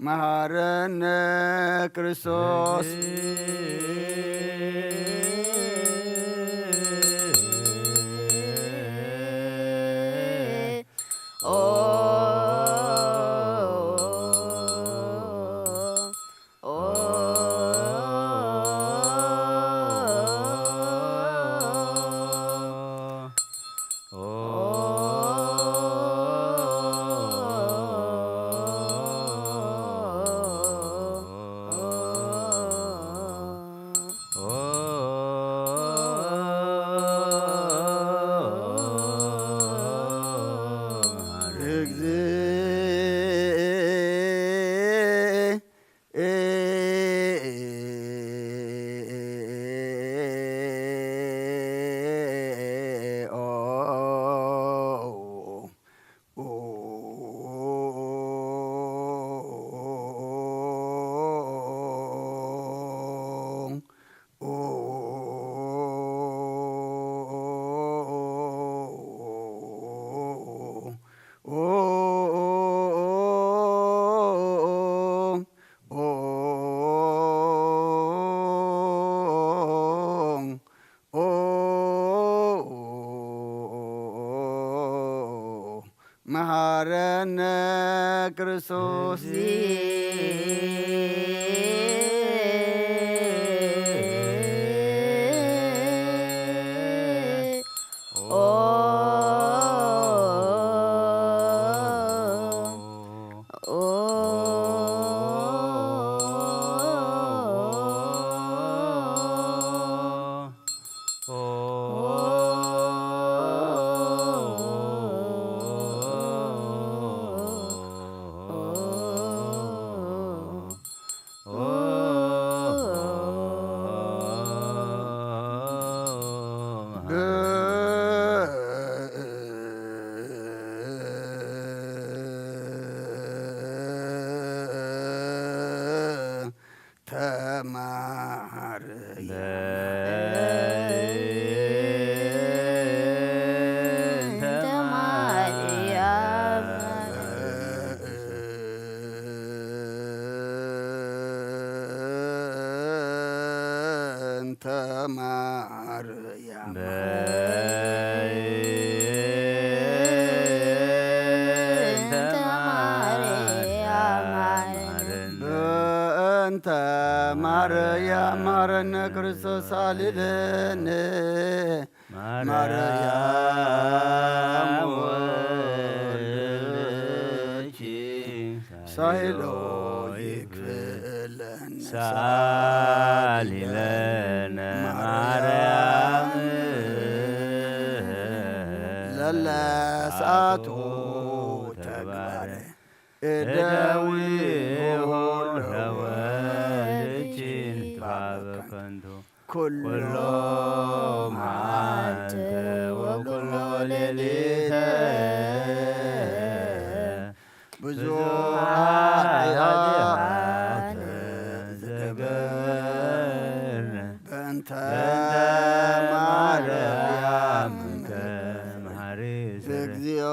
መሃረነ ክርስቶስ። መሃረነ ክርስቶስ። በእንተ ማርያም ማረነ ክርስቶስ ሳልለነ። ማርያም ወልድኪ ሳይሎ ይክፍለነ ሳሊለነ ማርያም። ለለ ሰዓቱ ተግባረ እደዊሁ ለወልድኪ ንትባበ ከንቱ ኩሎ መዓልተ ወኩሎ ሌሊተ ብዙሓት ኃጢአት ዝገበርነ በእንተ ማርያም እግዚኦ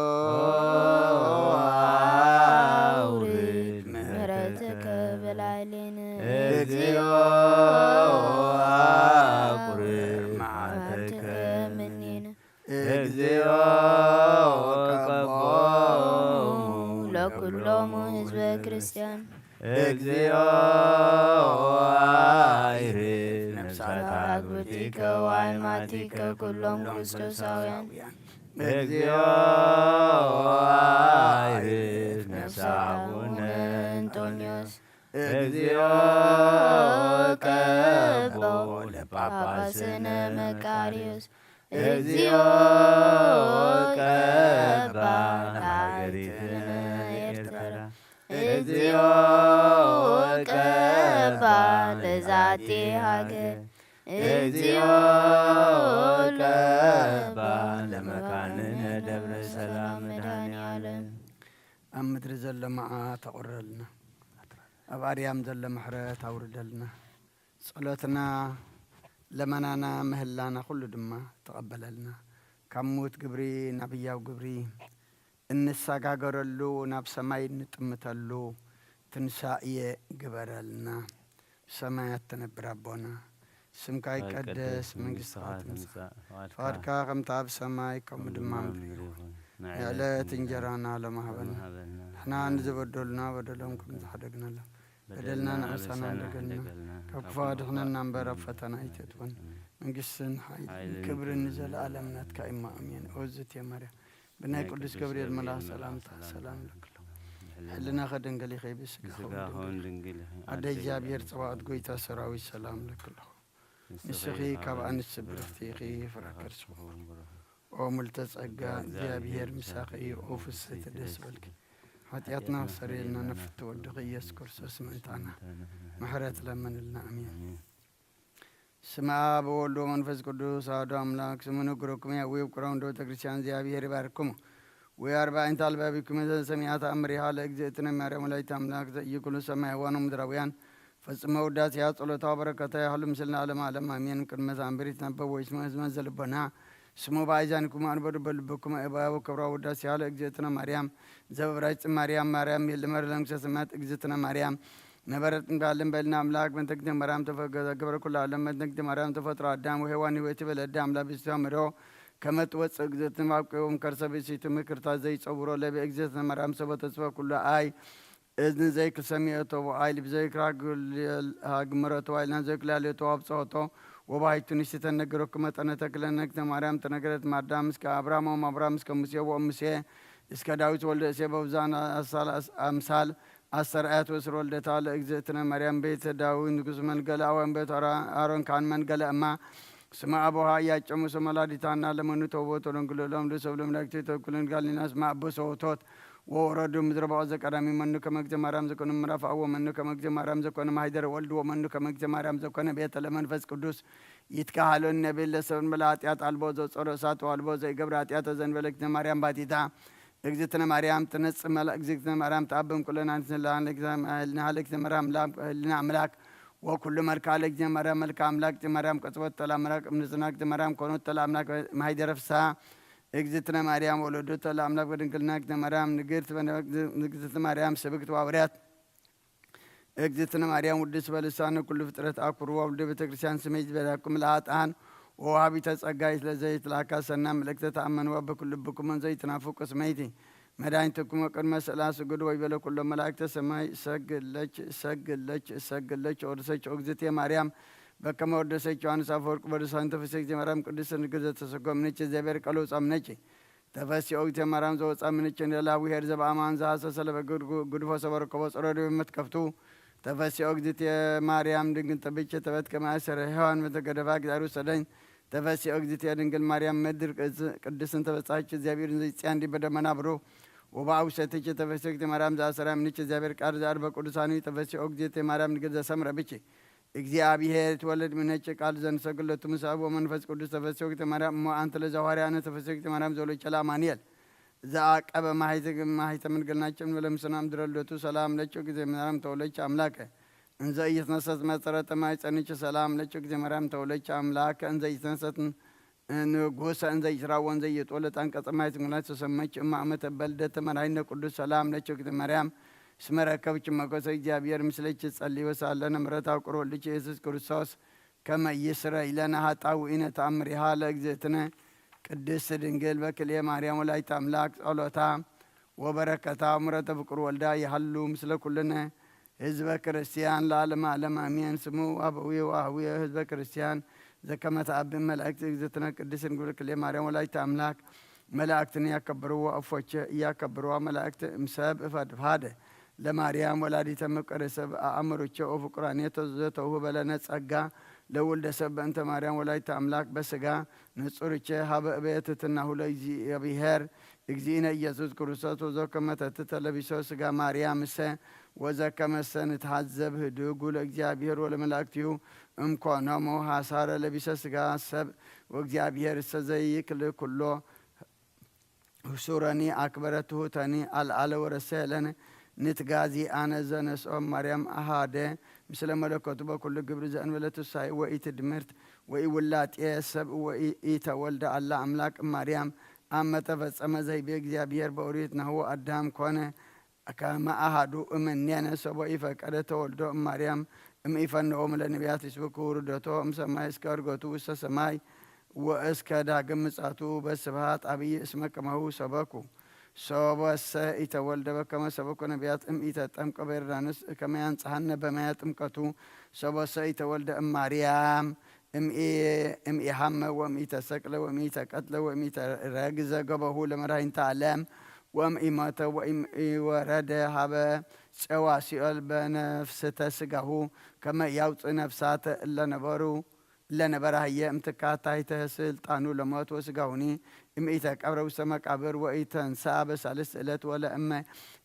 አውርድ ምሕረትከ በላዕሌነ። እግዚኦ አቁርር መዓልተከ እምኔነ። እግዚኦ ቀቦሙ ለኩሎሙ ህዝበ ክርስቲያን። እግዚኦ አይርፍ ነፍሳት አግብርቲከ ወአይማቲከ ኩሎም ክርስቶሳውያን። እግዚኦ አይርፍ ነፍሰ አቡነ እንጦንዮስ። እግዚኦ ቀቦ ለጳጳስነ መቃርዮስ። እግዚኦ ቀባ ለሀገሪትነ ኤርትራ። እግዚኦ ቀባ ለዛቲ ሀገር። እግዚኦ ቀባ ለመካንነ ደብረ ሰላም መድኃኔ ዓለም። ኣብ ምድሪ ዘሎ መዓት ኣቑረልና፣ ኣብ ኣርያም ዘሎ ምሕረት ኣውርደልና። ጸሎትና፣ ለመናና፣ ምህላና ኩሉ ድማ ተቐበለልና። ካብ ምዉት ግብሪ ናብ ህያው ግብሪ እንሰጋገረሉ፣ ናብ ሰማይ እንጥምተሉ፣ እቲ ትንሳኤ ግበረልና። ሰማያት ትነብር ኣቦና፣ ስምካ ይቀደስ፣ መንግስትኻ ትምጻእ፣ ፍቓድካ ከምታ ኣብ ሰማይ ከምኡ ድማ ኣብ ምድሪ ይኹን። ንዕለት እንጀራና ሎም ሃበና። ንሕና ንዝበደሉና በደሎም ከም ዝሓደግናሎም፣ በደልና ንኣበሳና እንደገልና፣ ካብ ክፉ ኣድሕነና እምበር ኣብ ፈተና ኣይተእትወና። መንግስትን ሓይልን ክብርን ንዘለኣለም ናትካ እዩ እሞ ኣሜን። ኦዝት እየ ማርያም፣ ብናይ ቅዱስ ገብርኤል መልኣኽ ሰላምታ ሰላም እልክልኹ። ሕልናኸ ድንግል ኢኺ፣ ብስጋኸ እውን ድንግል ኢኺ። ኣደ እግዚኣብሔር ጸባኦት፣ ጎይታ ሰራዊት ሰላም እልክልኹ። ንስኺ ካብ ኣንስቲ ብርኽቲ ኢኺ፣ ፍረ ከርስኺ ቡሩኽ። ኦ ምልተ ጸጋ፣ እግዚኣብሔር ምሳኺ እዩ። ኦ ፍስሕቲ ደስ በልኪ፣ ሓጢኣትና ክሰርየልና ንፍቲ ወድኺ ኢየሱስ ክርስቶስ ምእንታና ምሕረት ለምንልና። ኣሜን። ስመ አብ ወወልድ ወመንፈስ ቅዱስ አሐዱ አምላክ። ስሙ ንግረኩም ያዊ ውቅረም እንደ ቤተ ክርስቲያን እግዚአብሔር ይባርክሙ። ወይ አርባዕንተ አልባቢኩም ዘሰሚዐ ተአምሪሃ ለእግዝእትነ ማርያም ወላዲተ አምላክ ዘኢይኩሉ ሰማያውያን ወምድራውያን ፈጽመ ውዳሴያ ጸሎታ ወበረከታ ያህሉ ምስልና ዓለም ዓለም አሜን። ቅድመ ሳንብሪት ነበብ ወይስመ ህዝመ ዘልቦና ስሙ በአይዛኒኩም አንበዱ በልብኩም እባቡ ክብራ ውዳሴያ ለእግዝእትነ ማርያም ዘበብራጭ ማርያም ማርያም የልመር ለንግሰ ሰማያት እግዝእትነ ማርያም ነበረት እንጋለን በልና አምላክ በእንተ እግዝእትነ ማርያም ተፈገረ ኩሉ ዓለም በእንተ እግዝእትነ ማርያም ተፈጥሮ አዳም ወሔዋን ህይወት ይበለዳ አምላክ ብስቲዋ ምድሮ ከመ ትወፅእ እግዝእትነ እምአብ ከርሰ ብእሲቱ ምክርታ ዘይፀውሮ ለብእግዝእትነ ማርያም ሰቦ ተስፋ ኩሉ አይ እዝኒ ዘይክሰሚዖቶ ወአይ ልብ ዘይክራግምረቶ ዋይልና ዘይክላለዮቶ አብፅሖቶ ወባይቱ ንስተ ነገረኩ መጠነ ተክለነ እግዝእትነ ማርያም ተነገረት ማርዳም እስከ አብርሃም ወአብርሃም እስከ ሙሴ ወሙሴ እስከ ዳዊት ወልደ እሴ በብዛን አምሳል አስተርአያት ወስር ወልደታ ለእግዝእትነ ማርያም ቤተ ዳዊት ንጉስ መንገለ አዋን ቤት አሮን ካን መንገለ እማ ስመ አቦሃ እያጨሙ ስመ ወላዲታና ለመኑ ተውቦ ተደንግሎ ሎም ልሰብ ለመላእክት ተኩልን ጋሊናስ ማእበ ሰውቶት ወወረዱ ምድረ በቆ ዘቀዳሚ መኑ ከመግተ ማርያም ዘኮነ ምዕራፍ አዎ መኑ ከመግተ ማርያም ዘኮነ ማሂደረ ወልድ ወመኑ ከመግተ ማርያም ዘኮነ ቤተ ለመንፈስ ቅዱስ ይትካሃሎን ነብል ለሰብን በለ ኃጢአት አልቦ ዘጸሮ እሳት አልቦ ዘይገብር ኃጢአት ዘንበለ እግዝእትነ ማርያም ባቲታ እግዝእትነ ማርያም ትነጽ መላ እግዝእትነ ማርያም ተአብም ኩለና ንስላ ህልና ህለክተ ማርያም ላም ህልና አምላክ ወኩሉ መልካ ለእግዝእትነ ማርያም መልካ አምላክ እግዝእትነ ማርያም ቀጽበት ተላ አምላክ እምንጽና እግዝእትነ ማርያም ኮኖት ተላ አምላክ ማሂደረ ፍስሐ እግዝእትነ ማርያም ወለዶተ ለአምላክ በድንግልና እግዝእትነ ማርያም ንግርት በነክ እግዝእትነ ማርያም ስብክት ዋውርያት እግዝእትነ ማርያም ውድስ በልሳነ ኩሉ ፍጥረት አኩርዋ ውልደ ቤተ ክርስቲያን ስመይ ዝበላኩም ለአጣን ወዋሃቢተ ጸጋይ ስለዘይትላካ ሰና ምልእክተ ተአመንዋ በኩሉ ልብኩም ዘይትናፍቁ ስመይቲ መድኃኒትኩም ቅድመ ስእላ ስግዱ ወይ በለ ኩሎ መላእክተ ሰማይ ሰግለች ሰግለች ሰግለች ወርሰች እግዝእትየ ማርያም በከመ ወደሰች ዮሐንስ አፈወርቅ በርሳን ተፈሰች ማርያም ቅድስት ንግር ዘተሰጎምነች እግዚአብሔር ቃል ወጻምነች ተፈሲ ኦግዝእትየ ማርያም ዘወጻምነች ንደላ ብሔር ዘበአማን ዘሐሰሰ ለበግድፎ ሰበረከቦ ጸረዶ መትከፍቱ ተፈሲ ኦግዝእትየ ማርያም ድንግል ጠብቼ ተበት ከማእሰረ ሔዋን መተገደፋ እግዚአብሔር ሰደኝ ተፈሲ ኦግዝእትየ ድንግል ማርያም ምድር ቅድስን ተበጻች እግዚአብሔር ዘይጽያን ዲበ ደመና ብሩ ወበአውሰትች ተፈሲ ኦግዝእትየ ማርያም ዘአሰራ ምንች እግዚአብሔር ቃል ዘአርበ ቅዱሳኑ ተፈሲ ኦግዝእትየ ማርያም ድንግል ዘሰምረ ብች እግዚአብሔር ትወለድ ምነጭ ቃል ዘንሰግለቱ ምስ አብ ወመንፈስ ቅዱስ ተፈስዮክተ ማርያም እሞ አንተ ለዘዋርያነ ተፈስዮክተ ማርያም ዘሎቸላ አማኑኤል ዘአቀበ ማሂተ ምድግልናቸው ለምስናም ድረልደቱ ሰላም ለጭ ጊዜ ማርያም ተወለች አምላከ እንዘ ኢትነሰት መጠረተ ማይፀንች ሰላም ለጭ ጊዜ ማርያም ተወለች አምላከ እንዘ ኢትነሰት ንጉሰ እንዘ ኢትራወ እንዘ ኢየጦለ ጣንቀጸ ማይ ትንጉናት ተሰመች እማ አመተ በልደተ መራይነ ቅዱስ ሰላም ለችግት ማርያም እስመ ረከብች መጎሰ እግዚአብሔር ምስለች ጸልዮ ሳለነ ምሕረት አውቅሮ ልጅ ኢየሱስ ክርስቶስ ከመ ይስረ ኢለነ ሀጣው ኢነ ተአምሪሃ ለእግዝእትነ ቅድስት ድንግል በክልኤ ማርያም ወላይት አምላክ ጸሎታ ወበረከታ ምሕረተ ፍቅር ወልዳ ይሃሉ ምስለ ኩልነ ህዝበ ክርስቲያን ለዓለመ ዓለም አሜን። ስሙ አበዊ ወአህዊ ህዝበ ክርስቲያን ዘከመ ተአብን መላእክት እግዝእትነ ቅድስት ድንግል ክልኤ ማርያም ወላዲተ አምላክ መላእክትን እያከበርዎ እፎቼ እያከበርዋ መላእክት እምሰብ እፈድፋደ ለማርያም ወላዲተ መፍቀረ ሰብ አእምሮቼ ወፍቁራኔ ዘተውህበ ለነ ጸጋ ለውልደ ሰብ በእንተ ማርያም ወላዲተ አምላክ በስጋ ንጹርቼ ሀበ እበየ ትሕትናሁ ለእግዚአብሔር እግዚእነ ኢየሱስ ክርስቶስ ወዘከመ ተትተ ለቢሶ ስጋ ማርያም እሰ ወዘከመሰ ንትሃዘብ ህድጉ ለእግዚአብሔር ወለመላእክቲሁ እምኮኖሙ ሐሳረ ለቢሰ ስጋ ሰብ ወእግዚአብሔር እሰ ዘይክል ኩሎ ህሱረኒ አክበረ ትሁተኒ አልዓለ ወረሰ ለነ ንትጋዚ አነ ዘነስኦ ማርያም አሃደ ምስለ መለኮቱ በኩሉ ግብር ዘእንበለ ትሳይ ወኢትድምርት ወኢውላጤ ሰብ ወኢተወልደ አላ አምላክ ማርያም አመ ተፈጸመ ዘይቤ እግዚአብሔር በኦሪት ናሁ አዳም ኮነ ከመ አሐዱ እምኔነ ሰቦ ኢፈቀደ ተወልዶ እማርያም እምኢፈነዎም ለነቢያት ይስብኩ ውርደቶ እምሰማይ እስከ እርገቱ ውስተ ሰማይ ወእስከ ዳግም ምጻቱ በስብሐት አብይ እስመ ከማሁ ሰበኩ። ሰቦሰ ኢተወልደ በከመ ሰበኮ ነቢያት እምኢተጠምቀ በዮርዳኖስ ከመ ያንጽሐነ በማየ ጥምቀቱ። ሰቦሰ ኢተወልደ እማርያም እምኢሐመ ወእምኢተሰቅለ ወእምኢተቀትለ ወእምኢተረግዘ ገበሁ ለመድኃኒተ ዓለም ወእምኢሞተ ወእምኢወረደ ሀበ ጸዋ ሲኦል በነፍስተ ስጋሁ ከመ ያውፅእ ነፍሳተ እለነበሩ ለነበረ ሀየ እምትካት ታሕተ ስልጣኑ ለሞት ወስጋሁኒ እምኢተቀብረ ውስተ መቃብር ወኢተንስአ በሳልስት ዕለት ወለእመ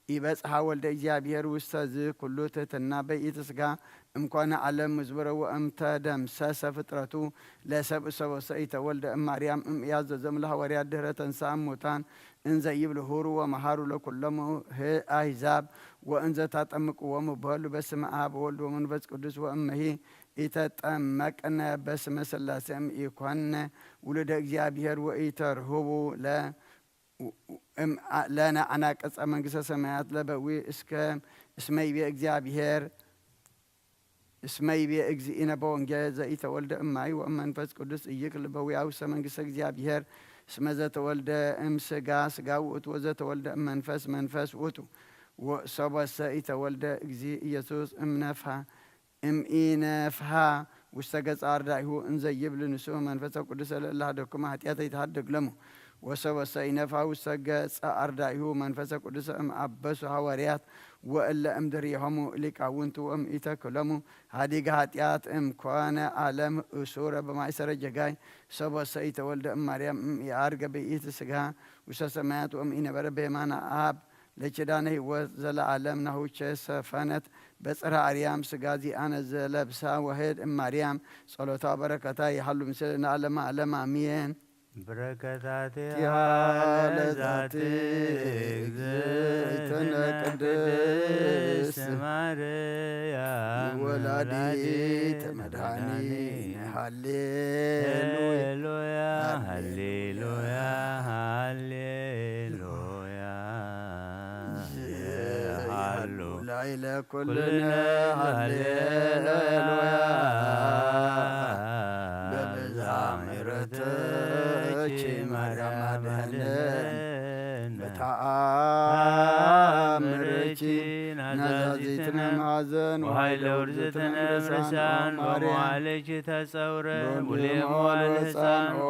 ኢበጽሐ ወልደ እግዚኣብሔር ውስተ ዝ ኩሉ ትሕትና በይእቲ ስጋ እምኮነ ዓለም ምዝብረ ወእምተደምሰሰ ፍጥረቱ ለሰብ እሰቦሰ ኢተወልደ እማርያም እምያዘዞም ለሐዋርያት ድህረ ተንስአ እሙታን እንዘ ይብል ሁሩ ወመሃሩ ለኩሎሙ ህ-፣ አሕዛብ ወእንዘ ታጠምቅዎሙ በሉ በስመ አብ ወወልድ ወመንፈስ ቅዱስ ወእመሂ ኢተጠመቅነ በስመ ሥላሴ እምኢኮነ ውሉደ እግዚኣብሔር ወኢተርህቡ ለ-፣ እም-፣ ለነ አናቅጸ መንግሥተ ሰማያት ለበዊ እስከ እስመ ይቤ እግዚኣብሔር እስመ ይቤ እግዚእነ በወንጌል ዘኢተወልደ እማይ ወእመንፈስ ቅዱስ ኢይክል በዊያ ውስተ መንግሥተ እግዚኣብሔር። እስመ ዘተወልደ እምስጋ ስጋ ውእቱ ወዘተወልደ እመንፈስ መንፈስ ውእቱ። ወሰቦሰ ኢተወልደ እግዚእ ኢየሱስ እምነፍሃ እምኢነፍሃ ውስተ ገጸ አርዳኢሁ እንዘ ይብል ንሱ መንፈሰ ቅዱስ ለእለ ሀደግኩማ ኃጢአተ ይትሀደግ ለሙ። ወሰቦሰ ኢነፍሃ ውስተ ገጸ አርዳኢሁ መንፈሰ ቅዱስ እም አበሱ ሐዋርያት ወእለ እምድሪሆሙ ሊቃውንቱ እም ኢተክሎሙ ሀዲገ ኃጢአት እም ኮነ ዓለም እሱረ በማእሰረ ጀጋይ። ሰቦሰ ኢተወልደ እም ማርያም እም ኢዐርገ ብኢት ስጋ ውስተ ሰማያት ወእም ኢነበረ በየማነ አብ ለኪዳነ ሕይወት ዘለዓለም ናሁቸ ሰፈነት በጽርሐ አርያም ስጋ ዚአነ ዘለብሳ ወህድ እም ማርያም ጸሎታ በረከታ ይሃሉ ምስለ ለዓለመ ዓለም አሜን። በረከታቲሃ ቲሃ ለዛቲ ለዛቲ እግዝእትነ እግዝእትነ ቅድስት ቅድስት ማርያም ወላዲተ ወላዲተ መድኃኒነ። መድኃኒነ። ሃሌሉያ። ሃሌሉያ፣ ሃሌሉያ። ዝሃሉ ላዕለ ኩልነ ኩልነ ሃሌሉያ። ሃሌሉያ። በብዝሃ ምሕረትኪ ማርያም አድህነን። በተአምርኪ ናዛዚትነ ማዘን ወኃይለ ውርዝትነ ርሳን ማርያም። ወመዋዕልኪ ተጸውረ በወልድ ውሌሞ ወመንፈስ ለሕፃን ኦ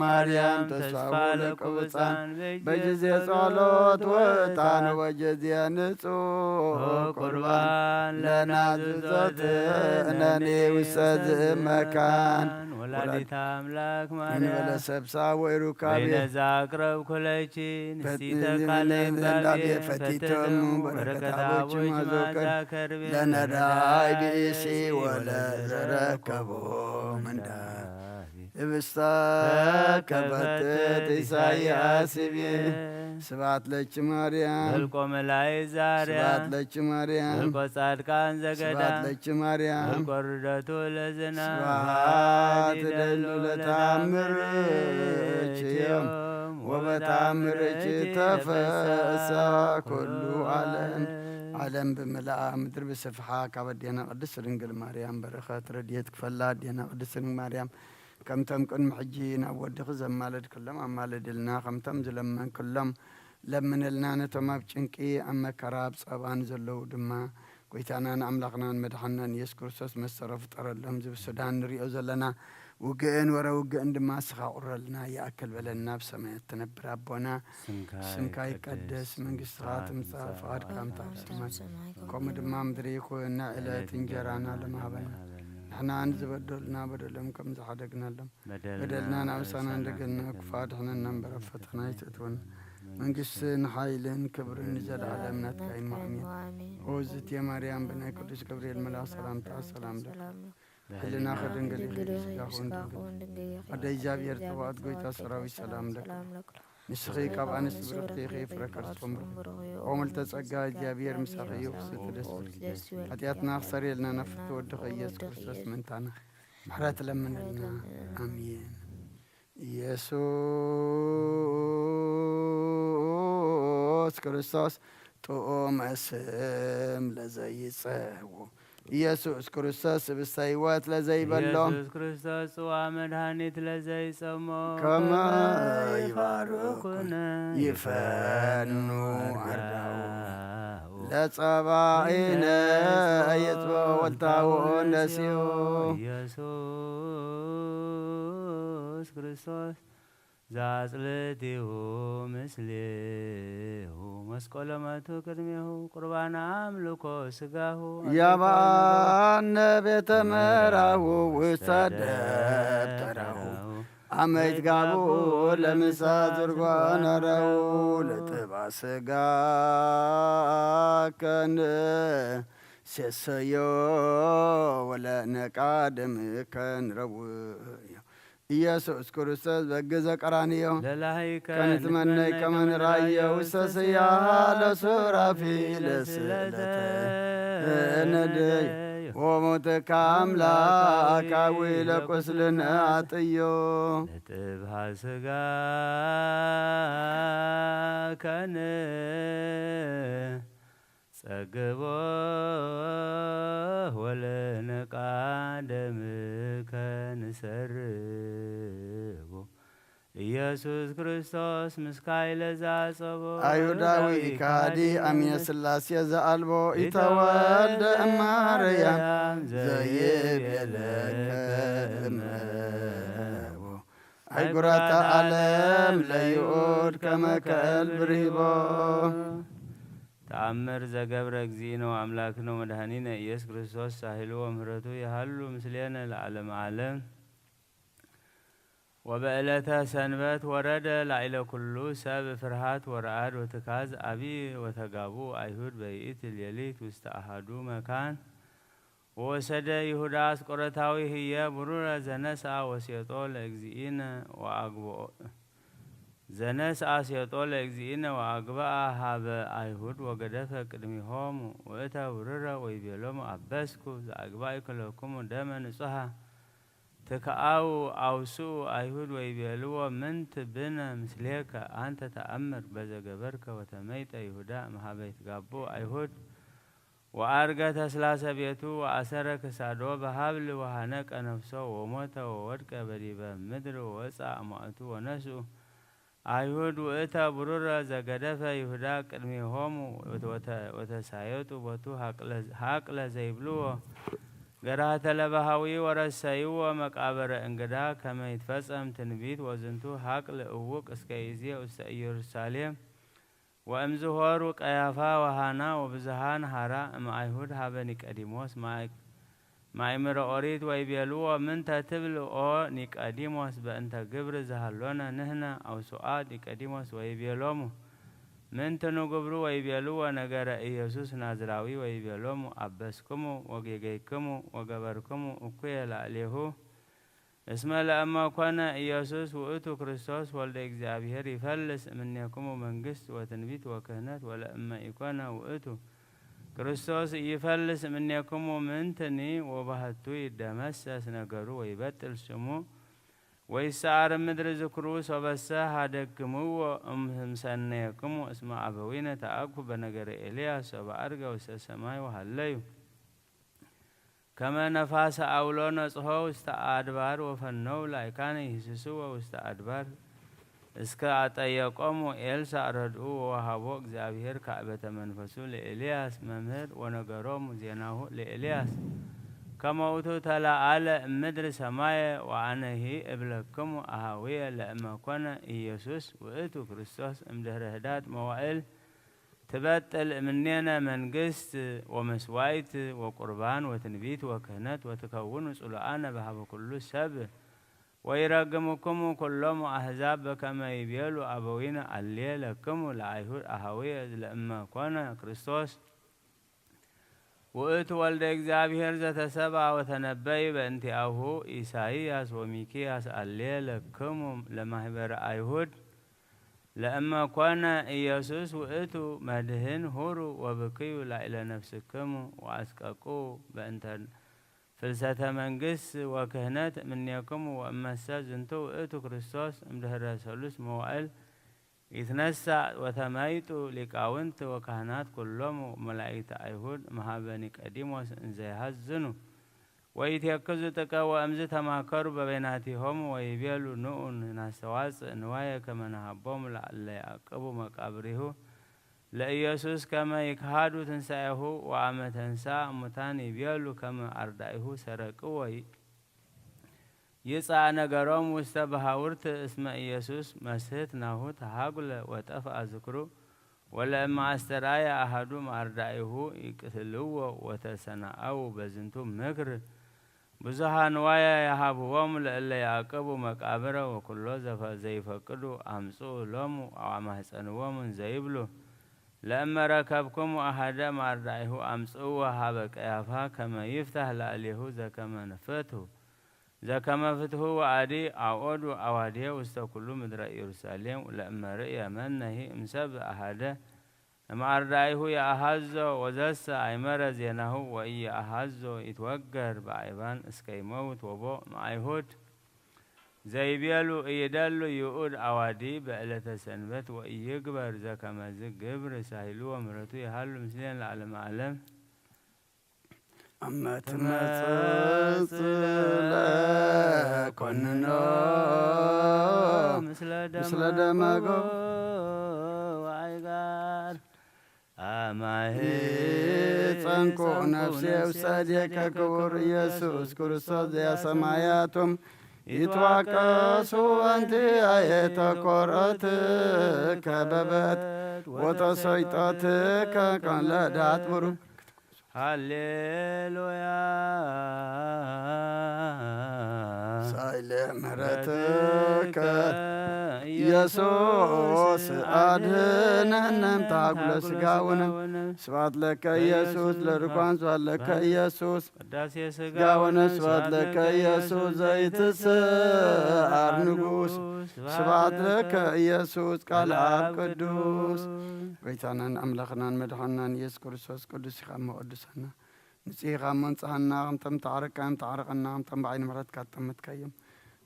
ማርያም ተስፋ ለቅቡፃን በጊዜ ጸሎት ወዕጣን ወጊዜ ንጹሕ ቁርባን ለናዝዞትነኒ ውስተ ዝእመካን ወላዲተ አምላክ ማርያም እንበለ ሰብሳ ወይ ሩካቤ በይነዛ አቅረብኩ ለኪ ንስቲተ በ-፣ ካለ እንዳቤ ፈቲተሙ በረከታ ቦች ማዘከር ለነዳይ ብእሲ ወለ ዘረከቦ ምንዳ ህብስተ ከፈትት ኢሳይያስ ይቤ ስብሐት ለኪ ማርያም። በልቆ መላእክት ዛርያ ስብሐት ለኪ ማርያም። በልቆ ጻድቃን ዘገዳ ስብሐት ለኪ ማርያም። በልቆ ርደቱ ለዝና ስብሐት ይደሉ ይደሉ ለተአምርኪ ለተአምርኪ ወበተአምርኪ ተፈሳ ኩሉ ዓለም። ዓለም ብምልኣ ምድሪ ብስፍሓ ካብ ኣዴና ቅድስት ድንግል ማርያም በረኸት ረድኤት ክፈላ ኣዴና ቅድስት ድንግል ማርያም ከምቶም ቅድሚ ሕጂ ናብ ወድኺ ዘማለድክሎም ኣማልድልና፣ ከምቶም ዝለመንክሎም ለምንልና። ነቶም ኣብ ጭንቂ፣ ኣብ መከራ፣ ኣብ ጸባን ዘለዉ ድማ፣ ጎይታናን ኣምላኽናን መድሓንናን ኢየሱስ ክርስቶስ መሰሮ ፍጠረሎም። እዚ ብሱዳን ንሪኦ ዘለና ውግእን ወረ ውግእን ድማ ንስኻ ቁረልና፣ ይኣክል በለልና። ኣብ ሰማያት ትነብር ኣቦና፣ ስምካ ስምካ ይቀደስ፣ ይቀደስ፣ መንግስትኻ መንግስትኻ ትምጻእ፣ ትምጻእ፣ ፍቓድካ ፍቓድካ ከምታ ኣብ ከምታ ሰማይ፣ ኣብ ሰማይ ከምኡ ከምኡ ድማ ድማ ምድሪ ይኹን። ናይ ዕለት ዕለት እንጀራና እንጀራና ለመሃበና። ለመሃበና። ንሕና ንዝበደሉና በደሎም ከም ዝሓደግናሎም በደልና በደልና ናብ ኣሳና ናብሳና እንደገና ክፋ ድሕነና እምበር ኣብ ፈተና ኣይትእትወና። መንግስትን ሓይልን ክብርን ንዘለዓለም ናትካ እዩ። ኣሜን። ኣሜን። ኦ ዝትየ ማርያም ብናይ ቅዱስ ገብርኤል መልኣኽ ሰላምታ ሰላም ለኪ። ብሕልናኺ ድንግል ኢኺ፣ ብስጋኺ እውን ድንግል ኢኺ። ኣደ እግዚኣብሔር ተባኦት ጎይታ ሰራዊት ሰላም ለኪ። ንስኺ ካብ ኣንስቲ ብርኽቲ ኢኺ፣ ፍረ ከርስኪ እውን ብሩኽ እዩ። ኦ ምልዕተ ጸጋ እግዚኣብሔር ምሳኺ እዩ፣ ብስቲ ደስ ይበልኪ። ሓጢኣትና ክሰርየልና ናብ ፍትው ወድኺ ኢየሱስ ክርስቶስ ምእንታና ምሕረት ለምንልና። ኣሜን። ኢየሱስ ክርስቶስ ጥዑም ስም ለዘይጸውዕ፣ ኢየሱስ ክርስቶስ ስብስተ ሕይወት ለዘይበሎ፣ ኢየሱስ ክርስቶስ ጽዋ መድኃኒት ለዘይጸሞ፣ ከመ ከመ ይባርኩነ ይባርኩነ ይፈኑ ይፈኑ አርዳኡ። አርዳኡ። ለጸባኢነ የጽብሖ ወልታው ነሲኡ። ኢየሱስ ክርስቶስ ዛጽልቲሁ ምስሌሁ መስቀሎ መቱ ቅድሜሁ ቁርባን አምልኮ ስጋሁ ያባነ ቤተ መራሁ ውስተ ደብተራሁ። አመይት ጋቡ ለምሳ ዝርጓ ነረው። ለጥባ ስጋ ከን ሴሰዮ ወለ ነቃ ደም ከን ረውዮ። ኢየሱስ ክርስቶስ በግ ዘቀራንዮ። ለላሂከ ከንትመነይ ከመን ራየ ውስተ ስያ ለሱራፊ ለስለተ ነደይ። ወሞትከ አምላካዊ ለቁስልነ አጥዮ። ለጥብሃ ስጋ ከን ጸግቦ ወለነቃ ደምከ ንሰርቦ። ኢየሱስ ክርስቶስ ምስካይ ለዛ ጸቦ አይሁዳዊ ከሃዲ አሚነ ሥላሴ ዘአልቦ ኢተወልደ እማርያም ዘይቤለከ እመቦ። አይጉራተ ዓለም ለይኡድ ከመ ከልብ ርሂቦ። ተአምር ዘገብረ እግዚእነ ወአምላክነ ወመድኃኒነ ኢየሱስ ክርስቶስ ሳህሉ ወምህረቱ ይሃሉ ምስሌነ ለዓለመ ዓለም። ወበዕለተ ሰንበት ወረደ ላዕለ ኩሉ ሰብ ፍርሃት ወረዓድ ወትካዝ አብይ ወተጋቡ አይሁድ በይእቲ ሌሊት ውስተ አሃዱ መካን። ወወሰደ ይሁዳ አስቆሮታዊ ህየ ብሩረ ዘነስአ ወሴጦ ለእግዚእነ ወአግብኦ ዘነስአ ሴጦ ለእግዚእነ ወአግብአ ሀበ አይሁድ ወገደፈ ቅድሚሆሙ። ወእተ ብሩረ ወይቤሎሙ አበስኩ ዘአግባእኩ ለክሙ ደመ ንጹሃ ትከአው አውስኡ አይሁድ ወይቤልዎ ምንት ብነ ምስሌከ አንተ ተአምር በዘገበርከ። ወተመይጠ ይሁዳ እምሃበ ይትጋቡ አይሁድ ወአርገ ተስላሰ ቤቱ ወአሰረ ክሳዶ በሀብል ወሐነቀ ነፍሶ ወሞተ ወወድቀ በዲበ ምድር ወወፅአ እማእቱ ወነስኡ አይሁድ ውእተ ብሩረ ዘገደፈ ይሁዳ ቅድሜሆሙ ወተ-፣ ወተሳየጡ ቦቱ ሀቅለ-፣ ሀቅለ ዘይብልዎ ገራህተ ለባሃዊ ወረሰይዎ መቃብረ እንግዳ ከመ ይትፈጸም ትንቢት ወዝንቱ ሀቅል እውቅ እስከ ይዜ ውስተ ኢየሩሳሌም። ወእምዝሆሩ ቀያፋ ወሃና ወብዝሃን ሃራ እምአይሁድ ሀበ ኒቀዲሞስ ማእምረ ኦሪት ወይቤልዎ ምንተ ትብል ኦ ኒቀዲሞስ በእንተ ግብር ዘሃሎነ ንህነ አውሱአ ኒቀዲሞስ ወይቤሎሙ ምንትኑ ግብሩ ወይቤልዎ ነገረ ኢየሱስ ናዝራዊ ወይቤሎሙ አበስክሙ ወጌገይክሙ ወገበርክሙ እኩየ ላዕሌሁ። እስመ ለእመ ኮነ ኢየሱስ ውእቱ ክርስቶስ ወልደ እግዚአብሔር ይፈልስ እምኔክሙ መንግስት ወትንቢት ወክህነት ወለእመ ኢኮነ ውእቱ ክርስቶስ ኢይፈልስ እምኔክሙ ምንትኒ ወባህቱ ይደመሰስ ነገሩ ወይበጥል ስሙ ወይሰዓር ምድር ዝክሩ ሶበሰ ሀደግምዎ እምሰነየክሙ እስመ አበዊነ ተአኩ በነገረ ኤልያስ ሶበ አርገ ውስተ ሰማይ ወሃለዩ። ከመ ነፋሰ አውሎ ነጽሖ ውስተ አድባር ወፈነው ላይካነ ይህስስዎ ውስተ አድባር። እስከ አጠየቆሙ ኤልሳዕ ረድኡ ወወሃቦ እግዚአብሔር ካዕበተ መንፈሱ ለኤልያስ መምህር ወነገሮሙ ዜናሁ ለኤልያስ። ከመ ውእቱ ተለዓለ እምድር ሰማየ ወአነሂ እብለክሙ አሃውየ ለእመ ኮነ ኢየሱስ ውእቱ ክርስቶስ እምድህረ ህዳጥ መዋእል ትበጥል እምኔነ መንግስት ወመስዋይት ወቁርባን ወትንቢት ወክህነት ወትከውኑ ጽሉአነ በሀበ ኩሉ ሰብ። ወይረግምክሙ ኩሎሙ አሕዛብ በከመ ይቤሉ አበዊነ አሌ ለክሙ ለአይሁድ አሃውየ ለእመ ኮነ ክርስቶስ ውእቱ ወልደ እግዚአብሔር ዘተሰብአ ወተነበዩ በእንቲአሁ ኢሳይያስ ወሚክያስ አሌ ለክሙ ለማህበረ አይሁድ ለእመ ኮነ ኢየሱስ ውእቱ መድህን ሁሩ ወብክዩ ላዕለ ነፍስክሙ ወአስቀቁ በእንተ ፍልሰተ መንግስት ወክህነት እምኔክሙ ወእመሰ ዝንቱ ውእቱ ክርስቶስ እምድህረ ሰሉስ መዋእል ይትነሳእ ወተመይጡ ሊቃውንት ወካህናት ኩሎሙ መላእክት ኣይሁድ መሃበ ኒቀዲሞስ እንዘይሃዝኑ ወይትየክዙ ጥቀ ወእምዝ ተማከሩ በበይናቲሆሙ ወይቤሉ ንኡ ናስተዋጽእ ንዋየ ከመ ነሃቦሙ ለእለ ይዕቅቡ መቃብሪሁ ለኢየሱስ ከመ ይክሃዱ ትንሳኤሁ ወአመ ተንሳ እሙታን ይቤሉ ከመ አርዳኢሁ ሰረቅዎ ይጻእ ነገሮም ውስተ በሃውርት እስመ ኢየሱስ መስህት ናሁ ተሃጉለ ወጠፍአ ዝክሩ ወለእመ አስተርአየ አሐዱ እምአርዳኢሁ ይቅትልዎ ወተሰናአው በዝንቱ ምክር ብዙሃ ንዋየ የሃብዎም ለእለ ያዕቅቡ መቃብረ ወኩሎ ዘይፈቅዱ አምጽኡ ሎሙ አማህፀንዎም እንዘይብሉ ለእመ ረከብኩሙ አሐደ እምአርዳኢሁ አምጽእዎ ሀበ ቀያፋ ከመ ይፍታህ ላዕሌሁ ዘከመ ንፍትሁ ዘከመ ፍትሁ ወአዲ አውኦዱ አዋድየ ውስተ ኩሉ ምድረ ኢየሩሳሌም ለእመ ርእየ መነሂ እምሰብ አሐደ እምአርዳኢሁ የአሃዞ ወዘሰ አይመረ ዜናሁ ወኢየአሃዞ ይትወገር በአይባን እስከ ይመውት ወቦ እምአይሁድ ዘይቤሉ እይደሉ ይኡድ አዋዲ በዕለተ ሰንበት ወኢይግበር ዘከመዝ ግብር ሳይሉ ወምሕረቱ ይሃሉ ምስሌን ለዓለመ ዓለም። አመ ትመጽእ ለኮንኖ ምስለ ደመጎ ወአይጋር አማሂ ጸንቁ ነፍሴ ውሰዴከ ክቡር ኢየሱስ ክርስቶስ ዘያሰማያቱም ይትዋቀሱ አንቲ አየተኮረት ከበበት ወተሰይጠት ከቀለዳት ብሩ ሃሌሉያ ሳይለ ምሕረትከ ኢየሱስ አድህነነ እምታጉለ ስጋውነ ስብሐት ለከ ኢየሱስ ለድኳን ስብሐት ለከ ኢየሱስ ቅዳሴ ስጋ ስጋ ወነፍስ ስብሐት ለከ ኢየሱስ ዘይትስአር ንጉስ ስብሐት ለከ ኢየሱስ ቃል አብ ቅዱስ ጎይታናን አምላኽናን መድሓናን ኢየሱስ ክርስቶስ ቅዱስ ኢኻ እሞ ቅዱሰና ንጽህ ኢኻ እሞ ንጽሃና ከምቶም ተዓረቅካዮም ተዓረቀና ከምቶም ብዓይኒ ምሕረትካ ትጠምትካዮም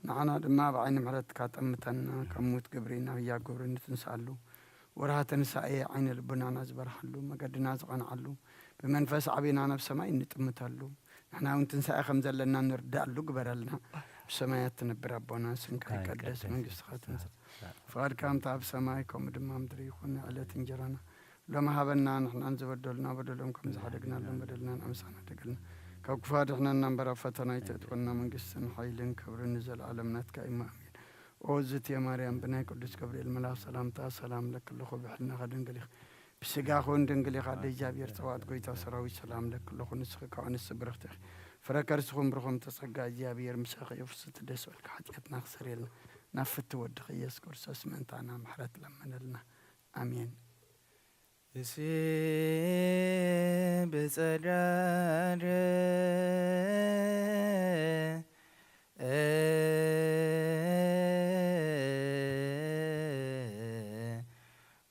ንዓና ድማ ብዓይኒ ምሕረትካ ጠምተና ካብ ሙት ግብሪ ናብ ህያብ ግብሪ ንትንስኣሉ ወርሃ ትንሳኤ ዓይነ ልቡናና ዝበርሃሉ መገድና ዝቐንዓሉ ብመንፈስ ዓቢና ናብ ሰማይ እንጥምተሉ ንሕና እውን ትንሳኤ ከም ዘለና ንርዳእሉ ግበረልና ብሰማያት ትነብር ኣቦና ስምካ ይቀደስ መንግስትኻ ትምጻእ ፍቓድካ ከምታ ኣብ ሰማይ ከምኡ ድማ ምድሪ ይኹን ዕለት እንጀራና ሎሚ ሃበና ንሕናን ዝበደሉና በደሎም ከም ዝሓደግናሎም በደልና ንኣምሳና ደገልና ካብ ክፉ ኣድሕነና እምበር ኣብ ፈተና ኣይተእትወና መንግስትን ሓይልን ክብርን ንዘለኣለም ናትካ እዩ ኣሜን ኦ ዝትየ ማርያም ብናይ ቅዱስ ገብርኤል መልኣኽ ሰላምታ ሰላም ለክለኹ ብሕልናኸ ድንግል ኢኺ ብስጋኹን ድንግል ኢኻ ኣደ እግዚኣብሔር ጸዋት ጎይታ ሰራዊት ሰላም ለክለኹ ንስኺ ካብ ኣንስቲ ብርኽቲ ኢኺ ፍረ ከርስኹም ብርኹም ተጸጋ እግዚኣብሔር ምሳኺ ፍስቲ ደስ በልካ ሓጢኣትና ክሰርየልና ናብ ፍቲ ወድኺ ኢየሱስ ክርስቶስ ምእንታና ምሕረት ለመነልና ኣሜን። እሲ ብጸዳድ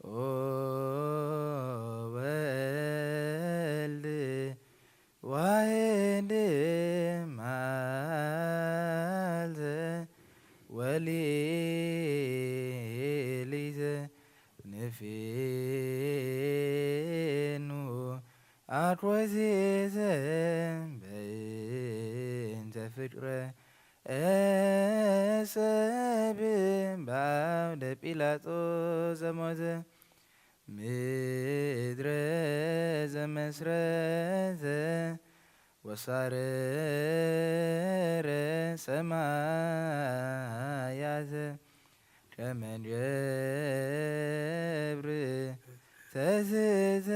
ኦ ወልድ ዋህድ ማልዘ ወሊሊዘ ንፌኑ አድሮዚዘ በእንተ ፍቅረ እሰብ በአውደ ጲላጦስ ዘሞተ ምድረ ዘመስረተ ወሳረረ ሰማያተ ከመ ገብር ተስተ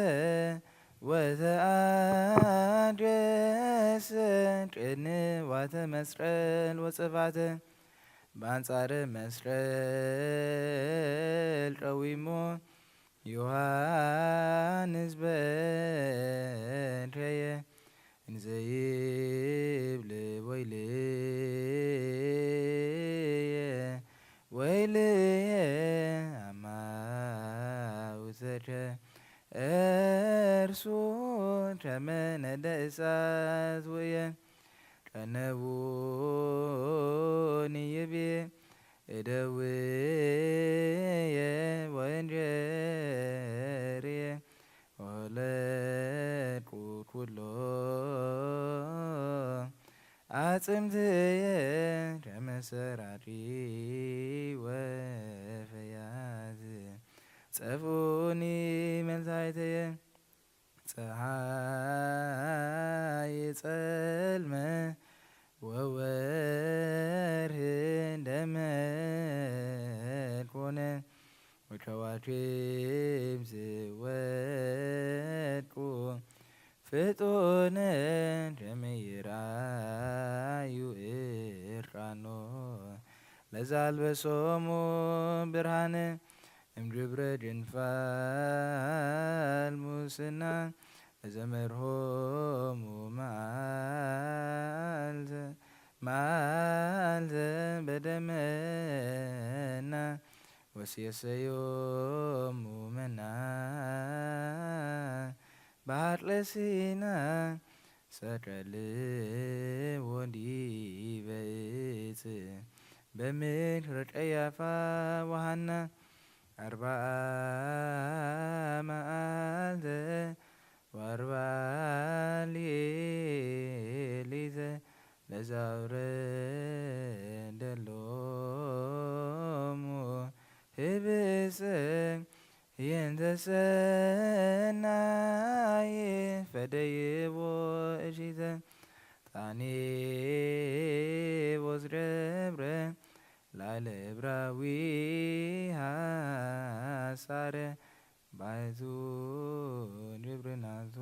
ወተአድሰ ቅንዋተ መስቀል ወጽፋተ በአንጻረ መስቀል ቀዊሞ ዮሐንስ በድረየ እንዘ ይብል ወይልየ ወይልየ አማውተከ እርሱ ከመ ነደ እሳት ውእየ ቀነቡኒ ይቤ እደውየ ጽምትየ ከመ ሰራቂ ወፈያት ጸፍኡኒ መላእክትየ። ጸሓይ ጸልመ ወወርህ ደመ ኮነ ወከዋክብት ወድቁ ፍጡነ ከመ ይርአዩ እርቃኖ ለዘ አልበሶሙ ብርሃነ እምግብረ ግንፋል ሙስና ለዘ መርሆሙ መዓልተ መዓልተ በደመና ወሴሰዮሙ መና በሐቅለ ሲና ሰቀልዎ ዲበ ዕፅ በምድረ ቀያፋ ወሐና አርብዓ መዓልተ ወአርብዓ ሌሊተ ለዘ አውረደ ሎሙ ህብስተ ህየንተ ሰናየ ፈደይዎ እሺተ ጣኔዎስ ገብረ ላዕለ እብራዊ ሐሳረ ባይቱ ግብርናቱ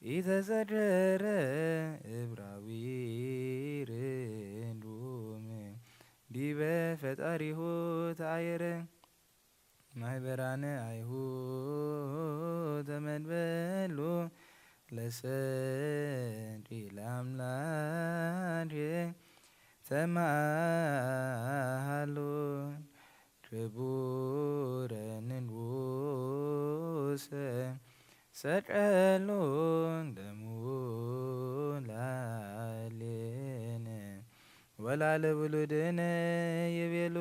ኢተዘደረ እብራዊ ርንዱም ዲበ ፈጣሪሁ ተአየረ። ማሕበራነ አይሁድ ተመድበሉ ለሰግድ ለአምላክ ተማሃሉ ክቡረ ንጉሰ ሰቀሉ ደሙ ላዕሌነ ወላለ ውሉድነ ይቤሉ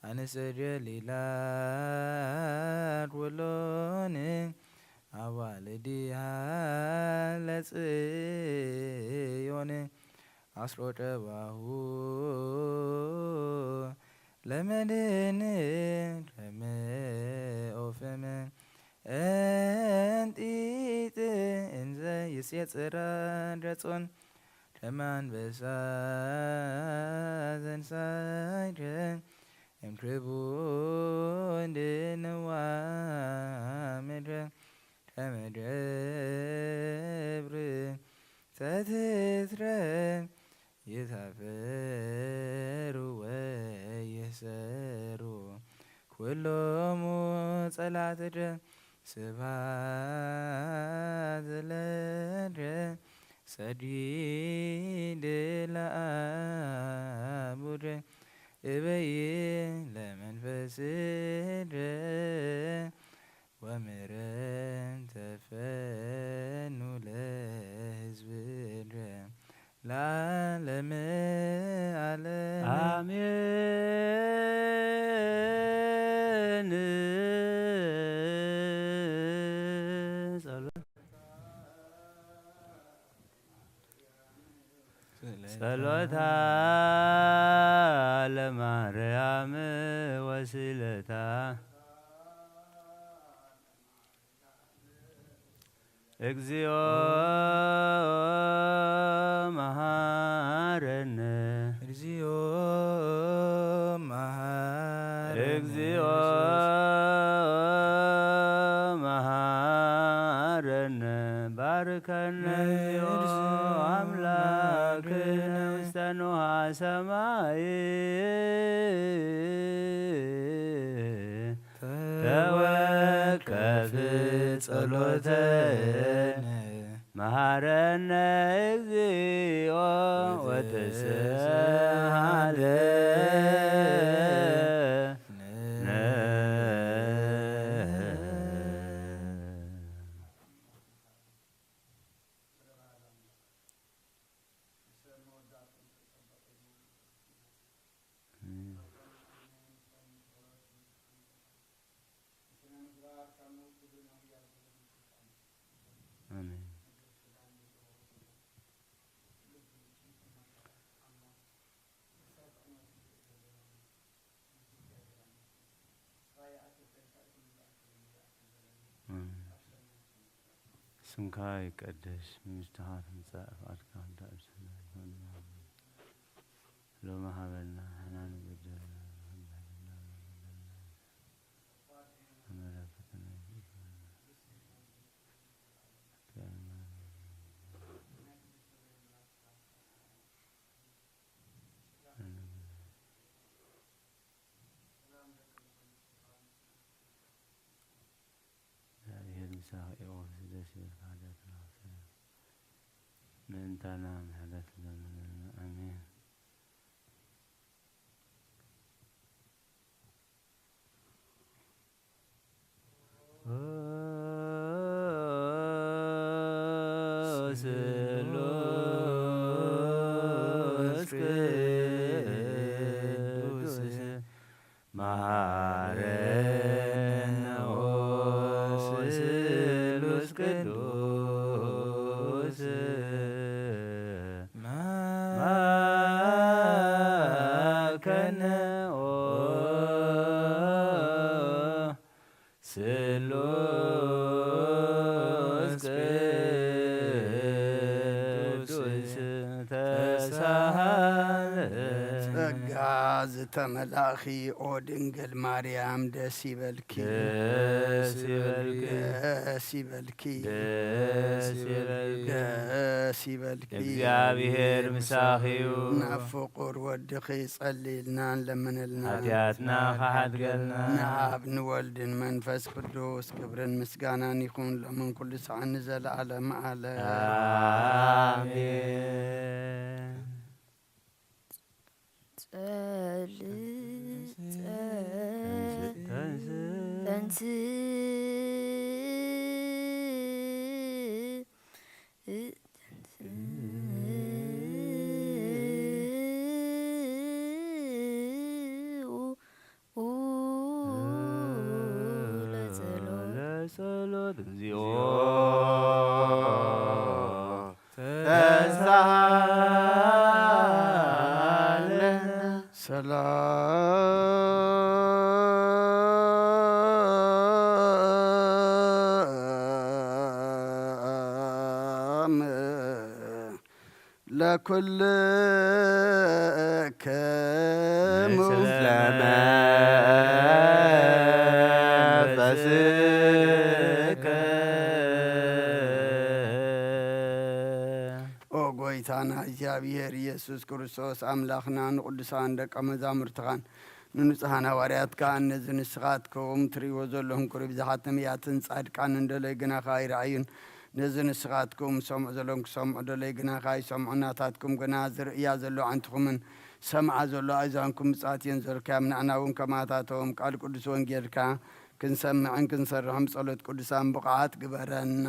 አንስተ ገሊላ ኩሎን አዋልዲሃ ለጽዮን አስሮቀባሁ ለመድን ከመ ኦፈመ እንጢጥ እንዘ ይሴጽራ ገጾን ከመ አንበሳ ዘንሳይከ እምክቡድ ንዋ ምድረ ከመ ገብር ተትትረ ይታፈሩ ወይህሰሩ ኩሎሙ ጸላትከ ስብሐት ለከ ሰጊድ ለአቡከ እበይ ለመንፈስከ ወምረን ተፈኑ ለህዝብከ ለዓለመ ዓለም። አሜን። ጸሎት ጸሎታ ለማርያም ወስለታ እግዚኦ መሐረነ። እግዚኦ መሐረነ። እግዚኦ መሐረነ። ባርከነ እግዚኦ አምላክነ ውስተ ንውሐ ሰማይ። ተወከፍ ጸሎተነ። መሐረነ እግዚኦ ወተስሃለነ። አሜን። ስምካ ይቀደስ፣ መንግስትኻ ትምጻእ፣ ፍቓድካ ከምቲ ኣብ ሰማይ ኮነ። ሎሚ ሃበና ንሕና ንበደል፣ ንበደልና፣ ንበደልና፣ ንበደልና፣ እግዚኣብሔር ምሳኺ ይኹን። ደስ ይበልካ፣ ሓጢኣትና ኣስተሰርየልና። ምእንታና ምሕረት ለምነልና። ኣሜን። ስሉስ ቅዱስ መሐረነ ኦ ስሉስ ቅዱስ መሐረነ ኦ ስሉስ ቅዱስ ተሳሃለ። ጸጋ ዝተመላእኺ ኦ ድንግል ማርያም ደስ ይበልኪ። ደስ ይበልኪ። ደስ ይበልኪ። ደስ ይበልኪ። ደስ ይበልኪ። እግዚኣብሔር ምሳኺ እዩ። ናብ ፍቁር ወድኺ ጸልይልና፣ ለምንልና። ሓጢኣትና ከሓድገልና። ንኣብ ንወልድን መንፈስ ቅዱስ ክብርን ምስጋናን ይኹን፣ ሎምን ኩሉ ሰዓት ንዘለዓለም ዓለም። ኣሜን። ጸል-፣ ጸ-፣ ተንስ-፣ ተንስ-፣ እ-፣ ተንስ-፣ ኡ፣ ኡ፣ ለጸሎት። ለጸሎት እግዚኦ። ሰላም ለኩልክሙ። ምስለ መንፈስከ። ኦ ጎይታና እግዚኣብሔር ኢየሱስ ክርስቶስ ኣምላኽና፣ ንቅዱሳን ደቀ መዛሙርትኻን ንንጹሓን ሃዋርያትካን፣ ነዚ ንስኻትኩም ትርእይዎ ዘለኹም ክብሪ ብዙሓት ነቢያትን ጻድቃንን ደለይ ግናኻ ኣይረኣዩን። ነዚ ንስኻትኩም ሰምዑ ዘለኹም ክሰምዑ ደለይ ግናኻ ኣይሰምዑን። ናታትኩም ግና ዝርእያ ዘሎ ኣዕንትኹምን ሰምዓ ዘሎ ኣእዛንኩም ብጻት እየን ዘርክያም። ንዓና እውን ከማታቶም ቃል ቅዱስ ወንጌልካ ክንሰምዕን ክንሰርሕን ብጸሎት ቅዱሳን ብቑዓት ግበረና።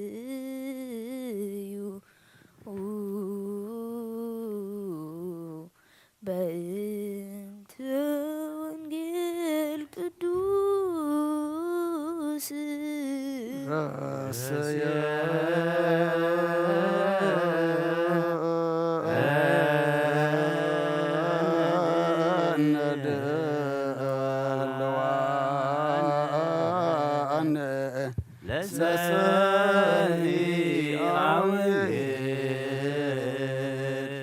ጸልዩ በእንተ ወንጌል ቅዱስ ረሰየ ለሰኒ አውል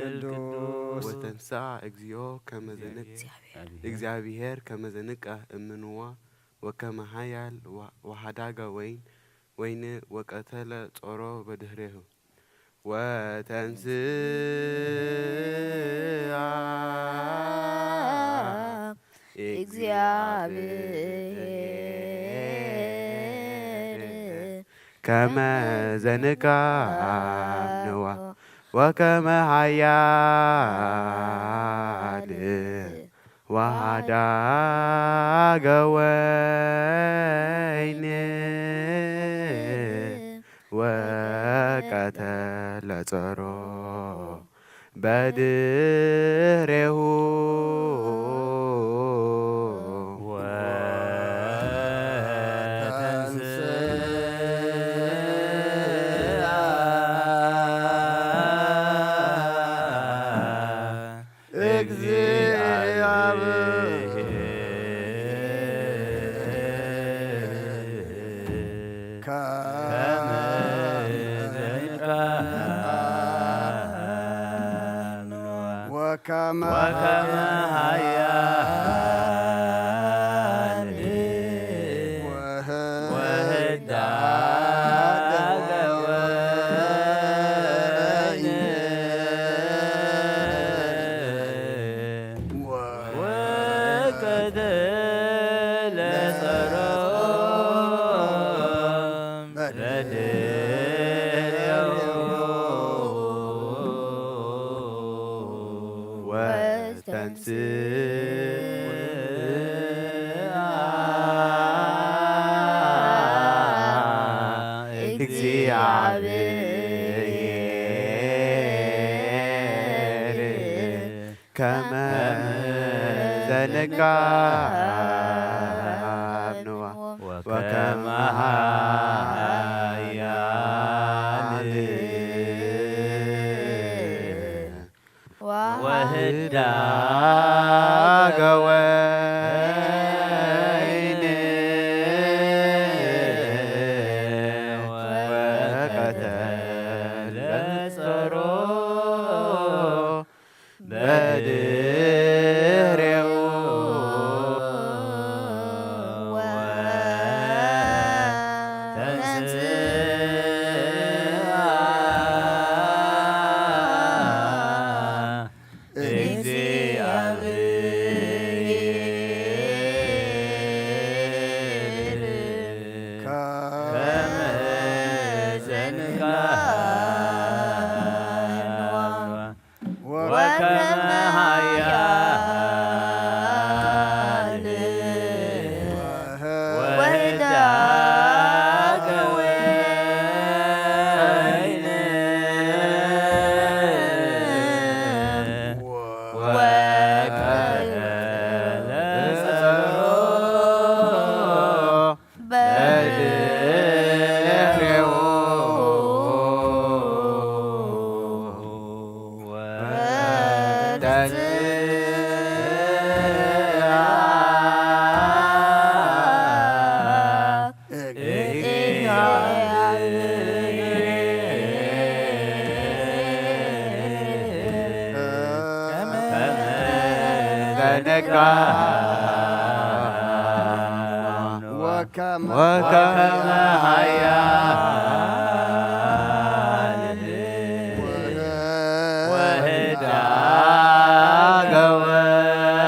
ቅዱስ። ወተንሥአ እግዚኦ ከመ ዘንቅ እግዚአብሔር ከመ ዘንቀ እምንዋ ወከመ ኃያል ወ-፣ ወሃዳገ ወይን፣ ወይን ወቀተለ ጾሮ በድህሬሁ። ወተንስአ እግዚአብሔር ከመ ዘንቀ እምንዋ ወከመ ኃያል ወሃዳገ ወይን ወቀተለ ጾሮ በድሬሁ። ወተንሥአ እግዚአብሔር ከመ ዘንቃ ወከመ ወከመ ኃያል ወህዳገ ወይን ወቀተለ ጸሮ በድሬው ወተንስእ እግዚአብሔር ከመ ዘንቃ ወከመ ኃያል ወህዳገ ወይን ወቀተለ ጸሮ በድሬው ወተንስአ እግዚአብሔር ከመ ዘንቃ ወከመ ኃያል ወህዳገ ወይን ወቀተለ ጸሮ በድሬው ወተንስአ እግዚአብሔር ከመ ዘንቃ ወከመ ወከመ ኃያል ወህዳገ ወይን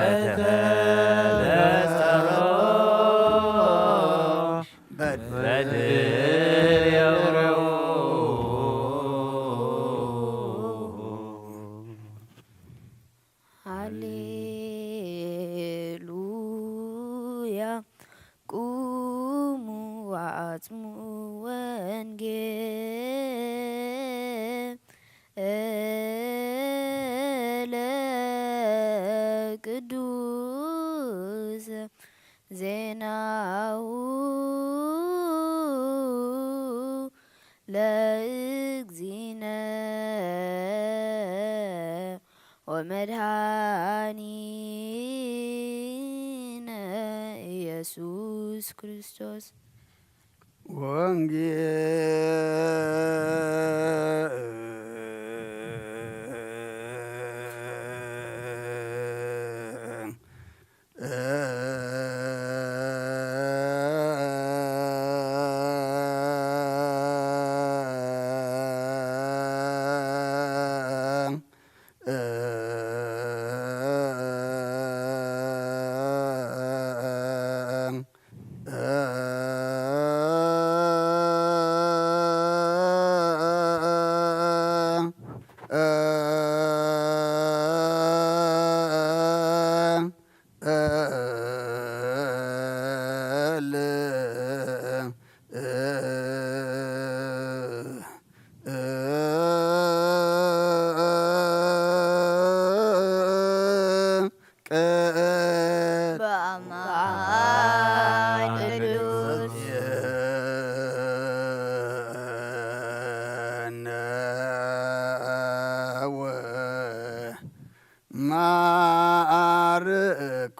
ወቀተለ ጸሮ በድሬው ሃሌሉያ። ቁሙ ወአጽምዑ ወንጌለ ቅዱስ ዜናሁ ለእግዚእነ ወመድኃኒነ ኢየሱስ ክርስቶስ። ወንጌል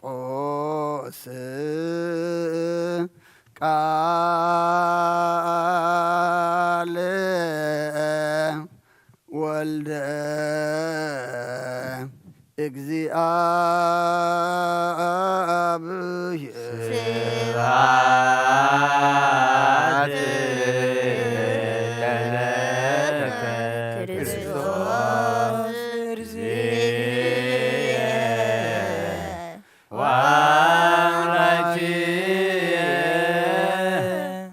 ማርቆስ ቃለ ወልደ እግዚአብሔር። ስብሐት ለከ ክርስቶስ ርእየ ወአምላክየ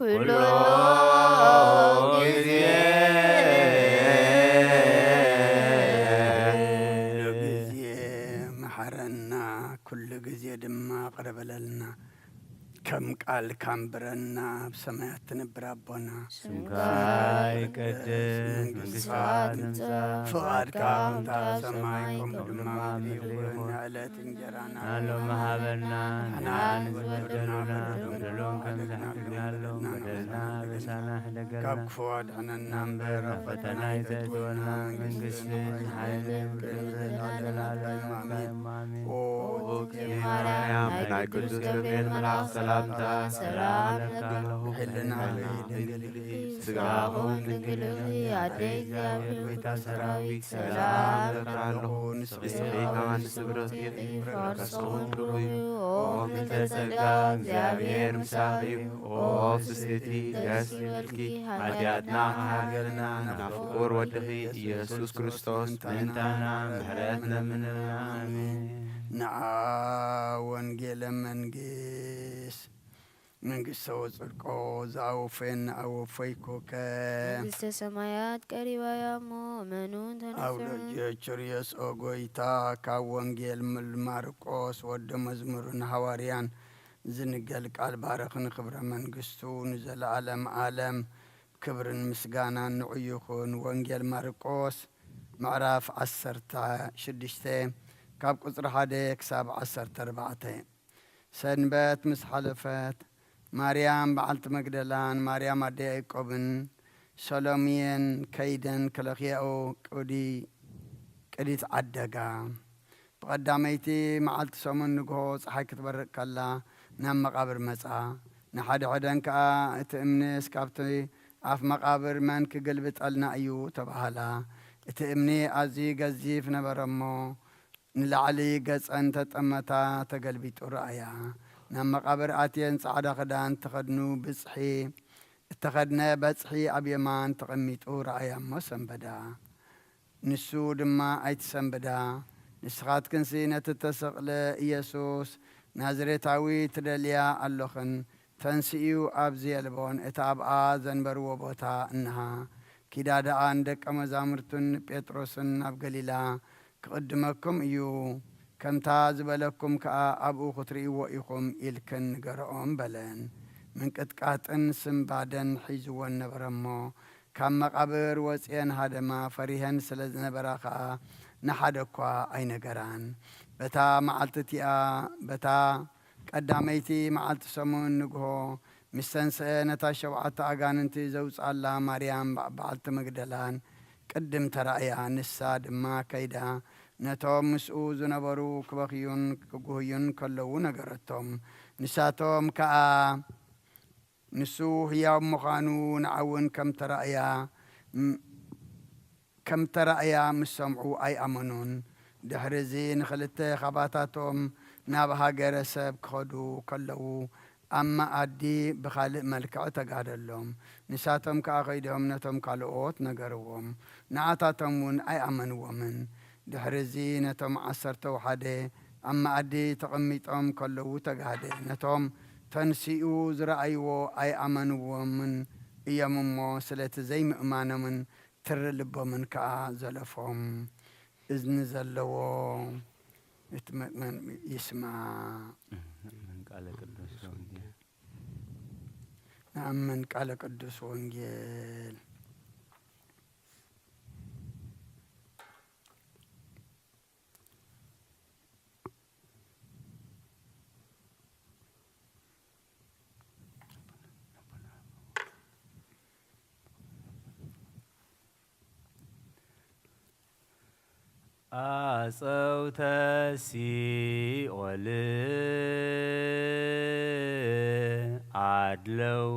ኩሎ ጊዜ። ኩሉ ግዜ መሓረና፣ ኩሉ ግዜ ድማ ቅረ በለልና። ከም ቃልካ ኣንብረና፣ ኣብ ሰማያት ትነብር ኣቦና። ስምካ ይቀደስ፣ መንግስትኻ ትምጻእ፣ ፍቓድካ ከምታ ኣብ ሰማይ ከምኡ ድማ ኣብ ምድሪ ይኹን። ንዕለት እንጀራና ናሎም መሃበና፣ ንሕና ንዓን ዝበደሉና ዝበደሉና በደልና በደሎም ከም ዝሓልፍናሎም በደልና በሳና ሕደገልና። ካብ ክፉ ኣድሕነና እምበር፣ እምበር ኣብ ፈተና ኣይተእትወና፣ መንግስትን ሓይልን ክብርን ዘለዓለምን ኣሜን። ኦ ኦ እግዝእትየ ማርያም፣ ናይ ቅዱስ ገብርኤል መልኣኽ ሰላምታ ሰላም እብለኪ ኣለኹ። ሕልናኺ ድንግል ኢኺ፣ ስጋኺ እውን ድንግል ኢኺ፣ ኣደይ እግዚኣብሔር ጎይታ ሰራዊት ሰላም እብለኪ ኣለኹ። ንስኺ ካብ ኣንስቲ ብረኺ ኢኺ፣ ፍረ ከርስኺ እውን ብሩኽ እዩ። ኦ ምልዕተ ጸጋ፣ እግዚኣብሔር ምሳኺ እዩ። ኦ ፍስሕቲ ደስ ይበልኪ፣ ሓጢኣትና ክሓርገልና ናብ ፍቁር ወድኺ ኢየሱስ ክርስቶስ ምእንታና ምሕረት ለምንልና። ኣሜን። ንዓ ወንጌለ መንግስት መንግስተ ወጽድቆ ዘአወፈየኒ አወፈይኩከ። መንግስተ ሰማያት ቀሪባ እያ እሞ እመኑን ተነስሑ። አውሎጅዮ ችርዮስ ኦ ጎይታ፣ ካብ ወንጌል ምል ማርቆስ ወደ መዝሙርን ሃዋርያን ዝንገል ቃል ባረኽ። ንክብረ መንግስቱ ንዘለዓለም ዓለም ክብርን ምስጋናን ንዑ ይኹን። ወንጌል ማርቆስ ምዕራፍ ዓሰርተ ሽዱሽተ ካብ ቁጽሪ ሓደ ክሳብ ዓሰርተ ኣርባዕተ። ሰንበት ምስ ሓለፈት፣ ማርያም በዓልቲ መግደላን ማርያም ኣደ ያዕቆብን ሰሎምየን ከይደን ክለኽያኦ ቅዲ-፣ ቅዲት ዓደጋ። ብቐዳመይቲ መዓልቲ ሰሙን ንግሆ ጸሓይ ክትበርቕ ከላ ናብ መቓብር መጻ። ንሓድሕደን ከኣ፣ "እቲ እምንስ ካብቲ ኣፍ መቓብር መን ክግልብጠልና እዩ?" ተባህላ። እቲ እምኒ ኣዝዩ ገዚፍ ነበረ እሞ፣ ንላዕሊ ገጸን ተጠመታ ተገልቢጡ ረኣያ። ናብ መቓብር ኣትየን ጻዕዳ ክዳን ተኸድኑ ብጽሒ፣ እተኸድነ በጽሒ ኣብ የማን ተቐሚጡ ረኣያ እሞ ሰንበዳ። ንሱ ድማ ኣይትሰንብዳ፣ ንስኻትክንሲ ነቲ እተሰቕለ ኢየሱስ ናዝሬታዊ ትደልያ ኣሎኽን፣ ተንሲኡ ኣብዚ የልቦን፣ እቲ ኣብኣ ዘንበርዎ ቦታ እንሃ። ኪዳ ደኣ ንደቀ መዛሙርቱን ንጴጥሮስን ናብ ገሊላ ክቕድመኩም እዩ፣ ከምታ ዝበለኩም ከኣ ኣብኡ ክትርእይዎ ኢኹም ኢልክን ንገርኦም በለን። ምንቅጥቃጥን ስንባደን ሒዝወን ነበረ እሞ፣ ካብ መቓብር ወጺኤን ሃደማ፣ ፈሪሀን ስለ ዝነበራ ኸኣ ንሓደ እኳ ኣይነገራን። በታ መዓልቲ እቲኣ፣ በታ ቀዳመይቲ መዓልቲ ሰሙን ንግሆ፣ ምስ ተንስአ፣ ነታ ሸውዓተ ኣጋንንቲ ዘውጽኣላ ማርያም በዓልቲ መግደላን ቅድም ተራእያ። ንሳ ድማ ከይዳ፣ ነቶም ምስኡ ዝነበሩ ክበኽዩን ክጉህዩን ከለዉ ነገረቶም። ንሳቶም ከኣ፣ ንሱ ህያው ምዃኑ ንዓውን ከም ተራእያ፣ ም-፣ ከም ተራእያ ምስ ሰምዑ ኣይኣመኑን። ድሕሪ እዚ ንኽልተ ኻባታቶም ናብ ሃገረ ሰብ ክኸዱ ከለዉ፣ ኣብ መኣዲ ብኻልእ መልክዕ ተጋህደሎም። ንሳቶም ከኣ ኸይዶም ነቶም ካልኦት ነገርዎም። ንኣታቶም እውን ኣይኣመንዎምን። ድሕሪ እዚ ነቶም ዓሰርተው ሓደ ኣብ መኣዲ ተቐሚጦም ከለዉ ተጋህደ። ነቶም ተንሲኡ ዝረኣይዎ ኣይኣመንዎምን እዮም እሞ፣ ስለቲ ዘይምእማኖምን ትሪ ልቦምን ከኣ ዘለፎም። እዝኒ ዘለዎ እቲ መእመን ይስማዕ። ምን ቃለ ቅዱስ ወንጌል። ንኣምን ቃለ ቅዱስ ወንጌል። ኣጸውተ ሲኦል ኣድለው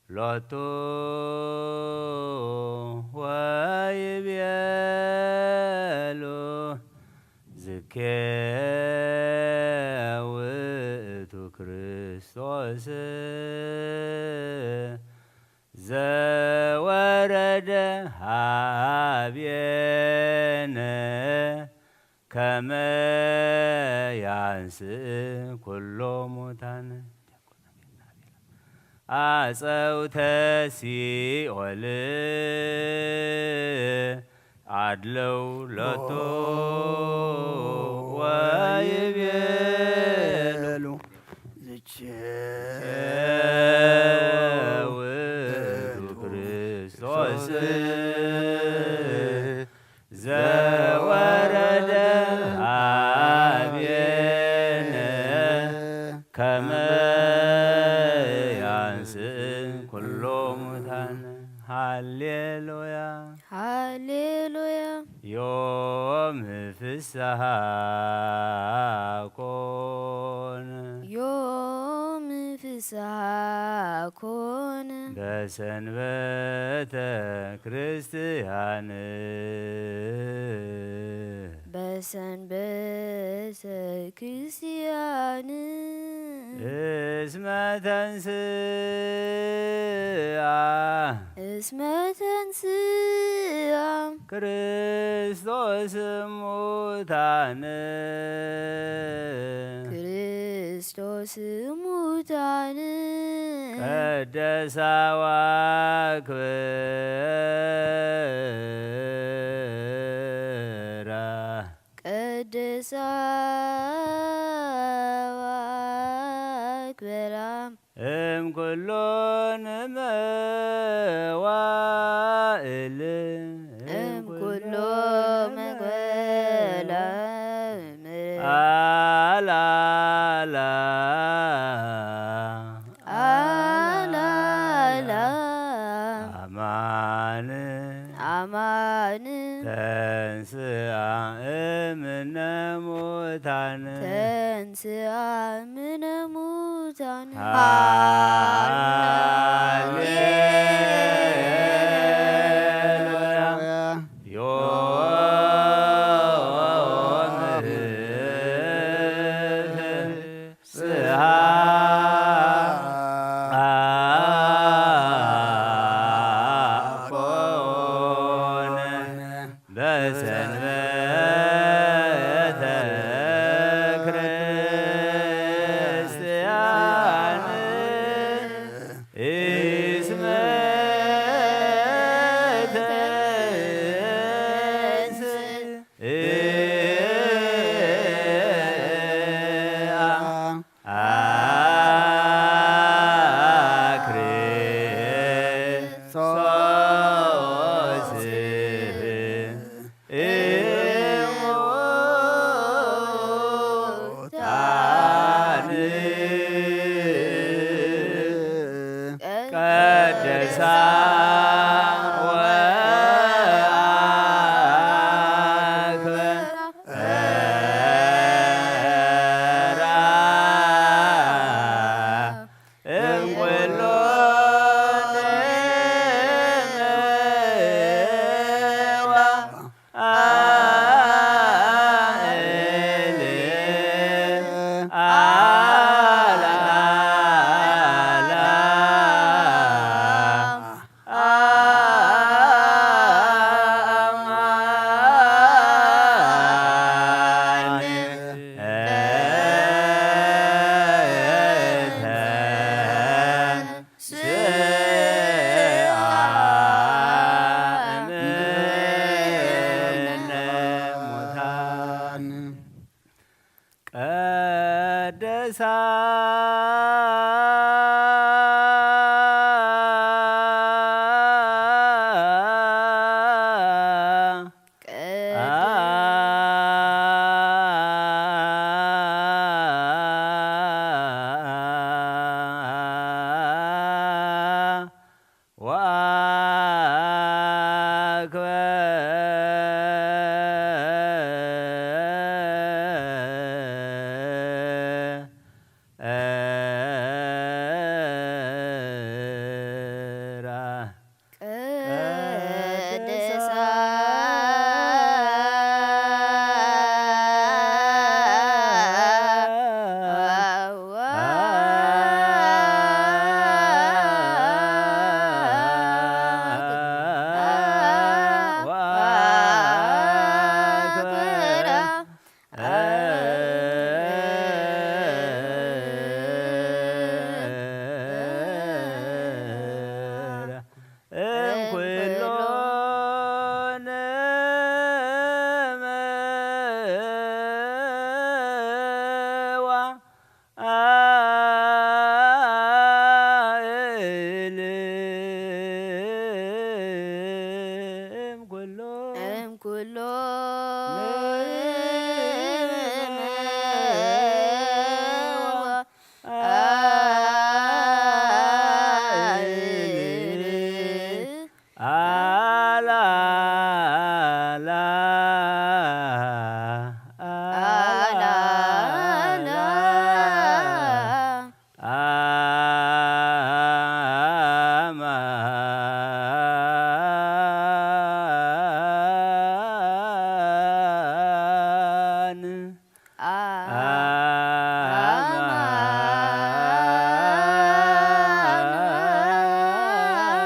ሎቱ ወይቤሉ፣ ዝኬ ውእቱ ክርስቶስ ዘወረደ ሀቤነ ከመ ያንስእ ኩሎ ሙታን። አጸውተ ሲኦል አድለው ሎቱ ወይቤሉ፣ ዝቼ ውእቱ ክርስቶስ ዘወረደ ሀቤነ ከመ ያንስእ ኩሎ ሙታን። ሃሌሉያ። ሃሌሉያ። ዮም ፍስሐ ኮነ። ዮም ፍስሐ ኮነ። በሰንበተ ክርስቲያን። በሰንበተ ክርስቲያን። እስመ ተንስአ። እስመ ተንስአ። ክርስቶስ ሙታን። ክርስቶስ ሙታን። ቀደሳ ወአክብራ። ቀደሳ ወአክብራ። እምኩሎን መዋእል። እምኩሎ መዋእል። አላላ። አላላ። አማን። አማን። ተንስአ እምነ ሙታን። ተንስአ እምነ ሙታን። ሃሌሉያ። ዮም ፍስሐ ኮነ። በሰንበተ ክርስቲያን እስመ ተንሥአ አክሪሶስ እሙታን ቀደሳ ወአክብራ እምኩሉ ንዋ አእሊ አላላ አማን ተንሥአ እምነ ሙታን። ቀደሳ ወአክበ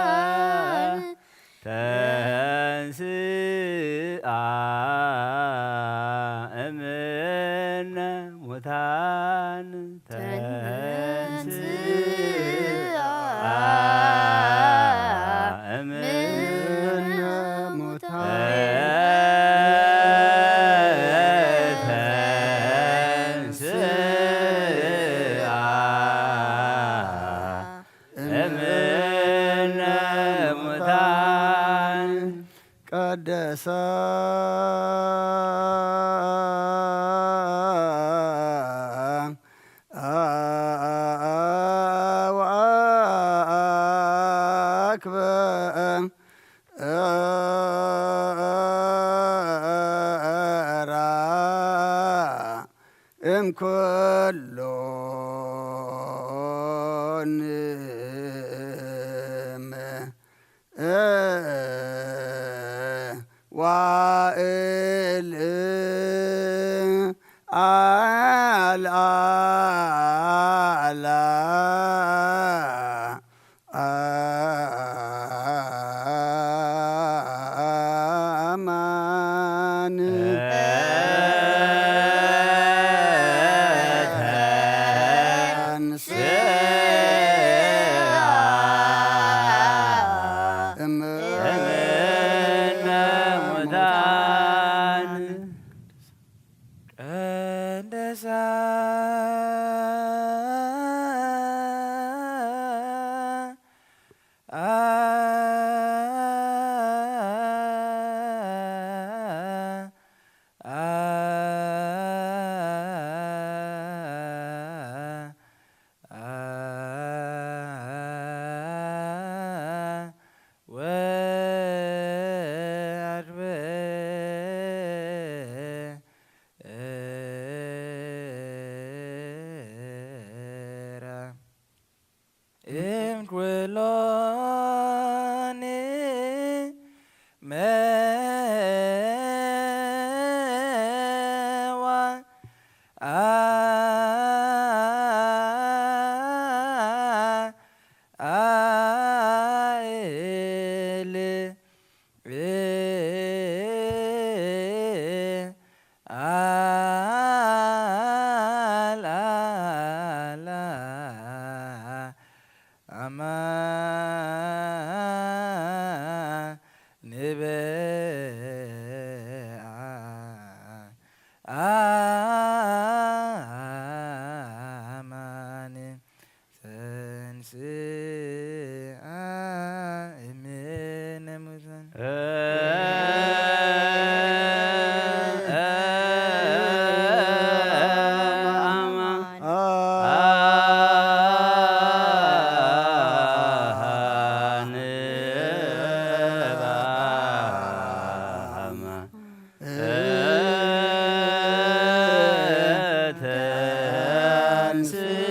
አማን ተንሥአ እምነ ሙታን ተንሥአ እምነ ሙታን ተንሥአ እምነ ሙታን ቀደሰ ወአክበ እራ እምኩሉ ዋእል አልአላ አማን ተንሥአ እምነ ሙታን ቀደሳ ወአድበ እራ እምኩሎን መዋ አ አ እል እ አ ላ ላ አማ ንበ አ አማን ተንሥአ እምነ ሙታን።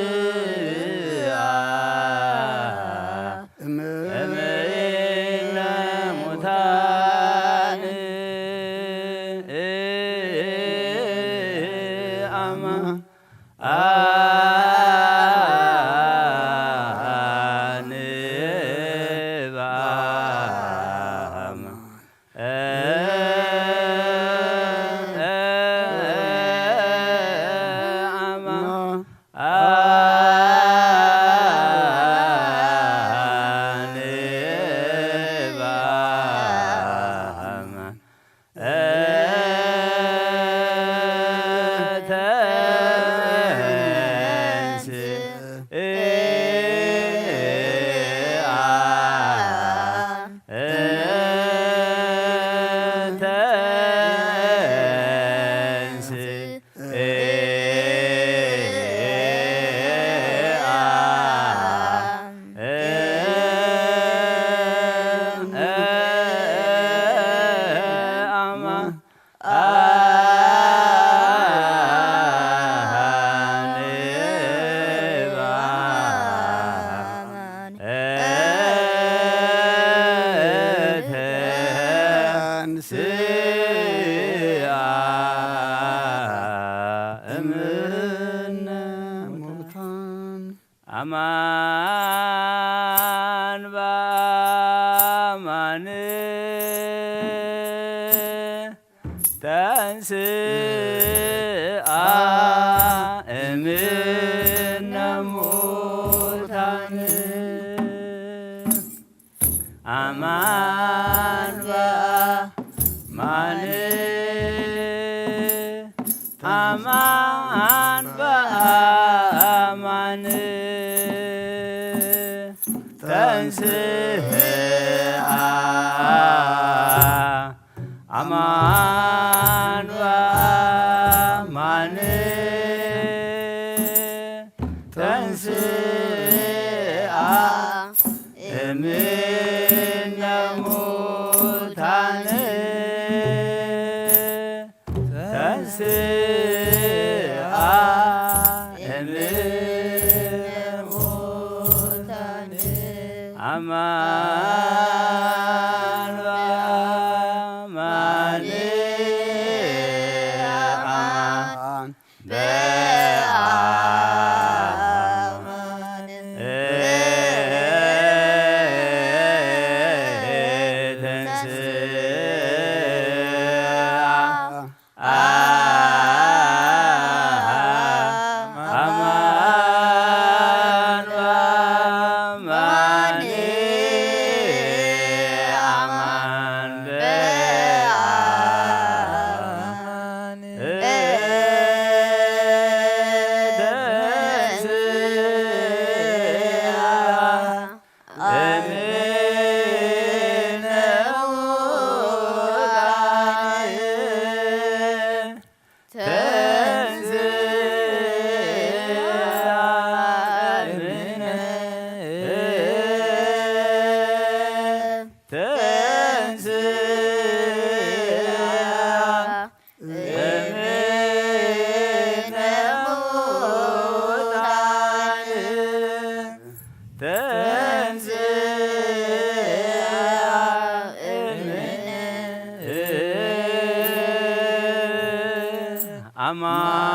ተንሥአ እምነ ሙታን አማ ኣማን በኣማን ተንስኣ እምነ ሙታን። ኣማን በኣማን፣ ኣማን በኣማን ተንስኣ። ኣማን በኣማን ተንስኣ እምነ ሙታን። ተንስኣ እምነ ሙታን። ኣማን በኣማን፣ ኣማን በኣማን ተንስኣ። ኣማን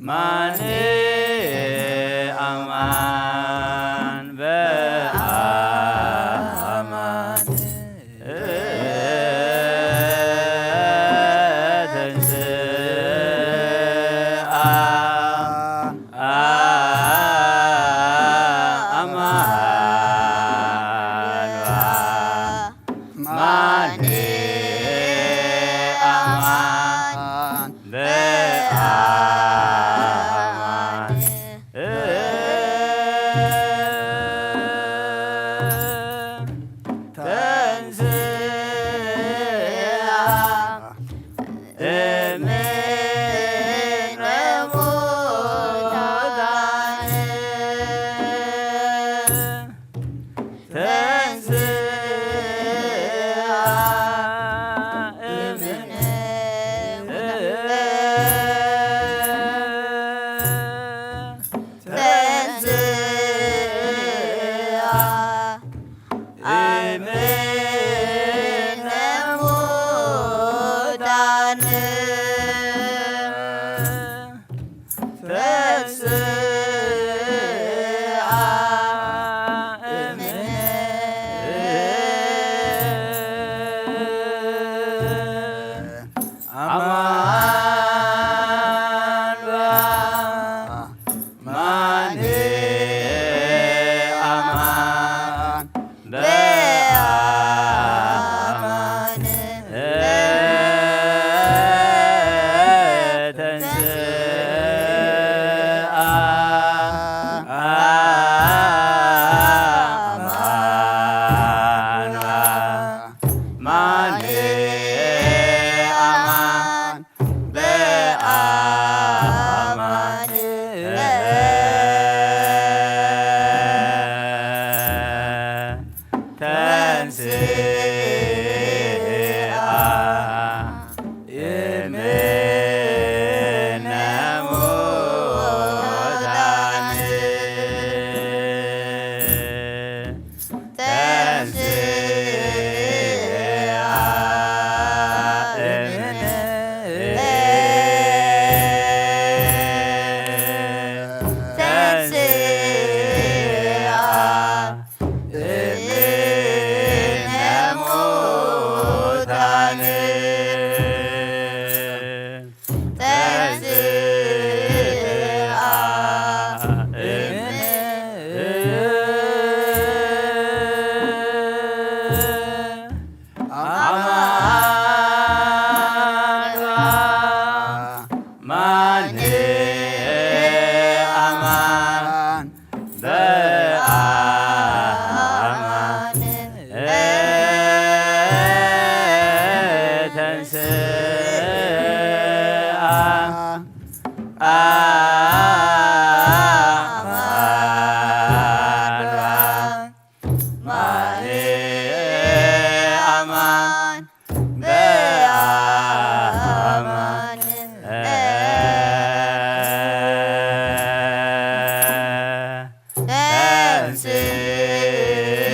በኣማን፣ ኣማን በኣማን ተንስኣ። ኣማን በኣማን፣ ኣማን በኣማን ተንስኣ እምነ ሙታን። ተንስኣ እምነ ተንስኣ እምነ ሙታን። ተንስኣ እምነ ኣማን በኣማን፣ ኣማን በኣማን ተንሥአ አማኑኤል አማን በአማን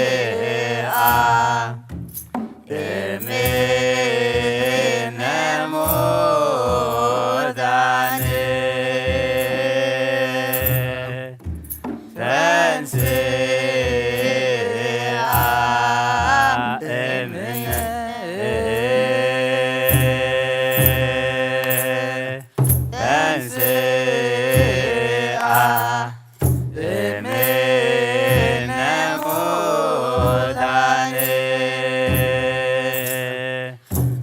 ተንሥአ እምነ ሙታን ተንሥአ እምነ ተንሥአ እምነ ሙታን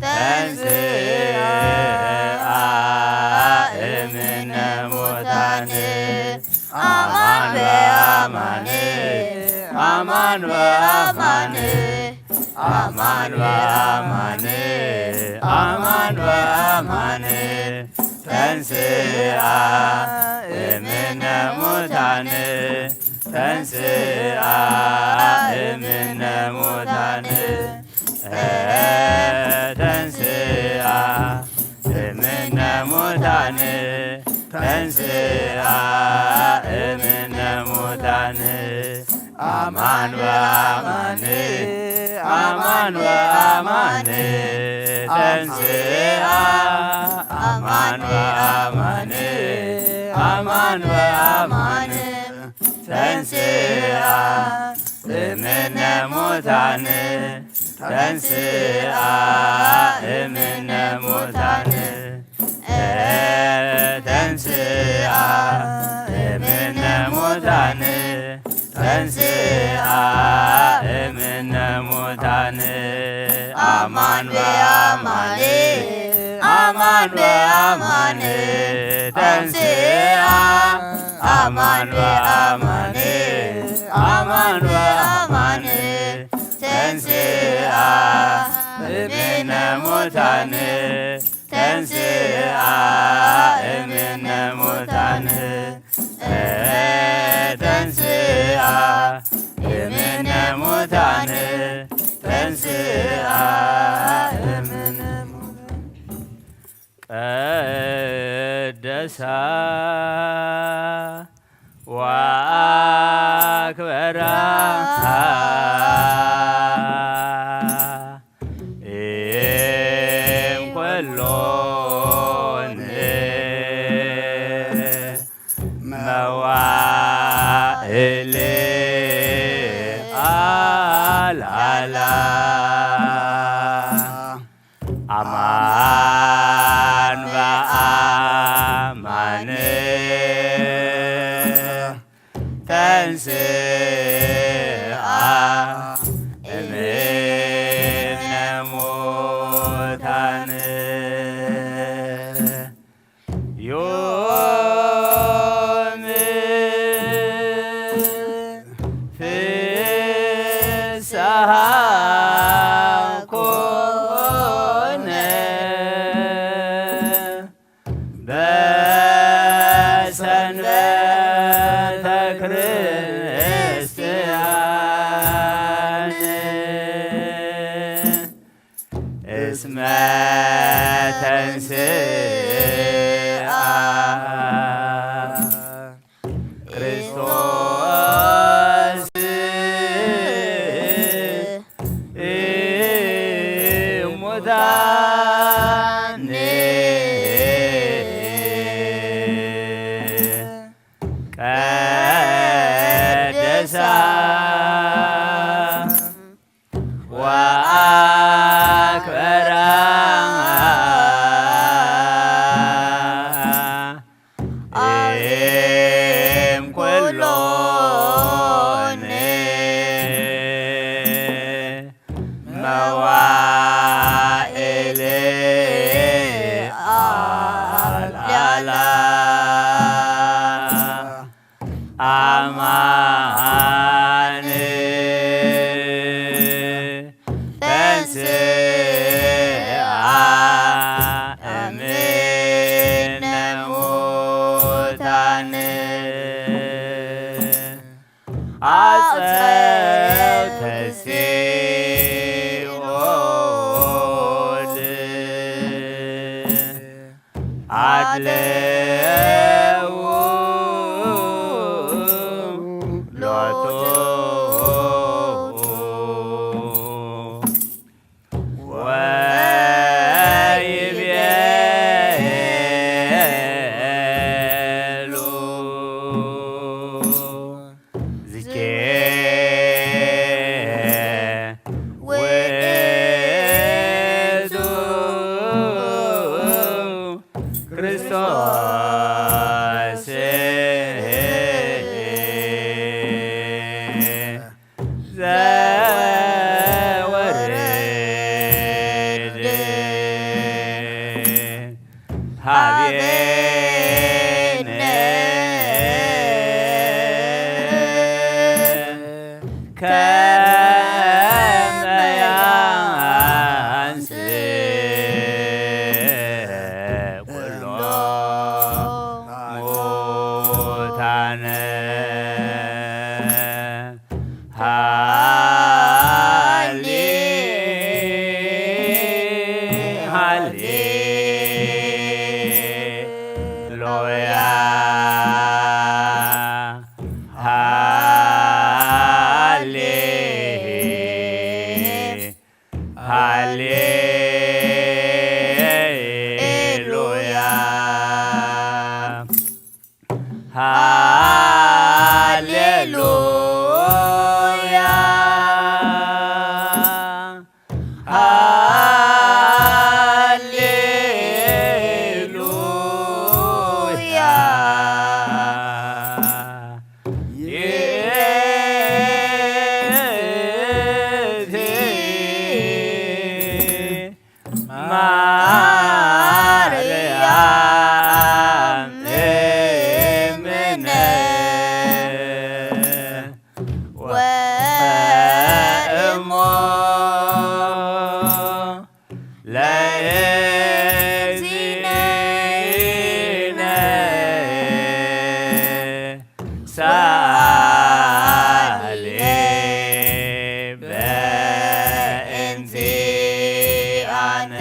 ተንሥአ እምነ ሙታን አማን በአማን አማን በአማን አማን በአማን አማን በአማን ተንሥአ እምነ ሙታን ተንሥአ እምነ ሙታን ተንሥአ እምነ ሙታን ተንሥአ እምነ ሙታን አማን በአማን አማን በአማን ተንሥአ አማን በአማን አማን በአማን ተንሥአ እምነ ሙታን ተንሥአ እምነ ሙታን ተንሥአ እምነ ሙታን ተንሥአ እምነ ሙታን አማን በአማን አማን በአማን ተንሥአ አማን በአማን አማን በአማን ተንሥአ እምነ ሙታን ተንሥአ እምነ ሙታን ተንሥአ እምነ ሙታን ተንሥአ እምነ ሙታን ቀደሳ ወአክበራ እምኩሎን መዋእል አላላ አማን በአማን ተንሥአ እምነ ሙታን ዮም ፍስሐ ኮነ በሰንበተ ክርስቲያን እስመ ተንሥአ ክርስቶስ እሙታን ቀደሳ ወአክበራ ኣድልዉ ሎቱ ወይቤሉ ዝኬ ውእቱ ክርስቶስ ዘወርድ ሀቤነ ከመ ያንስእ ኩሎ ሙታነ። ሃሌ ሃሌ ሉያ ሃሌ ሃሌሉያ ሃሌሉያ ሃሌሉያ ይእቲ ማርያም እምነ ወእሞ ለእግዚእነ ሳሊ በእንቲአነ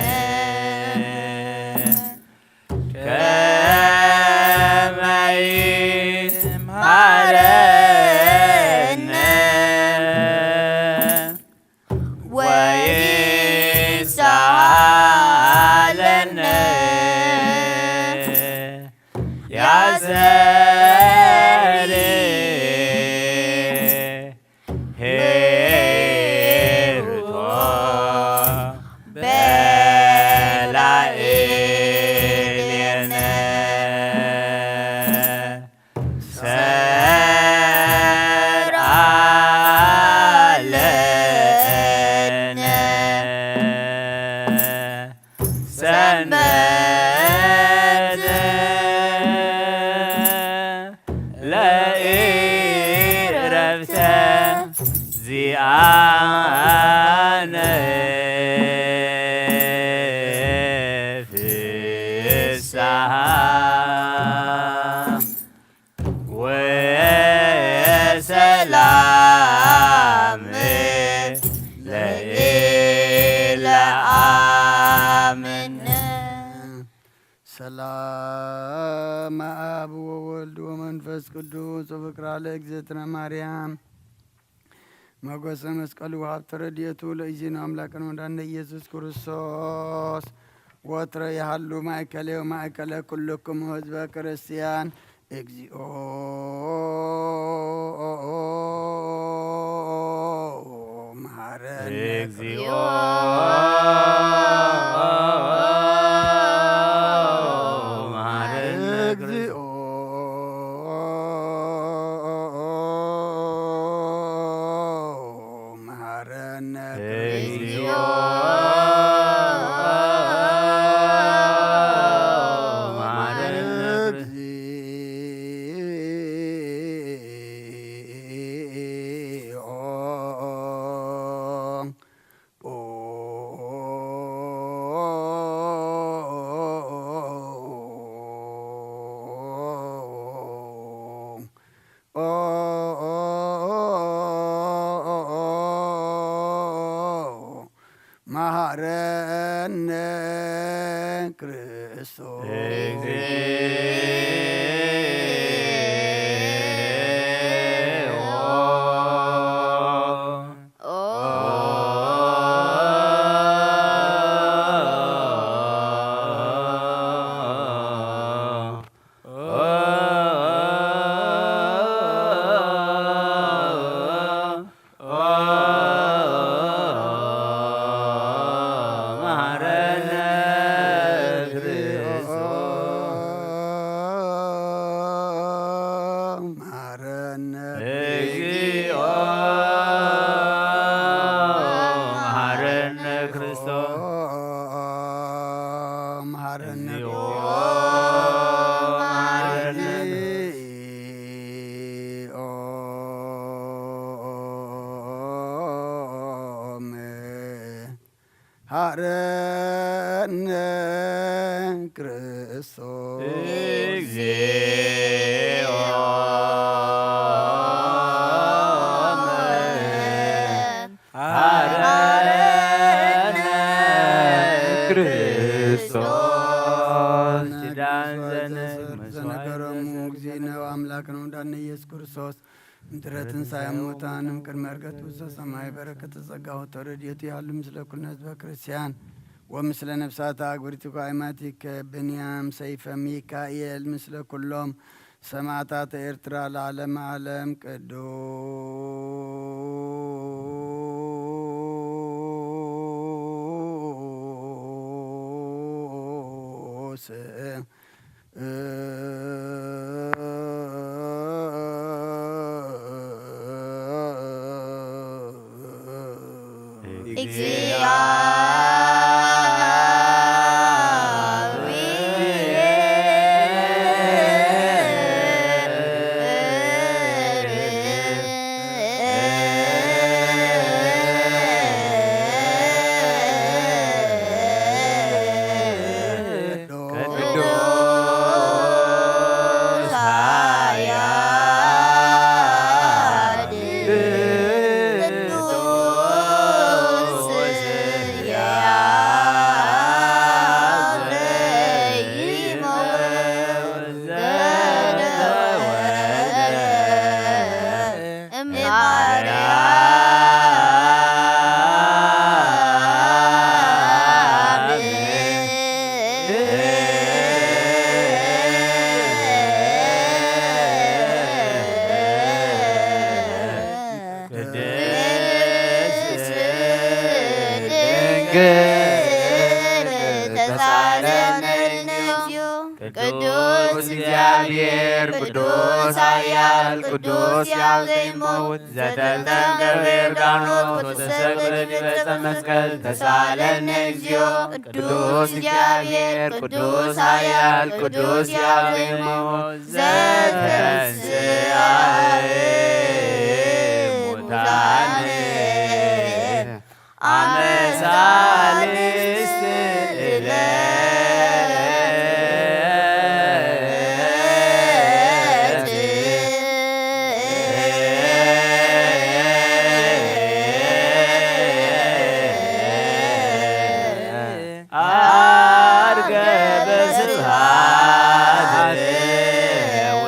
ከመ ይምሃረነ ወይሳለነ ያዘሪ ሄሩቶ በላዕሌነ ሰርዓ ለነ ሰንበተ ለኢረፍተ ዚኣነ ፍስሓ ወሰላም ለኢለኣምነ። ሰላም አብ ወወልድ ወመንፈስ ቅዱስ ወፍቅራ ለእግዝእትነ ማርያም ሞገሰ መስቀሉ ሀብተ ረድኤቱ ለእግዚእነ አምላክነ ወመድኃኒነ ኢየሱስ ክርስቶስ ወትረ ይሃሉ ማእከሌ ወማእከለ ኩልክሙ ህዝበ ክርስቲያን። እግዚኦ መሐረነ እግዚኦ መሐረነ እግዚኦ መሐረነ እግዚኦ መሐረነ እግዚኦ ክርስቶስ። እምድረ ትንሳኤ ሙታን እምቅድመ ዕርገቱ ሰማይ በረከተ ጸጋሁ ተረድኤቱ ይሃሉ ምስለ ኩልነ ህዝበ ክርስቲያን ወምስለ ነፍሳተ አግብርቲኩ አይማቲከ ብንያም ሰይፈ ሚካኤል ምስለ ኩሎም ሰማዕታተ ኤርትራ ለዓለመ ዓለም ቅዱስ ቅዱስ እግዚኣብሔር ቅዱስ ኃያል ቅዱስ ሕያው ዘይመውት ዘተጠምቀ በዮርዳኖስ ወተሰቅለ ዲበ ዕፀ መስቀል ተሳለነ እግዚኦ። ቅዱስ እግዚኣብሔር ቅዱስ ኃያል ቅዱስ ሕያው ዘይመውት ዘተንሥአ እሙታን አመ ሣልስት ዕለት ዐርገ በስብሐት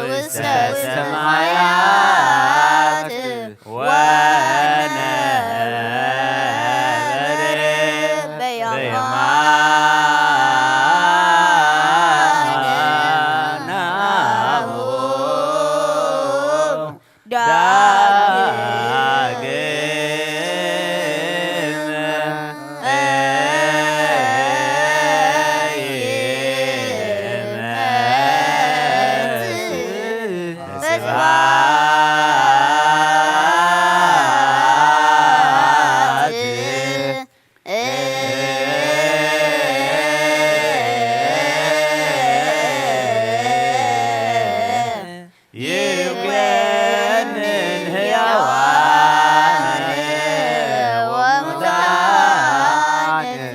ውስተ ሰማያት ወነበረ በየማናሁ ዳግመ ይኩነን ሕያዋን ወሙታን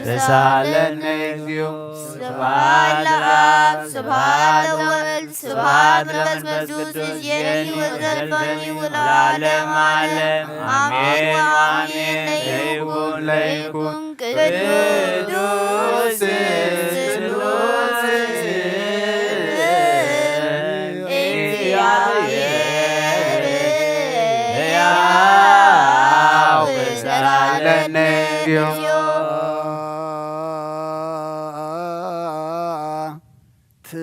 ተሳለነ እግዚኦ። ስብሐት ለአብ ስብሐት ለወልድ ስብሐት ለመንፈስ ቅዱስ ይእዜኒ ወዘልፈኒ ወለዓለመ ዓለም አሜን ወአሜን። ለይኩን ለይኩን ቅዱስ ት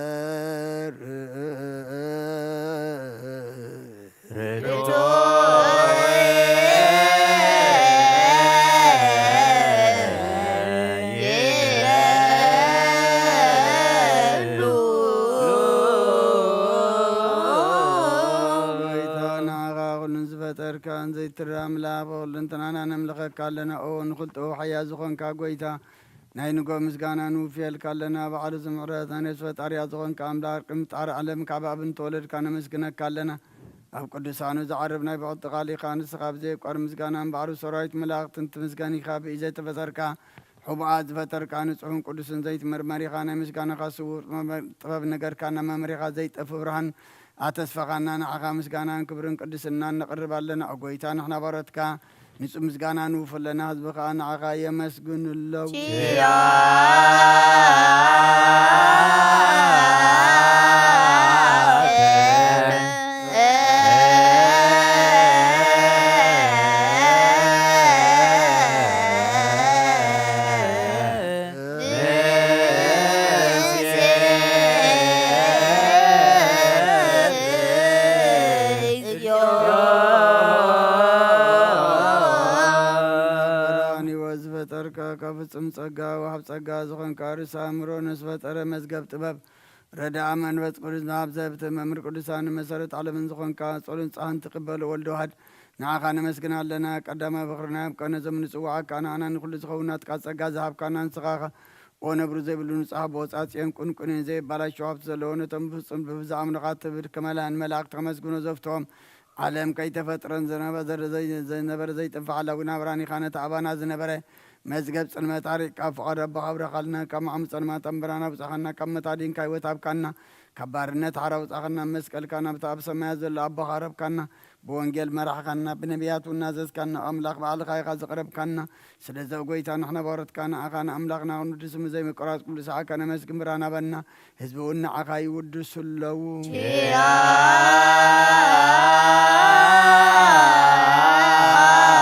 ለእግዚኣብሔር ጎይታ ንዓኻ ኩሉን ዝፈጠርካን ዘይትረኣ ኣምላኽ ብኹልንትናና ነምልኸካ ኣለና። ኦ ንኹልጥኡ ሓያል ዝኾንካ ጎይታ ናይ ንጎ ምስጋና ንውፍየልካ ኣለና። ባዕሉ ዝምሕረት ናይ ነፍሲ ፈጣሪያ ዝኾንካ ኣምላኽ ቅድሚ ጣር ዓለም ካብ ኣብ እንተወለድካ ነመስግነካ ኣለና። ኣብ ቅዱሳኑ ዝዓርብ ናይ ብቕጥቃሊኻ ንስኻ ብዘየቋር ምስጋና እምበኣር ሰራዊት መላእኽትን ትምስጋኒኻ ብኢዘ ተፈጠርካ ሕቡኣት ዝፈጠርካ ንጹሕን ቅዱስን ዘይትመርመር ኢኻ። ናይ ምስጋናኻ ስውር ጥበብ ነገርካ ናብ መምሪኻ ዘይጠፍ ብርሃን ኣተስፋኻና ንዓኻ ምስጋናን ክብርን ቅድስናን ነቕርብ ኣለና። ኦ ጎይታ ንሕና ባሮትካ ንጹህ ምስጋና ንውፍ ኣለና። ህዝቢ ኸኣ ንዓኻ የመስግኑ ኣለዉ። ኪያ ቀራንዮ ዝፈጠርካ ካብ ፍጹም ጸጋ ወሃብ ጸጋ ዝኾንካ ርእሰ ኣእምሮ ንዝፈጠረ መዝገብ ጥበብ ረዳኣ መንፈስ ቅዱስ ናብ ዘብቲ መምህር ቅዱሳን መሰረት ዓለምን ዝኾንካ ጸሎን ጻህን ትቕበል ወልድ ዋህድ ንዓኻ ነመስግን ኣለና። ቀዳማይ በኽሪ ናይ ኣብ ቀነ ዘመን ንጽዋዓካ ንዓና ንኹሉ ዝኸውን ናትካ ጸጋ ዝሃብካና ንስኻ ኸ ኦ ነብሩ ዘይብሉ ንጹሕ ኣቦ ወጻጽኤን ቁንቁንን ዘይባላሸው ሃብቲ ዘለዎ ነቶም ብፍጹም ብብዝሒ ኣምልኻ ትብድ ከመላን መላእክት ከመስግኖ ዘፍትዎም ዓለም ከይተፈጥረን ዝነበረ ዘይ-፣ ዘይነበረ ዘይጠፍእ ሓላዊ ናብራን ኢኻ ነቲ ኣባና ዝነበረ መዝገብ ጽልመት ኣሪቕካ ፍቓድ ኣቦኻ ኣብረኻልና። ካብ ማዕሙ ጸልማት ኣንበራና ኣውጻኻና። ካብ መታዲንካ ህይወት ሃብካና። ካብ ባርነት ሓራ ኣውጻኻና። መስቀልካ ናብቲ ኣብ ሰማያት ዘሎ ኣቦኻ ኣረብካና። ብወንጌል መራሕኻና። ብነቢያት እውን ናዘዝካና። ኣምላኽ ባዕልኻ ኢኻ ዘቕረብካና። ስለዚ ኦ ጎይታ ንሕና ባሮትካ ንኣኻ ንኣምላኽና ክንውድስ ስሙ ዘይምቁራጽ ቅዱስ ስዓካ ነመስግን ብራና በና። ህዝቢ እውን ንዓኻ ይውድሱ ኣለዉ።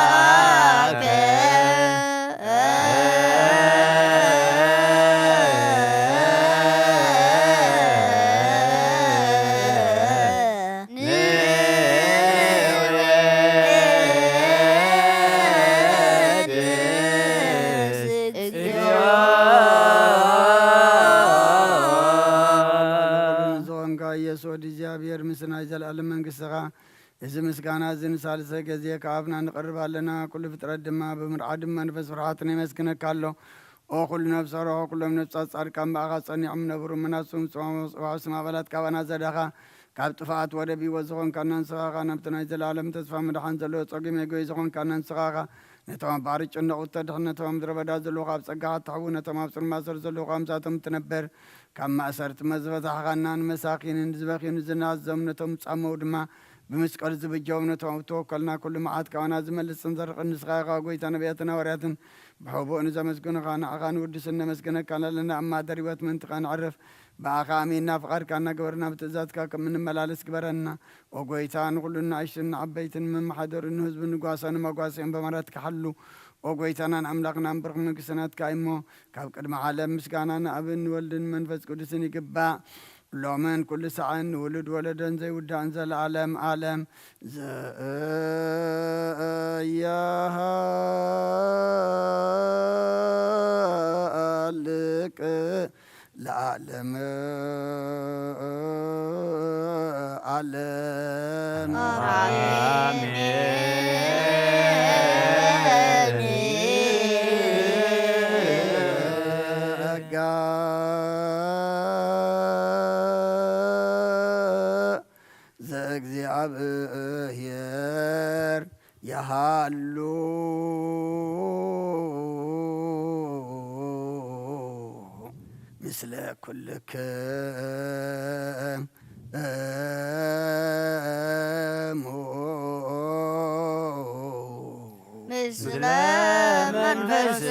ኪያከ ንወድስ እግዚኦ። ዝኾንካ ኢየሱስ ወዲ እግዚኣብሔር፣ ምስ ናይ ዘለኣለም መንግስትኻ፣ እዚ ምስጋና እዚ ንሳልሳይ ግዜ ከኣብና ንቕርብ ኣለና። ኩሉ ፍጥረት ድማ ብምርዓድን መንፈስ ፍርሓትን የመስግነካ ኣሎ። ኦ ኩሉ ነፍሲ ርሆ፣ ኩሎም ነፍሳት ጻድቃን ብኣኻ ጸኒዖም ነብሩ። መናስም ጽዋሕ ስም ኣባላት ካባና ዘዳኻ፣ ካብ ጥፍኣት ወደብ ህይወት ዝኾንካና ንስኻ ኢኻ። ናብቲ ናይ ዘለኣለም ተስፋ ምድሓን ዘለዎ ጸጉ መጎይ ዝኾንካና ንስኻ ኢኻ። ነቶም ኣብ ባሕሪ ጭንቕ እተድሕን፣ ነቶም ኣብ ምድረ በዳ ዘለዉ ካብ ጸጋኻ እትሕቡ፣ ነቶም ኣብ ጽልማት ስር ዘለዉ ካብ ምሳቶም እትነብር፣ ካብ ማእሰርቲ መዝፈታሕኻና ንመሳኪንን ዝበኽዩን ዝናዘዞም ነቶም ጻመው ድማ ብመስቀሉ ዝብጀዎም ነቶም ኣብ ተወከልና ኩሉ መዓት ካባና ዝመልስን ዘርቕን ንስኻ ኢኻ። ጎይታ ነቢያትን ሃዋርያትን ብሕቡእ ንዘመስግኑኻ ንዓኻ ንውድስን ነመስግነካን ኣለና። ኣብ ማደር ህይወት ምእንቲ ከነዕርፍ ብኣኻ ኣሚንና ፍቓድካ እናገበርና ብትእዛዝካ ከም እንመላለስ ግበረና። ኦ ጎይታ ንኹሉ ንኣሽቱን ንዓበይትን መመሓደሩ ንህዝቡ ንጓሳ ንመጓሰኦም ብምህረትካ ሓሉ። ኦ ጎይታናን ኣምላኽናን ብርኽ መንግስቲ ናትካ እሞ ካብ ቅድሚ ዓለም ምስጋና ንኣብን ንወልድን መንፈስ ቅዱስን ይግባእ። ሎምን ኩሉ ሳዕን ንውሉድ ወለዶን ዘይውዳእን ዘለዓለም ዓለም ዘያሃልቅ ለዓለም ዓለም። ኣሜን። ጸጋ ዘእግዚኣብሔር የሃሉ ምስለ ኩልክም እሙ። ምስለ መንፈስከ።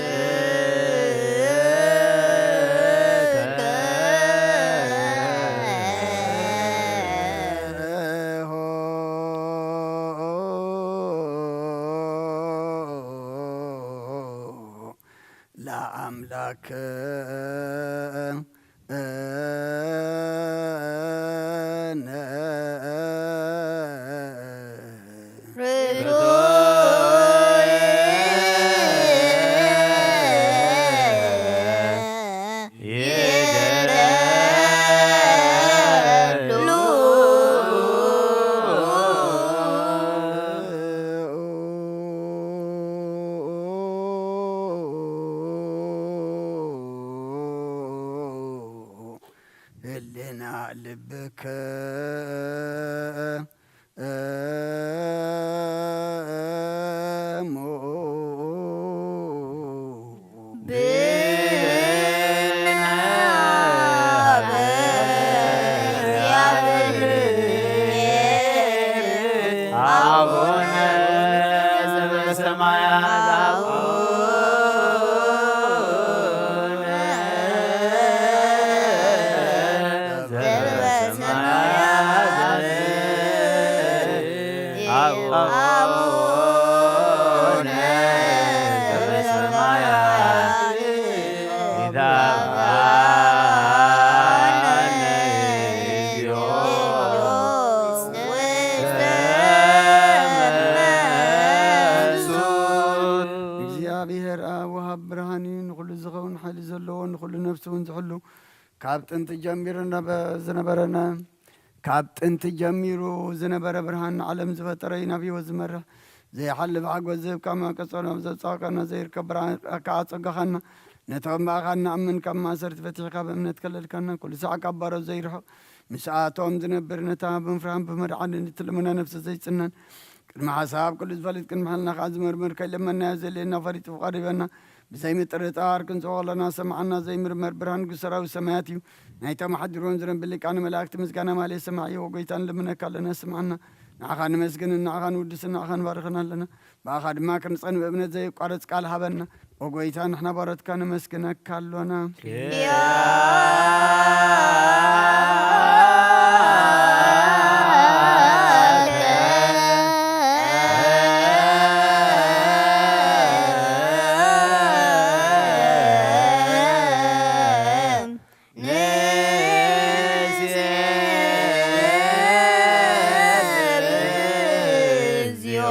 ኣምላክ ህልና ልብከ እሞ አቡነ ዘበሰማያት አቡነ ዘበሰማያት አቡነ ዘበሰማያት ይትባረክ እግዚኦ። እግዚአብሔር አብ ወሃብ ብርሃን እዩ፣ ንኹሉ ዝኸውን ሓይሊ ዘለዎ፣ ንኹሉ ነፍሲ እውን ዝሕሉ፣ ካብ ጥንቲ ጀሚሩ ነበ-፣ ዝነበረነ፣ ካብ ጥንቲ ጀሚሩ ዝነበረ ብርሃን ንዓለም ዝፈጠረ እዩ፣ ናብ ህይወት ዝመርሕ፣ ዘይሓልፍ ሓጎስ ዝህብ፣ ካብ መቀጸሎ ዘውጻእካና ዘይርከብ ብርሃን ከኣ ጸጋኻና፣ ነቶም ብኣኻ እንኣምን ካብ ማእሰርቲ ፈቲሕካ ብእምነት ከለልካና፣ ኩሉ ሳዕ ካብ ባሮት ዘይርሕቕ፣ ምስኣቶም ዝነብር፣ ነታ ብምፍራህን ብምድዓንን እትልምና ነፍሲ ዘይጽነን፣ ቅድሚ ሓሳብ ኩሉ ዝፈልጥ፣ ቅድሚ ሕልና ከኣ ዝመርምር፣ ከይለመናዮ ዘድልየና ፈሊጡ ፍቓዱ ሂበና፣ ብዘይ ምጥርጣር ክንጽዎ ከለና ሰማዕና ዘይምርመር ብርሃን ንጉስ ሰራዊት ሰማያት እዩ። ናይቶም ኣሕዲርዎም ዝነብር ሊቃነ መላእክቲ ምስጋና ማሌ ሰማዕ እዩ። ወጎይታ ንልምነካ ኣለና፣ ስምዓና። ንዓኻ ንመስግንን ንዓኻ ንውድስን ንዓኻ ንባርኽን ኣለና። ብኣኻ ድማ ክንጸን ብእምነት ዘይቋረጽ ቃል ሃበና። ወጎይታ ንሕና ባሮትካ ንመስግነካ ኣሎና። ንስዕር እግዚኦ።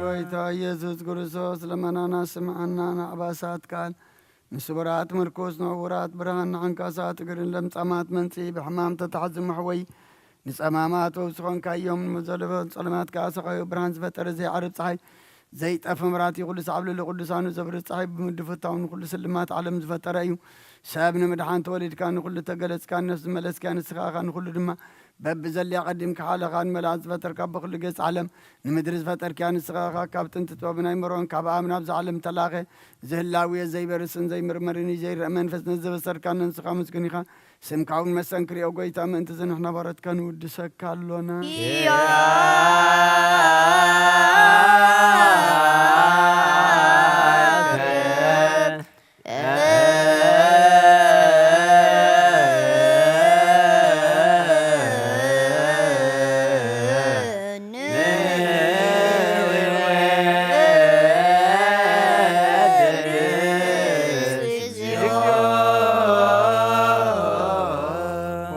ጎይታ ኢየሱስ ክርስቶስ ልመናና ስምዓና፣ ንኣባሳት ቃል ንስቡራት ምርኩስ፣ ንዕውራት ብርሃን፣ ንዓንካሳት እግርን ለምጻማት መንጽኢ፣ ብሕማም ተታሕዙ መሕወይ፣ ንጸማማት ፈውሲ ኾንካዮም፣ ንመዘለፈ ጸለማት ከኣ ሰቓዩ ብርሃን ዝፈጠረ ዘይዓርብ ጸሓይ፣ ዘይጠፍ መብራህቲ፣ ኩሉ ሳዕብ ልዕሊ ቅዱሳኑ ዘብርህ ጸሓይ ብምድፍታው ንኹሉ ስልማት ዓለም ዝፈጠረ እዩ። ሰብ ንምድሓን ተወሊድካ፣ ንኹሉ ተገለጽካ፣ ነፍሲ ዝመለስካ ንስኻ ኢኻ፣ ንኹሉ ድማ በብዘድልያ ቀዲምካ ሓለኻ ንመላእክት ዝፈጠርካ፣ ብኹሉ ገጽ ዓለም ንምድሪ ዝፈጠርክያ ንስኻ ኢኻ። ካብ ጥንቲ ጥበብን ኣይምሮን ካብ ኣብ ናብዛ ዓለም ተላኸ፣ እዚ ህላዌ ዘይበርስን ዘይምርመርን እዩ፣ ዘይረአ መንፈስ ነዚ ዘበሰርካና ንስኻ ምስጉን ኢኻ። ስምካ እውን መሰንክር እዩ፣ ጎይታ፣ ምእንቲ እዚ ንሕና ባሮትካ ንውድሰካ ኣሎና። ኦ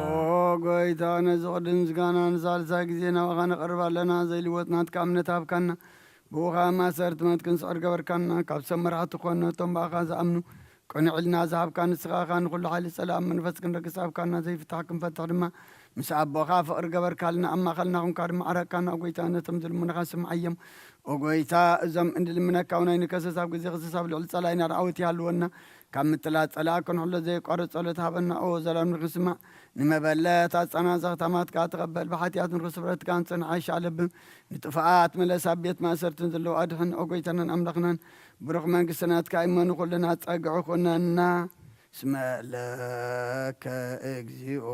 ጎይታ፣ ነዚ ቅዱስ ምስጋና ንሳልሳይ ግዜ ናባኻ ነቕርብ ኣለና። ዘይልወጥ ናትካ እምነት ሃብካና። ብኡ ኸኣ ማእሰርቲ ሞት ክንስዕር ገበርካና። ካብ ሰብ መራሕቲ ኮነ፣ ነቶም ብኣኻ ዝኣምኑ ቅኑዕ ኢልና ዝሃብካ ንስኻ ኢኻ። ንኹሉ ሓይሊ ጸላእን መንፈስ ክንረግጽ ሃብካና። ዘይፍታሕ ክንፈትሕ ድማ ምስ ኣቦኻ ፍቕሪ ገበርካልና። ኣብ ማእኸልና ኹንካ ድማ ዓረቅካና። ኦ ጎይታ፣ ነቶም ዝልምኑኻ ስምዓዮም። ኦ ጎይታ፣ እዞም እንልምነካ እውን ኣይንከስስ። ኣብ ግዜ ክስስ ኣብ ልዕሊ ጸላኢና ርኣወት ይሃልወና። ካብ ምትላል ጸላእ ክንሕሎ ዘየቋርጽ ጸሎት ሃበና። ኦ ዘላለም ንኽንስማዕ፣ ንመበለት ኣጻናዛ ታማትካ ተቐበል። ብሓጢኣት ንርኹስ ብረትካ ንጽንዕ ኣይሻለብም። ንጥፉኣት ምለስ፣ ኣብ ቤት ማእሰርትን ዘለዉ ኣድሕን። ኦ ጎይታናን ኣምላኽናን፣ ብሩኽ መንግስቲ ናትካ እሞ ንኹልና ጸግዒ ኩነና። እስመ ለከ እግዚኦ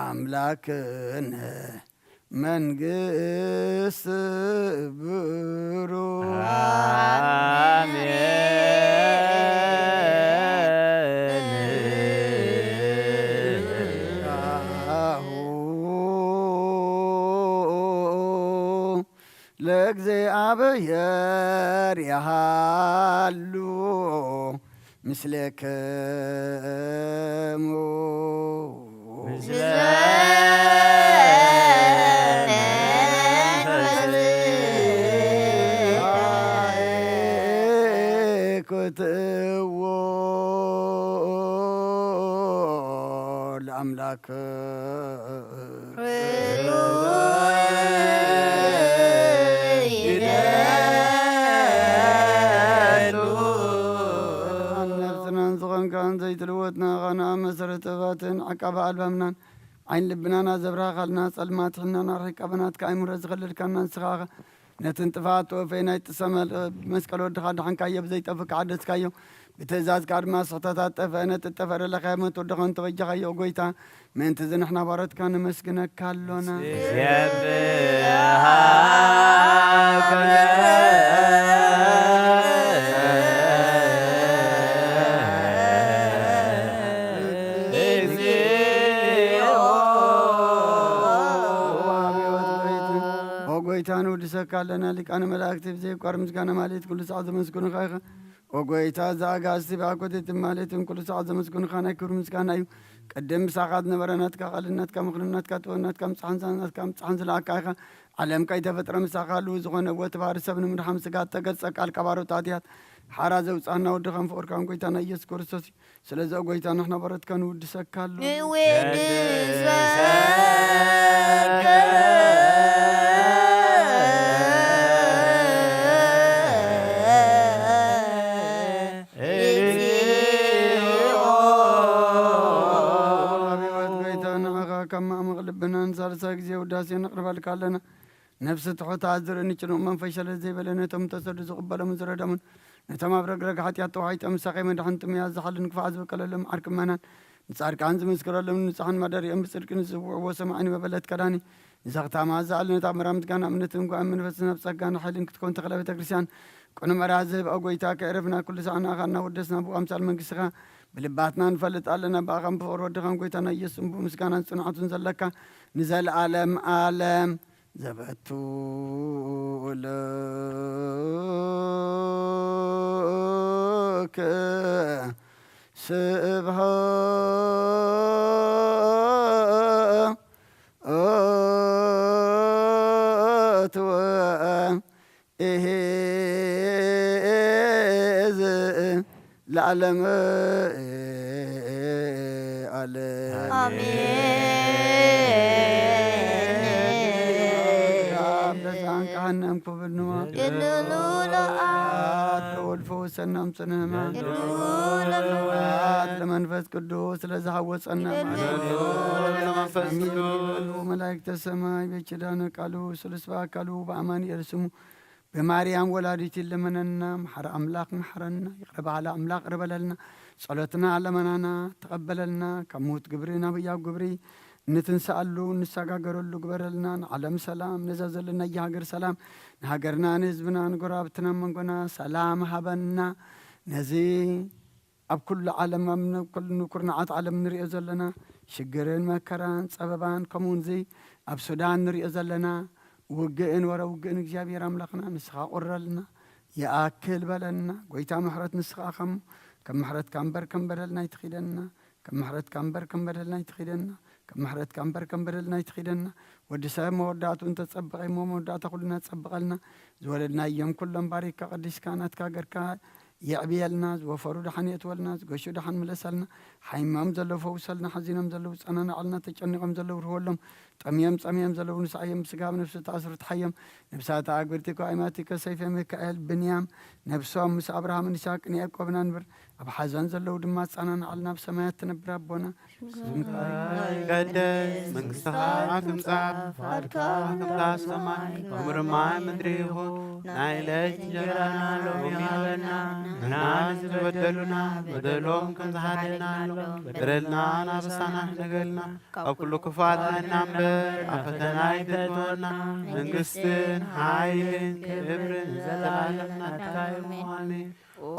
ኣምላክነ መንግስት ብሩክ። አሜን። እግዚኣብሔር ይሃሉ ምስሌክሙ። ክትእዎ ለኣምላክ ነብስናን ዝኾንካን ዘይትልወጥ ንዓኻ መሰረት ጥበባትን ዓቃቢ ኣልባምናን ዓይን ልብናና ዘብራኻልና ጸልማት ሕናና ርሒቃ ብናትካ ኣይምረ ዝኸለልካና ንስኻ ኢኻ። ነትን ጥፋት ተወፈይ ናይ ጥሰመል ብመስቀል ወድኻ ድሓንካዮ ብዘይጠፍእ ከዓደስካዮ ብትእዛዝካ ድማ ስሕተታት ጠፍአ ነቲ ጠፈረ ለኻየ ሞት ወድኻ እንተበጃኻዮ ጎይታ ምእንቲ እዚ ንሕና ባሮትካ ነመስግነካ ኣሎና። ኦ ጎይታ ንውድሰካ ኣለና ሊቃነ መላእክቲ ብዘይቋር ምስጋና ማለት ኩሉ ሰዓት ዘመስግኑኻ ኢኻ። ኦ ጎይታ፣ እዚ ኣጋእዝቲ ብኣኮቴት ማሌትን ኩሉ ሰዓት ዘመስግኑኻ ናይ ክብሪ ምስጋና እዩ። ቅድም ምሳኻ ዝነበረ ናትካ ቃልን ናትካ ምኽርን ናትካ ጥበብን ናትካ ምጽሓን ናትካ ምጽሓን ዝለኣካ ኢኻ። ዓለም ከይተፈጥረ ምሳኻ ህልው ዝኾነ እወ ተባህሪ ሰብ ንምድሓን ስጋ እተገልጸ ቃልካ ባሮት ኣትያት ሓራ ዘውጻና ወድኻን ፍቕርካን ጎይታና ኢየሱስ ክርስቶስ እዩ። ስለዚ ኦ ጎይታ ንሕና ባሮትካ ንውድሰካ ኣሎ። ንውድሰካ እግዚኣብሔር ጎይታ ንዓኻ ካብ ማዕመቕ ልብናን ሳልሳይ ግዜ ውዳሴ ነቕርበልካ ኣለና። ነፍሲ ትሑታት ዝርኢ ንጭኑቕ መንፈስ ሸለል ዘይበለ ነቶም ተሰዱ ዝቕበሎምን ዝረደሙን ነቶም ኣብ ረግረግ ሓጢኣት ተዋሒጦም ምሳኸ መድሕን ጥሙያት ዝሓልን ክፋእ ዝበቀለሎም ዓርኪ እመናን ንጻድቃን ዝምስክረሎም ንጹሓን ማደሪኦም ብጽድቂ ንዝጽውዕዎ ሰማዒ ንበበለት ከዳኒ ንዘኽታማ ዝኣልነት ኣምራ ምስጋና እምነትን ጓዕን መንፈስን ኣብ ጸጋን ሓይልን ክትኮን ተኽለ ቤተ ክርስቲያን ቅኑዕ መርያ ዝህብ ኦ ጎይታ ከዕረፍና ኩሉ ሰዓና ኣኻና ወደስና ብኣምሳል መንግስትኻ ብልባትና ንፈልጥ ኣለና ብኣኻን ብፍቕሪ ወድኻን ጎይታና ኢየሱስን ብምስጋናን ጽንዓቱን ዘለካ ንዘለኣለም ኣለም ዘበቱ ለከ ስብሐት ወ ኢሂ ለዓለም ዓለም። ኣሜን። ኣብ ደስታን ካህናም ክብል ንዋ። ቅድሉ ለኣብ። ለወልድ ፈወሰና እምፅነ ህማም። ቅድሉ ለመንፈስ ቅዱስ ስለዝሃወፀና ቅድሉ ለመንፈስ ቅዱስ። መላእክተ ሰማይ በኪዳነ ቃሉ ስሉስ በአካሉ በአማኑኤል ስሙ ብማርያም ወላዲት ይለመነና። መሓሪ ኣምላኽ መሓረና፣ ይቕረ በሃሊ ኣምላኽ ይቕረ በለልና። ጸሎትና ለመናና ተቐበለልና። ካብ ምዉት ግብሪ ናብ ህያው ግብሪ እንትንስኣሉ እንሰጋገረሉ ግበረልና። ንዓለም ሰላም፣ ነዛ ዘለናያ ሃገር ሰላም፣ ንሃገርና ንህዝብና ንጎረባብትና መንጎና ሰላም ሃበና። ነዚ ኣብ ኩሉ ዓለም ኣብ ን-፣ ኩሉ ኩርናዓት ዓለም ንሪኦ ዘለና ሽግርን መከራን ጸበባን ከምኡውን እዚ ኣብ ሱዳን ንሪኦ ዘለና ውግእን ወረ ውግእን እግዚኣብሔር ኣምላኽና ንስኻ ቁረልና፣ ይኣክል በለና። ጎይታ ምሕረት ንስኻ ከም፣ ከም ምሕረትካ እምበር ከም በደልና ኣይትኺደና፣ ከም ምሕረትካ እምበር ከም በደልና ኣይትኺደና፣ ከም ምሕረትካ እምበር ከም በደልና ኣይትኺደና። ወዲ ሰብ መወዳእቱ እንተጸበቐ እሞ መወዳእታ ኩልና ጸብቐልና። ዝወለድናዮም ኩሎም ባሪካ ቀዲስካ ናትካ ገርካ የዕብየልና። ዝወፈሩ ደሓን የእትወልና፣ ዝገሹ ደሓን ምለሰልና። ሓሚሞም ዘለዉ ፈውሰልና፣ ሓዚኖም ዘለዉ ጸናናዕልና፣ ተጨኒቖም ዘለዉ ርህወሎም፣ ጠምዮም ጸምዮም ዘለዉ ንስዓዮም፣ ብስጋ ብነፍሲ ተኣስሩ ትሓዮም። ነብሳት ኣግብርቲ ከዋይማቲ ከሰይፈ ሚካኤል ብንያም ነብሶም ምስ ኣብርሃምን ይስሐቅን ያዕቆብን ኣንብር። ኣብ ሓዘን ዘለዉ ድማ ኣጸናንዓልና፣ ኣብ ሰማያት ትነብር ኣቦና። ስምካ ይቀደስ፣ መንግስትኻ ትምጻእ፣ ፍቓድካ ከምታ ኣብ ሰማይ ከምኡ ድማ ኣብ ምድሪ ይኹን። ናይ ዕለት እንጀራና ሎሚ ሃበና፣ ንሕና ንዝበደሉና በደሎም ከም ዝሓለና፣ በደልና ናበሳና ንገልና፣ ካብ ኩሉ ክፉኣት ኣድሕነና እምበር፣ ኣብ ፈተና ኣይተእትወና፣ መንግስትን ሓይልን ክብርን ንዘለኣለም ናትካ እዩ። ኣሜን። ኦ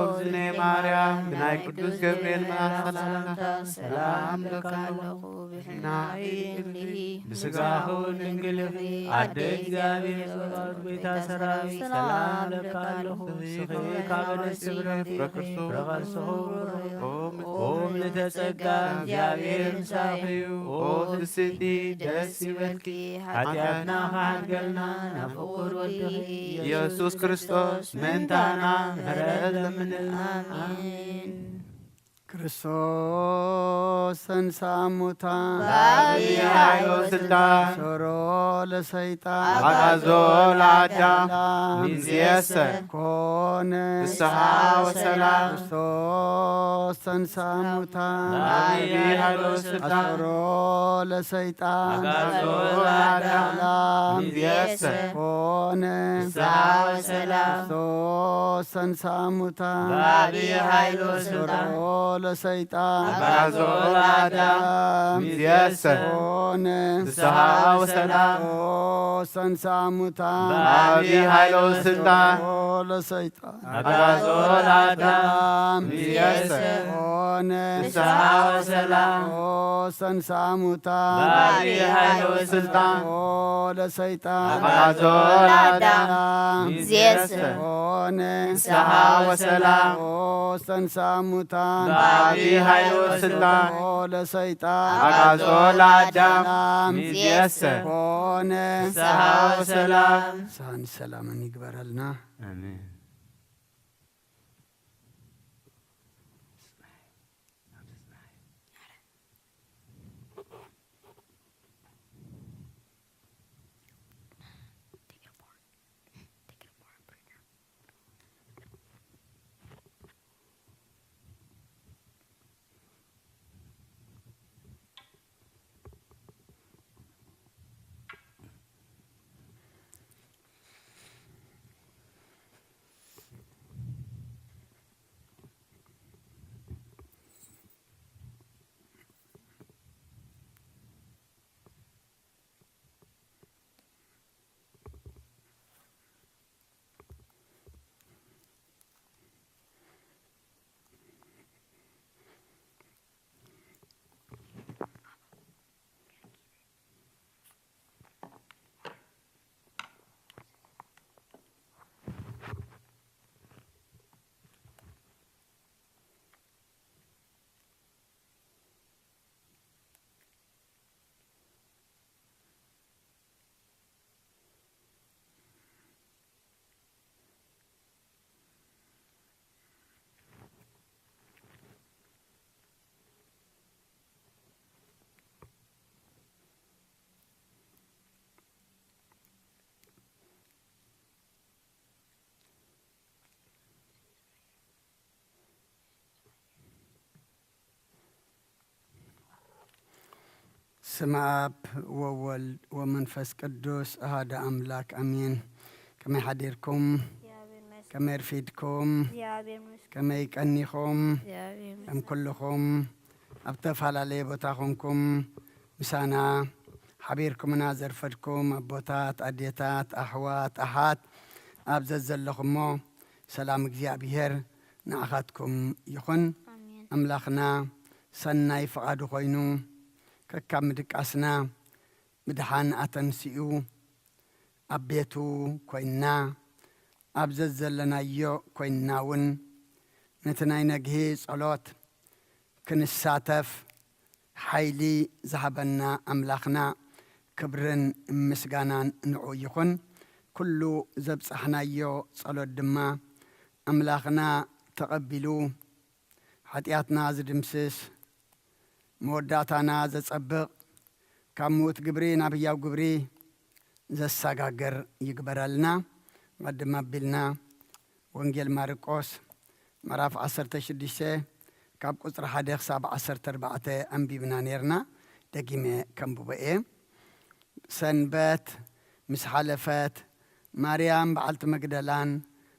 እዝነ ማርያም፣ ብናይ ቅዱስ ገብርኤል መልኣኽ ሰላምታ ሰላም እብለካ ኣለኹ። ብሕናኺ ድንግል ኢኺ፣ ብስጋኺ እውን ድንግል ኢኺ። ኣደ እግዚኣብሔር፣ ዘወሃብ ጌታ ሰራዊት፣ ሰላም እብለካ ኣለኹ። ንስኺ ካብ ኣንስቲ ክብረት ፍረ ክርስቶስ፣ ፍረ ከርስኺ ብሩኽ እዩ። ኦ ምልዕተ ጸጋ፣ እግዚኣብሔር ምሳኺ እዩ። ኦ ፍስሕቲ፣ ደስ ይበልኪ፣ ሓጢኣትና ክሓድገልና ናብ ፍቁር ወድኺ ኢየሱስ ክርስቶስ ምእንታና ምሕረት ለምንልና። ኣሜን። ክርስቶስ ተንሥአ እሙታን፣ በአቢይ ኃይል ወስልጣን፣ አሰሮ ለሰይጣን፣ አግዓዞ ለአዳም፣ እምይእዜሰ ኮነ ፍስሐ ወሰላም። ክርስቶስ ተንሥአ እሙታን፣ በአቢይ ኃይል ወስልጣን፣ አሰሮ ለሰይጣን፣ አግዓዞ ለአዳም፣ ሰላም እምይእዜሰ ኮነ ፍስሐ ወሰላም። ክርስቶስ ተንሥአ እሙታን፣ በአቢይ ኃይል ወስልጣን፣ አሰሮ ለሰይጣን፣ አግዓዞ ለአዳም፣ እምይእዜሰ ኮነ ፍስሐ ወሰላም። ክርስቶስ ተንሥአ እሙታን፣ በአቢይ ኃይል ወስልጣን፣ አሰሮ ለሰይጣን፣ አግዓዞ ለአዳም፣ እምይእዜሰ ኮነ ፍስሐ ወሰላም። ክርስቶስ ተንሥአ እሙታን፣ በአቢይ ኃይል ወስልጣን፣ አሰሮ ለሰይጣን፣ አግዓዞ ለአዳም፣ እምይእዜሰ ኮነ ፍስሐ ወሰላም። ክርስቶስ ተንሥአ እሙታን፣ በአቢይ ኃይል ወስልጣን፣ አሰሮ ለሰይጣን፣ አግዓዞ ለአዳም፣ እምይእዜሰ ኮነ ፍስሐ ወሰላም። ንስሓን ሰላምን ይግበረልና። ኣሜን። ስመ ኣብ ወወልድ ወመንፈስ ቅዱስ ኣሃደ ኣምላክ ኣሜን። ከመይ ሓዲርኩም? ከመይ ርፊድኩም? ከመይ ቀኒኹም? ከም ኩልኹም ኣብ ተፈላለየ ቦታ ኾንኩም ምሳና ሓቢርኩምና ዘርፈድኩም ኣቦታት፣ ኣዴታት፣ ኣሕዋት፣ ኣሓት ኣብ ዘዘለኹሞ ሰላም እግዚኣብሔር ንዓኻትኩም ይኹን። ኣሜን። ኣምላኽና ሰናይ ፍቓዱ ኮይኑ ከካብ ምድቃስና ምድሓን ኣተንሲኡ ኣብ ቤቱ ኮይንና ኣብ ዘዘለናዮ ኮይንና እውን ነቲ ናይ ነግሂ ጸሎት ክንሳተፍ ሓይሊ ዝሃበና ኣምላኽና ክብርን ምስጋናን ንዕኡ ይኹን። ኩሉ ዘብጻሕናዮ ጸሎት ድማ ኣምላኽና ተቐቢሉ ሓጢኣትና ዝድምስስ መወዳእታና ዘጸብቕ ካብ ምዉት ግብሪ ናብ ህያው ግብሪ ዘሰጋግር ይግበረልና። ቅድም ኣቢልና ወንጌል ማርቆስ ምዕራፍ ዓሰርተ ሽዱሽተ ካብ ቁጽሪ ሓደ ክሳብ ዓሰርተ ኣርባዕተ ኣንቢብና ኔርና። ደጊመ ከንብቦ እየ። ሰንበት ምስ ሓለፈት ማርያም በዓልቲ መግደላን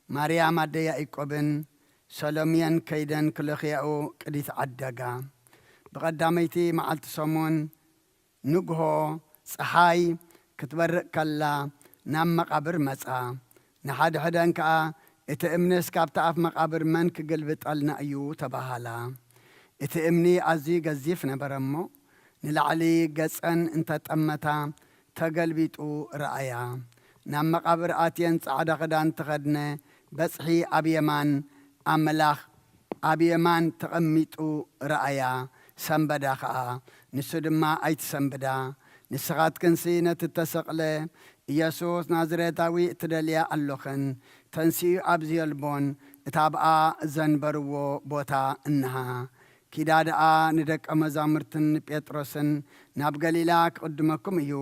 ማርያም ኣደ ያኢቆብን ሰሎምየን ከይደን ክልኽያኡ ቅዲት ዓደጋ። ብቐዳመይቲ መዓልቲ ሰሙን ንግሆ ጸሓይ ክትበርቕ ከላ ናብ መቓብር መጻ። ንሓድሕደን ከኣ እቲ እምንስ ካብቲ ኣፍ መቓብር መን ክግልብጠልና እዩ? ተባሃላ። እቲ እምኒ ኣዝዩ ገዚፍ ነበረ እሞ፣ ንላዕሊ ገጸን እንተጠመታ ተገልቢጡ ረኣያ። ናብ መቓብር ኣትየን ጻዕዳ ክዳን ተኸድነ በጽሒ ኣብ የማን ኣምላኽ ኣብ የማን ተቐሚጡ ረኣያ፣ ሰንበዳ ኸኣ። ንሱ ድማ ኣይትሰንብዳ፣ ንስኻትክንሲ ነቲ እተሰቕለ ኢየሱስ ናዝሬታዊ እትደልያ ኣሎኽን፣ ተንሲኡ ኣብዚ የልቦን፣ እታ ኣብኣ ዘንበርዎ ቦታ እንሃ። ኪዳ ደኣ ንደቀ መዛሙርትን ንጴጥሮስን፣ ናብ ገሊላ ክቕድመኩም እዩ፣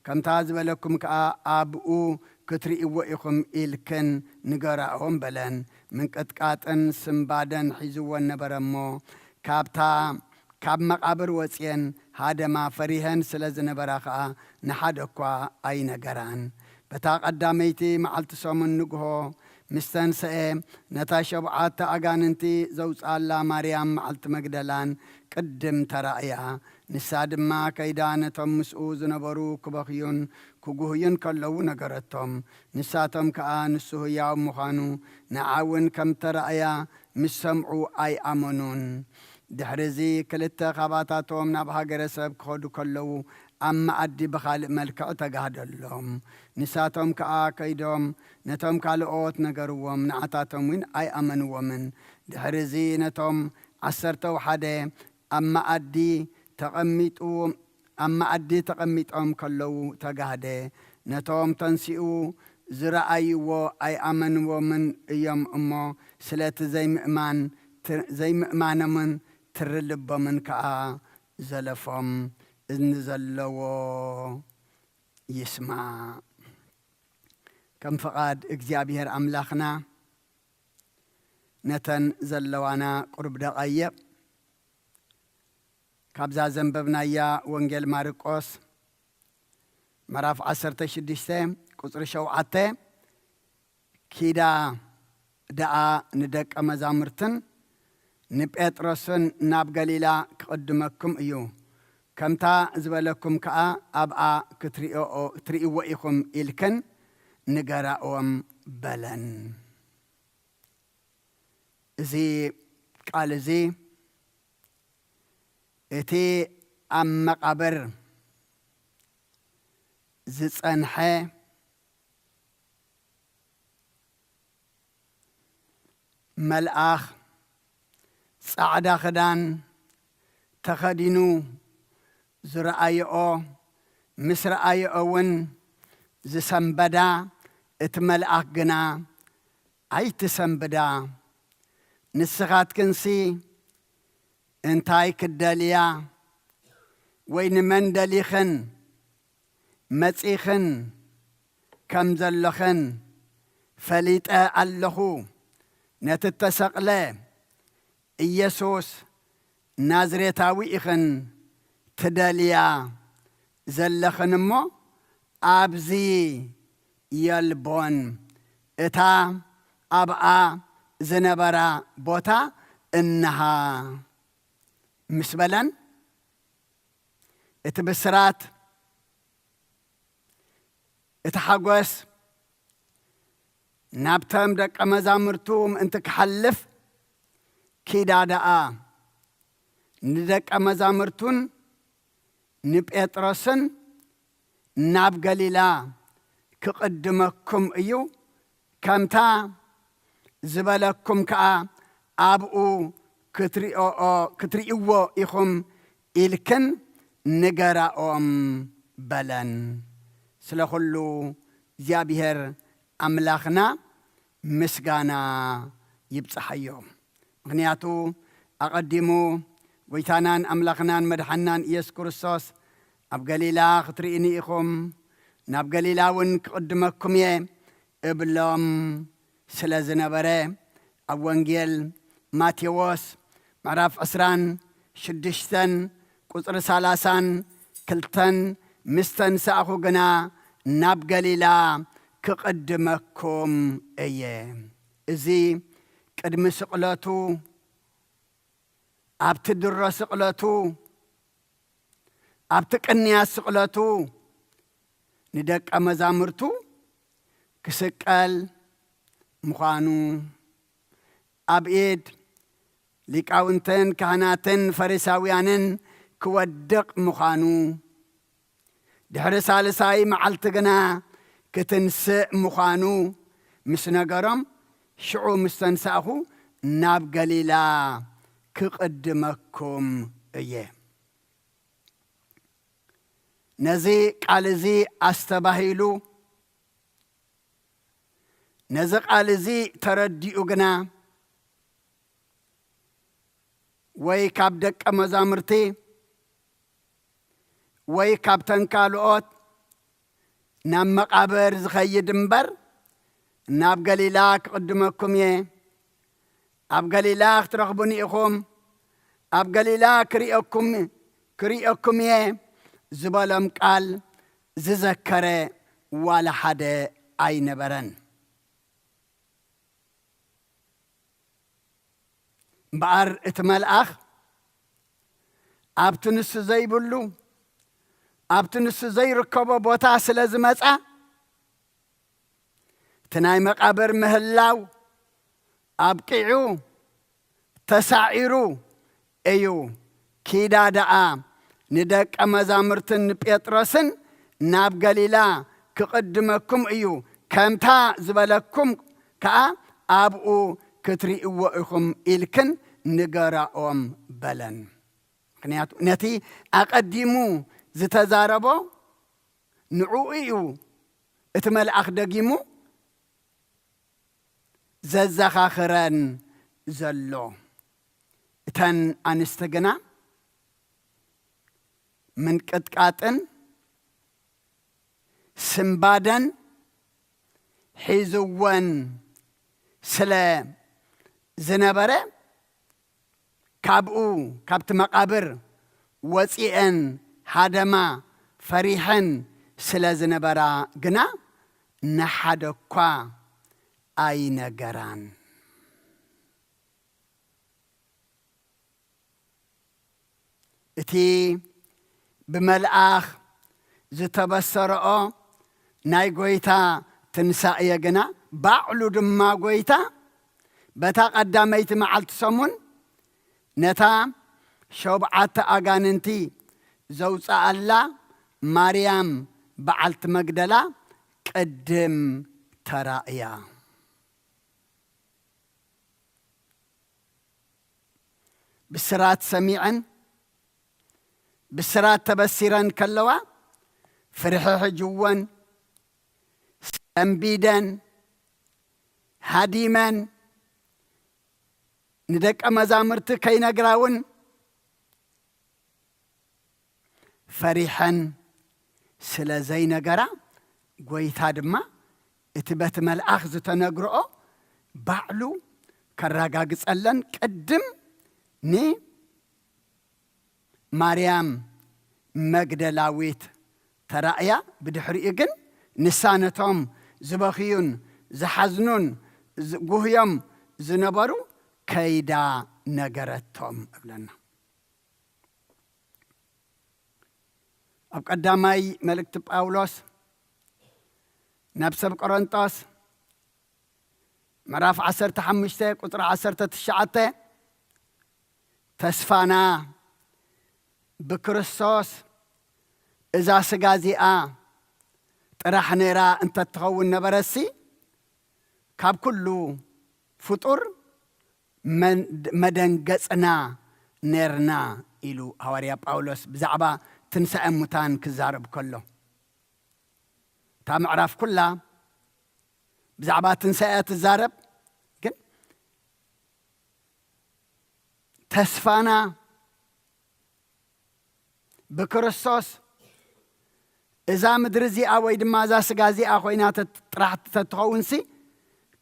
ከምታ ዝበለኩም ከኣ ኣብኡ ክትርእይዎ ኢኹም ኢልክን ንገራኦም በለን። ምንቅጥቃጥን ስንባደን ሒዝወን ነበረ እሞ፣ ካብታ ካብ መቓብር ወጽየን ሃደማ፣ ፈሪሀን ስለ ዝነበራ ኸኣ ንሓደ እኳ ኣይነገራን። በታ ቀዳመይቲ መዓልቲ ሰሙን ንግሆ ምስ ተንስኤ፣ ነታ ሸብዓተ ኣጋንንቲ ዘውጽኣላ ማርያም መዓልቲ መግደላን ቅድም ተራእያ። ንሳ ድማ ከይዳ ነቶም ምስኡ ዝነበሩ ክበኽዩን ክጉህዩን ከለዉ ነገረቶም። ንሳቶም ከኣ ንሱ ህያው ምዃኑ ንዓ እውን ከም ተራእያ ምስ ሰምዑ ኣይኣመኑን። ድሕርዚ ክልተ ካባታቶም ናብ ሃገረ ሰብ ክኸዱ ከለዉ ኣብ መኣዲ ብኻልእ መልክዕ ተጋህደሎም። ንሳቶም ከኣ ከይዶም ነቶም ካልኦት ነገርዎም፣ ንዓታቶም እውን ኣይኣመንዎምን። ድሕርዚ ነቶም ዓሰርተው ሓደ ኣብ መኣዲ ተቐሚጡ ኣብ መኣዲ ተቐሚጦም ከለዉ ተጋህደ። ነቶም ተንሲኡ ዝረኣይዎ ኣይኣመንዎምን እዮም እሞ፣ ስለቲ ዘይምእማን ት-፣ ዘይምእማኖምን ትሪ ልቦምን ከኣ ዘለፎም። እዝኒ ዘለዎ ይስማዕ። ከም ፍቓድ እግዚኣብሔር ኣምላኽና፣ ነተን ዘለዋና ቁሩብ ደቓይቕ ካብዛ ዘንበብናያ ወንጌል ማርቆስ ምዕራፍ ዓሰርተ ሽዱሽተ ቁጽሪ ሸውዓተ፣ ኪዳ ደኣ ንደቀ መዛሙርትን ንጴጥሮስን ናብ ገሊላ ክቕድመኩም እዩ፣ ከምታ ዝበለኩም ከኣ ኣብኣ ክትርእዮ-፣ ክትርእይዎ ኢኹም ኢልክን ንገራኦም በለን። እዚ ቃል እዚ እቲ ኣብ መቓብር ዝጸንሐ መልኣኽ ጻዕዳ ክዳን ተኸዲኑ ዝረኣየኦ፣ ምስ ረኣየኦ እውን ዝሰንበዳ፣ እቲ መልኣኽ ግና ኣይትሰንብዳ፣ ንስኻትክንሲ እንታይ ክትደልያ ወይ ንመን ደሊኽን መጺኽን ከም ዘለኽን ፈሊጠ ኣለኹ። ነቲ እተሰቕለ ኢየሱስ ናዝሬታዊ ኢኽን ትደልያ ዘለኽን እሞ፣ ኣብዚ የልቦን፣ እታ ኣብኣ ዝነበራ ቦታ እንሃ ምስ በለን፣ እቲ ብስራት፣ እቲ ሓጎስ ናብቶም ደቀ መዛሙርቱ ምእንቲ ክሓልፍ፣ ኪዳ ደኣ ንደቀ መዛሙርቱን ንጴጥሮስን ናብ ገሊላ ክቕድመኩም እዩ፣ ከምታ ዝበለኩም ከኣ ኣብኡ ክትሪኦኦ-፣ ክትርእይዎ ኢኹም ኢልክን ንገራኦም በለን። ስለ ኹሉ እግዚኣብሔር ኣምላኽና ምስጋና ይብጽሓዮ። ምኽንያቱ ኣቐዲሙ ጐይታናን ኣምላኽናን መድሓናን ኢየሱስ ክርስቶስ፣ "ኣብ ገሊላ ክትርእዩኒ ኢኹም፣ ናብ ገሊላ እውን ክቕድመኩም እየ" እብሎም ስለ ዝነበረ፣ ኣብ ወንጌል ማቴዎስ ምዕራፍ ዕስራን ሽዱሽተን ቁጽሪ ሰላሳን ክልተን፣ "ምስ ተንሳእኹ ግና ናብ ገሊላ ክቕድመኩም እየ።" እዚ ቅድሚ ስቕለቱ፣ ኣብቲ ድሮ ስቕለቱ፣ ኣብቲ ቅንያት ስቕለቱ ንደቀ መዛሙርቱ ክስቀል፣ ምዃኑ፣ ኣብ ኢድ ሊቃውንትን ካህናትን ፈሪሳውያንን ክወድቕ ምዃኑ፣ ድሕሪ ሳልሳይ መዓልቲ ግና ክትንስእ ምዃኑ ምስ ነገሮም፣ ሽዑ ምስ ተንሳእኹ ናብ ገሊላ ክቕድመኩም እየ። ነዚ ቃል እዚ ኣስተባሂሉ፣ ነዚ ቃል እዚ ተረዲኡ ግና፣ ወይ ካብ ደቀ መዛሙርቲ ወይ ካብተን ካልኦት ናብ መቓብር ዝኸይድ እምበር፣ ናብ ገሊላ ክቕድመኩም እየ፣ ኣብ ገሊላ ክትረኽቡኒ ኢኹም፣ ኣብ ገሊላ ክርእየኩም፣ ክርእየኩም እየ ዝበሎም ቃል ዝዘከረ ዋላ ሓደ ኣይነበረን። እምበኣር እቲ መልኣኽ ኣብቲ ንሱ ዘይብሉ፣ ኣብቲ ንሱ ዘይርከቦ ቦታ ስለ ዝመጻ፣ እቲ ናይ መቓብር ምህላው ኣብቂዑ፣ ተሳዒሩ እዩ። ኪዳ ደኣ ንደቀ መዛሙርትን ንጴጥሮስን፣ ናብ ገሊላ ክቕድመኩም እዩ፣ ከምታ ዝበለኩም ከኣ ኣብኡ ክትርእይዎ ኢኹም ኢልክን ንገራኦም በለን። ምኽንያቱ ነቲ ኣቐዲሙ ዝተዛረቦ ንዕኡ እዩ እቲ መልኣኽ ደጊሙ ዘዘኻኽረን ዘሎ። እተን ኣንስቲ ግና ምንቅጥቃጥን ስንባደን ሒዝወን ስለ ዝነበረ፣ ካብኡ፣ ካብቲ መቓብር ወጺኤን ሃደማ ፈሪሐን ስለ ዝነበራ ግና፣ ንሓደ እኳ ኣይነገራን። እቲ ብመልኣኽ ዝተበሰረኦ ናይ ጐይታ ትንሳኤ ግና፣ ባዕሉ ድማ ጐይታ፣ በታ ቀዳመይቲ መዓልቲ ሰሙን፣ ነታ ሸውዓተ ኣጋንንቲ ዘውጽኣላ ማርያም በዓልቲ መግደላ ቅድም ተራእያ። ብስራት ሰሚዐን፣ ብስራት ተበሲረን ከለዋ፣ ፍርሒ ሕጅወን፣ ሰንቢደን፣ ሃዲመን፣ ንደቀ መዛሙርቲ ከይነግራ እውን ፈሪሐን ስለ ዘይነገራ፣ ጐይታ ድማ እቲ በቲ መልኣኽ ዝተነግርኦ ባዕሉ ከረጋግጸለን ቅድም ንማርያም መግደላዊት ተራእያ። ብድሕሪኡ ግን ንሳ ነቶም ዝበኽዩን ዝሓዝኑን ዝ-፣ ጉህዮም ዝነበሩ ከይዳ ነገረቶም እብለና። ኣብ ቀዳማይ መልእክቲ ጳውሎስ ናብ ሰብ ቆሮንጦስ ምዕራፍ ዓሰርተ ሓሙሽተ ቁጽሪ ዓሰርተ ትሽዓተ፣ ተስፋና ብክርስቶስ እዛ ስጋ እዚኣ ጥራሕ ነይራ እንተትኸውን ነበረሲ፣ ካብ ኩሉ ፍጡር መን-፣ መደንገጽና ኔርና ኢሉ ሃዋርያ ጳውሎስ ብዛዕባ ትንሳኤ ሙታን ክዛረብ ከሎ። እታ ምዕራፍ ኩላ ብዛዕባ ትንሳኤ ትዛረብ፣ ግን ተስፋና ብክርስቶስ እዛ ምድሪ እዚኣ ወይ ድማ እዛ ስጋ እዚኣ ኮይና ተት-፣ ጥራሕ ተትኸውንሲ፣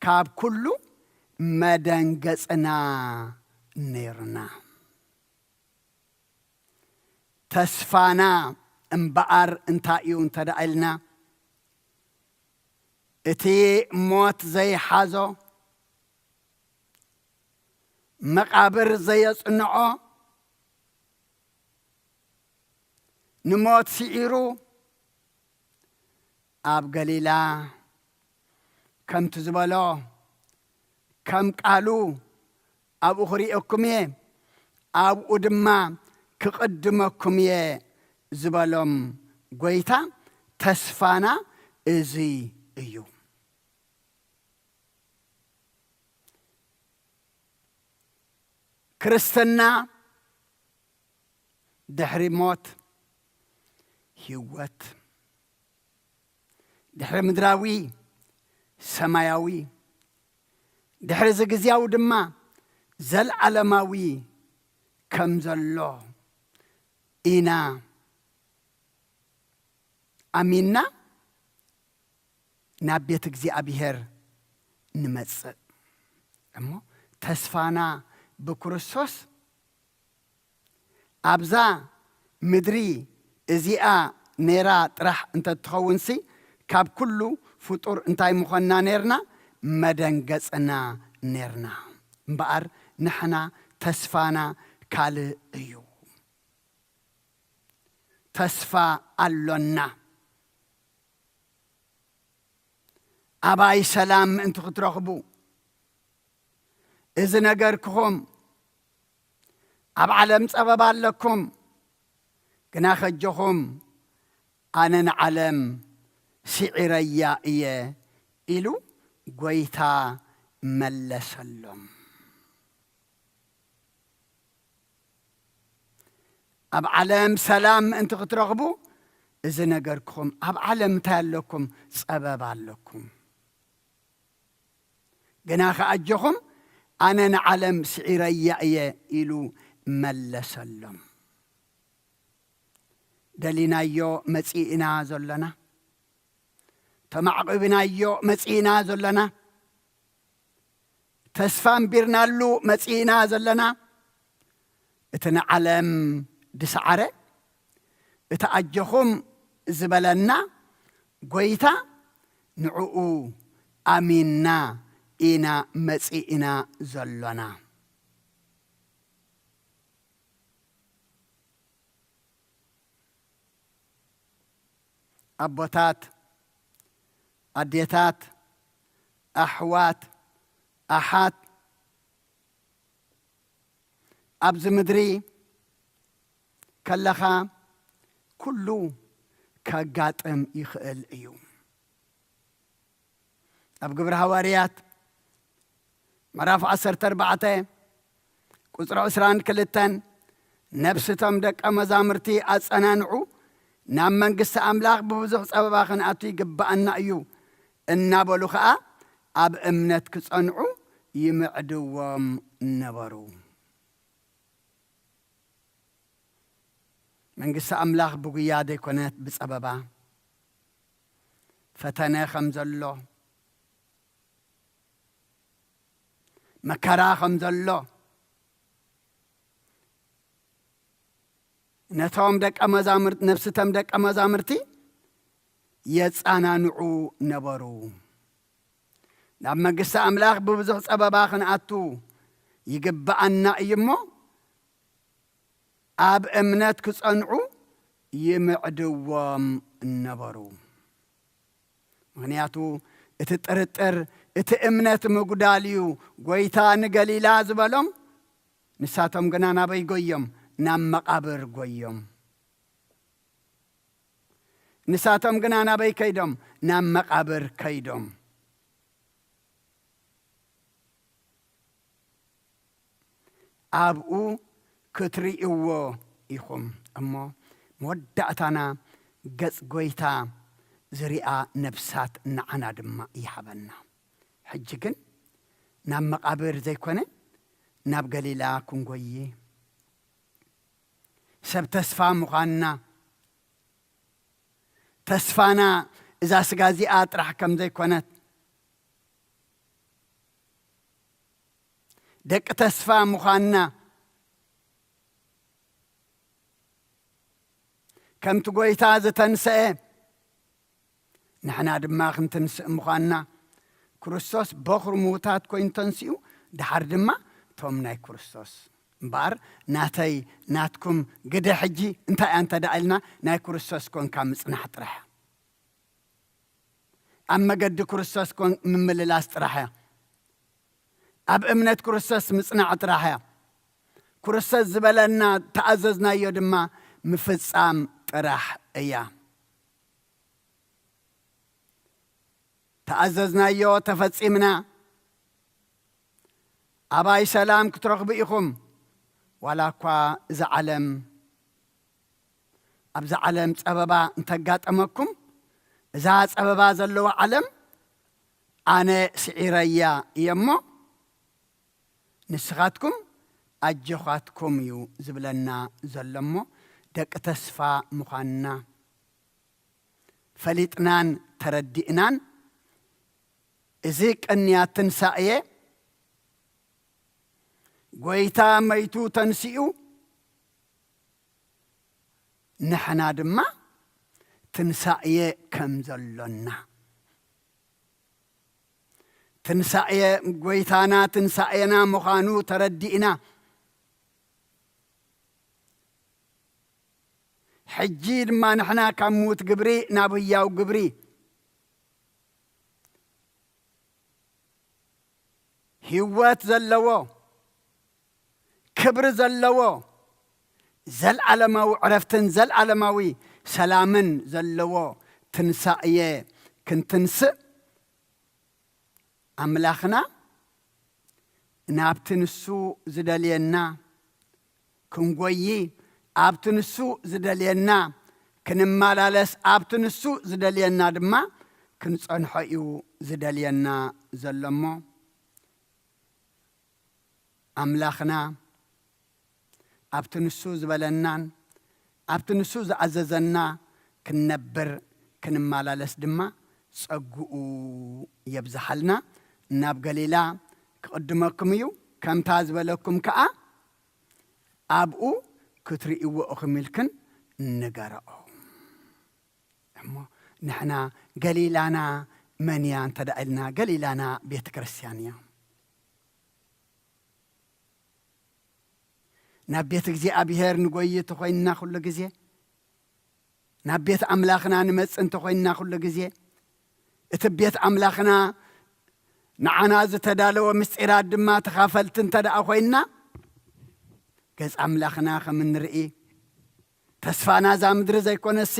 ካብ ኩሉ መደንገጽና ኔርና። ተስፋና እምበኣር እንታይ እዩ እንተ ደኣ ኢልና፣ እቲ ሞት ዘይሓዞ፣ መቓብር ዘየጽንዖ፣ ንሞት ስዒሩ ኣብ ገሊላ ከምቲ ዝበሎ ከም ቃሉ ኣብኡ ክርእየኩም እየ፣ ኣብኡ ድማ ክቕድመኩም እየ ዝበሎም ጐይታ፣ ተስፋና እዚ እዩ። ክርስትና ድሕሪ ሞት ህይወት፣ ድሕሪ ምድራዊ ሰማያዊ፣ ድሕሪ እዚ ግዝያዊ ድማ ዘልዓለማዊ ከም ዘሎ ኢና ኣሚንና ናብ ቤት እግዚኣብሔር ንመጽእ። እሞ ተስፋና ብክርስቶስ ኣብዛ ምድሪ እዚኣ ነይራ ጥራሕ እንተትኸውንሲ፣ ካብ ኩሉ ፍጡር እንታይ ምኾንና ነይርና? መደንገጽና ነይርና። እምበኣር ንሕና ተስፋና ካልእ እዩ። ተስፋ ኣሎና። ኣባይ ሰላም ምእንቲ ክትረኽቡ፣ እዚ ነገርክኹም፣ ኣብ ዓለም ጸበባ ኣለኩም፣ ግና ከጆኹም፣ ኣነ ንዓለም ስዒረያ እየ ኢሉ ጐይታ መለሰሎም። ኣብ ዓለም ሰላም ምእንቲ ክትረኽቡ፣ እዚ ነገርኩም፣ ኣብ ዓለም እንታይ ኣለኩም? ጸበባ ኣለኩም። ግና ከኣጀኹም፣ ኣነ ንዓለም ስዒረያ እየ ኢሉ መለሰሎም። ደሊናዮ መጺእና ዘሎና፣ ተማዕቂብናዮ መጺእና ዘሎና፣ ተስፋ ኣንቢርናሉ መጺእና ዘለና፣ እቲ ንዓለም ዝሰዓረ፣ እቲ ኣጆኹም ዝበለና ጐይታ፣ ንዕኡ ኣሚንና ኢና መጺእና ዘሎና። ኣቦታት፣ ኣዴታት፣ ኣሕዋት፣ ኣሓት፣ ኣብዚ ምድሪ ከለኻ ኩሉ ከጋጥም ይኽእል እዩ። ኣብ ግብሪ ሃዋርያት ምዕራፍ ዓሰርተ ኣርባዕተ ቁጽሪ ዕስራን ክልተን፣ ነፍሲ እቶም ደቀ መዛሙርቲ ኣጸናንዑ፣ ናብ መንግስቲ ኣምላኽ ብብዙሕ ጸበባ ክንኣቱ ይግብኣና እዩ እናበሉ ኸኣ ኣብ እምነት ክጸንዑ ይምዕድዎም ነበሩ። መንግስቲ ኣምላኽ ብጉያ ዘይኮነት ብጸበባ ፈተነ ከም ዘሎ፣ መከራ ከም ዘሎ ነቶም ደቀ መዛሙርት-፣ ነፍስቶም ደቀ መዛሙርቲ የጻናንዑ ነበሩ። ናብ መንግስቲ ኣምላኽ ብብዙሕ ጸበባ ክንኣቱ ይግብኣና እዩ እሞ፣ ኣብ እምነት ክጸንዑ ይምዕድዎም ነበሩ። ምኽንያቱ እቲ ጥርጥር፣ እቲ እምነት ምጉዳል እዩ። ጐይታ ንገሊላ ዝበሎም፣ ንሳቶም ግና ናበይ ጐዮም? ናብ መቓብር ጐዮም። ንሳቶም ግና ናበይ ከይዶም? ናብ መቓብር ከይዶም። ኣብኡ ክትርእይዎ ኢኹም። እሞ መወዳእታና ገጽ ጐይታ ዝሪኣ ነፍሳት ንዓና ድማ ይሃበና። ሕጂ ግን ናብ መቓብር ዘይኮነ ናብ ገሊላ ክንጎዪ፣ ሰብ ተስፋ ምዃንና፣ ተስፋና እዛ ስጋ እዚኣ ጥራሕ ከም ዘይኮነት፣ ደቂ ተስፋ ምዃንና፣ ከምቲ ጐይታ ዝተንስአ ንሕና ድማ ክንትንስእ ምዃንና፣ ክርስቶስ በኹሪ ምዉታት ኮይኑ ተንሲኡ፣ ደሓር ድማ እቶም ናይ ክርስቶስ። እምበኣር ናተይ ናትኩም ግደ ሕጂ እንታይ እያ እንተ ደኣ ኢልና፣ ናይ ክርስቶስ ኮንካ ምጽናሕ ጥራሕ እያ። ኣብ መገዲ ክርስቶስ ኮን-፣ ምምልላስ ጥራሕ እያ። ኣብ እምነት ክርስቶስ ምጽናዕ ጥራሕ እያ። ክርስቶስ ዝበለና ተኣዘዝናዮ ድማ ምፍጻም ጥራሕ እያ። ተኣዘዝናዮ፣ ተፈጺምና። ኣባይ ሰላም ክትረኽቡ ኢኹም። ዋላ እኳ እዛ ዓለም፣ ኣብዛ ዓለም ጸበባ እንተጋጠመኩም፣ እዛ ጸበባ ዘለዋ ዓለም ኣነ ስዒረያ እየ እሞ፣ ንስኻትኩም ኣጆኻትኩም እዩ ዝብለና ዘሎ እሞ፣ ደቂ ተስፋ ምዃንና ፈሊጥናን ተረዲእናን፣ እዚ ቅንያት ትንሳኤ፣ ጐይታ መይቱ ተንሲኡ፣ ንሕና ድማ ትንሳኤ ከም ዘሎና፣ ትንሳኤ ጐይታና ትንሳኤና ምዃኑ ተረዲእና፣ ሕጂ ድማ ንሕና ካብ ምዉት ግብሪ ናብ ህያው ግብሪ፣ ህይወት ዘለዎ፣ ክብሪ ዘለዎ፣ ዘልዓለማዊ ዕረፍትን ዘልዓለማዊ ሰላምን ዘለዎ ትንሳኤ ክንትንስእ፣ ኣምላኽና ናብቲ ንሱ ዝደልየና ክንጎዪ፣ ኣብቲ ንሱ ዝደልየና ክንመላለስ፣ ኣብቲ ንሱ ዝደልየና ድማ ክንጸንሖ እዩ ዝደልየና ዘሎ እሞ፣ ኣምላኽና ኣብቲ ንሱ ዝበለናን ኣብቲ ንሱ ዝኣዘዘና ክንነብር ክንመላለስ ድማ ጸግኡ የብዝሓልና። ናብ ገሊላ ክቕድመኩም እዩ፣ ከምታ ዝበለኩም ከኣ ኣብኡ ክትርእይዎ ኢኹም ኢልክን ንገርኦ። እሞ ንሕና ገሊላና መን እያ እንተ ደኣ ኢልና፣ ገሊላና ቤተ ክርስቲያን እያ። ናብ ቤት እግዚኣብሔር ንጎይ እንተኾይንና ኩሉ ግዜ፣ ናብ ቤት ኣምላኽና ንመጽእ እንተኾይንና ኩሉ ግዜ፣ እቲ ቤት ኣምላኽና ንዓና ዝተዳለወ ምስጢራት ድማ ተኻፈልቲ እንተ ደኣ ኮይንና፣ ገጽ ኣምላኽና ከም እንርኢ፣ ተስፋና እዛ ምድሪ ዘይኮነሲ፣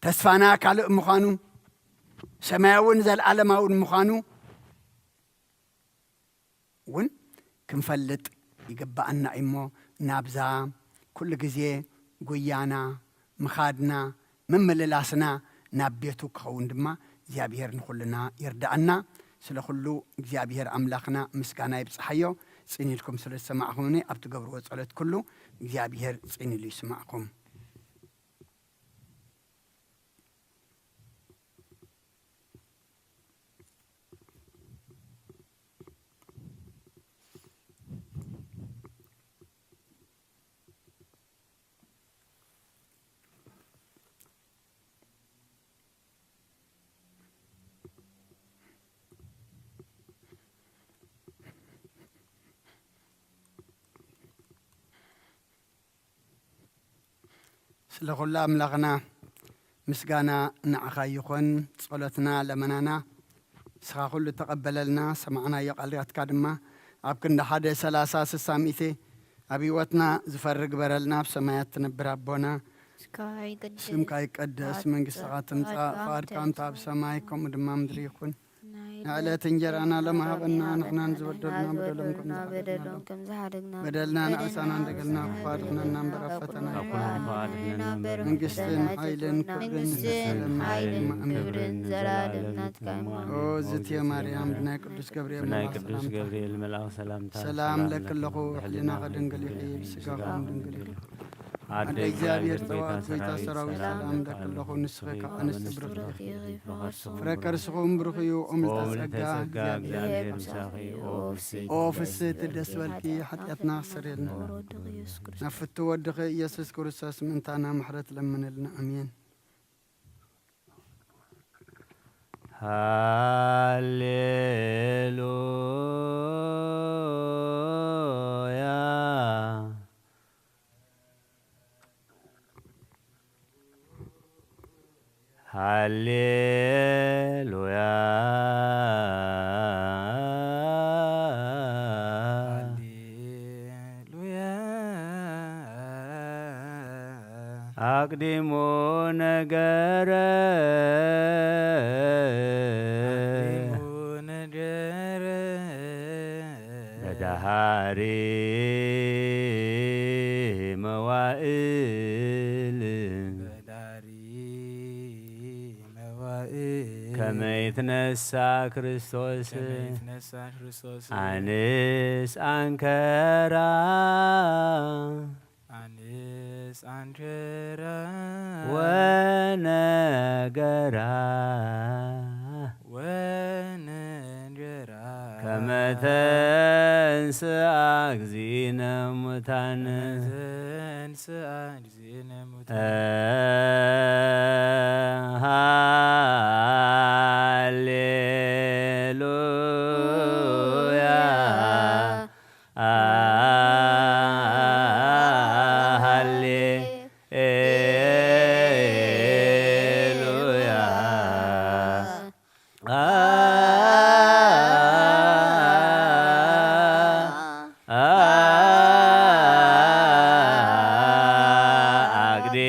ተስፋና ካልእ ምዃኑ፣ ሰማያውን ዘለዓለማውን ምዃኑ እውን ክንፈልጥ ይግብኣና እዩ እሞ፣ ናብዛ ኩሉ ግዜ ጉያና፣ ምኻድና፣ ምምልላስና ናብ ቤቱ ክኸውን ድማ እግዚኣብሔር ንኹልና ይርድኣና። ስለ ኩሉ እግዚኣብሔር ኣምላኽና ምስጋና ይብጽሓዮ። ጽን ኢልኩም ስለ ዝሰማዕኹምኒ፣ ኣብ ትገብርዎ ጸሎት ኩሉ እግዚኣብሔር ጽን ኢሉ ይስማዕኩም። ስለ ኩሉ ኣምላኽና ምስጋና ንዓኻ ይኹን። ጸሎትና፣ ለመናና ንስኻ ኩሉ ተቐበለልና። ሰማዕናዮ ቃልካ ድማ ኣብ ክንዲ ሓደ፣ ሰላሳ፣ ስሳ፣ ሚእቲ ኣብ ህይወትና ዝፈሪ ግበረልና። ኣብ ሰማያት ትነብር ኣቦና፣ ስምካ ይቀደስ፣ መንግስትኻ ትምጻእ፣ ፍቓድካ ከምታ ኣብ ሰማይ ከምኡ ድማ ምድሪ ይኹን። ንዕለት እንጀራና ሎሚ ሃበና፣ ንሕና ንዝበደሉና በደሎም ከም ዝሓደግና፣ በደልና ንዕሳና እንደገልና፣ ክፉ ኣድሕነና እምበር ኣብ ፈተና ኣይትእትወና፣ መንግስትን ሓይልን ክብርን ዘለኣለምን ናትካ እዩ። ኦ ዝትየ ማርያም፣ ብናይ ቅዱስ ገብርኤል ብናይ መልኣኽ ቅዱስ ሰላምታ ገብርኤል መልኣኽ ሰላምታ ሰላም ለኪ ኣለኹ፣ ብሕሊናኺ ድንግል ኢኺ፣ ብስጋኹም ድንግል ኢኺ። ኣደ ኣደ እግዚኣብሔር እግዚኣብሔር ጸባኦት ጸባኦት ጎይታ ሰራዊት ሰላም ሰላም ለኪ ለኪ ኣለኹ፣ ኣለኹ፣ ንስኺ ንስኺ ካብ ካብ ኣንስቲ ኣንስቲ ብሩኽቲ ብሩኽቲ ኢኺ፣ ኢኺ፣ ፍረ ከርስኹም ብሩኽ እዩ፣ ኦም ፍረ ከርስኹም ብሩኽ እዩ፣ ኦም ዝተጸጋ ዝተጸጋ እግዚኣብሔር እግዚኣብሔር ምሳኺ ምሳኺ እዩ። እዩ። ኦ ፍስሕቲ ኦ ፍስሕቲ ደስ ደስ በልኪ፣ በልኪ፣ ሓጢኣትና ሓጢኣትና ክሰርየልና። ክሰርየልና። ወዲ ኢየሱስ ናብ ፍቱ ወድኺ ኢየሱስ ክርስቶስ ምእንታና ምሕረት ለምንልና። ኣሜን። ሃሌሉያ፣ ሃሌሉያ። አቅዲሙ ነገረ አቅዲሙ ነገረ በዳሃሪ መዋእል በዳሪ መዋእል ከመ ይትነሳ ክርስቶስ ከመ ይትነሳ ክርስቶስ አንስ አንከራ አንስ አንከራ ወነገራ ወነንጀራ ከመ ተንሥአ እግዚእነ ሙታን ተንሥአ እግዚእነ ሙታን ሃሌሉያ ሃሌሉያ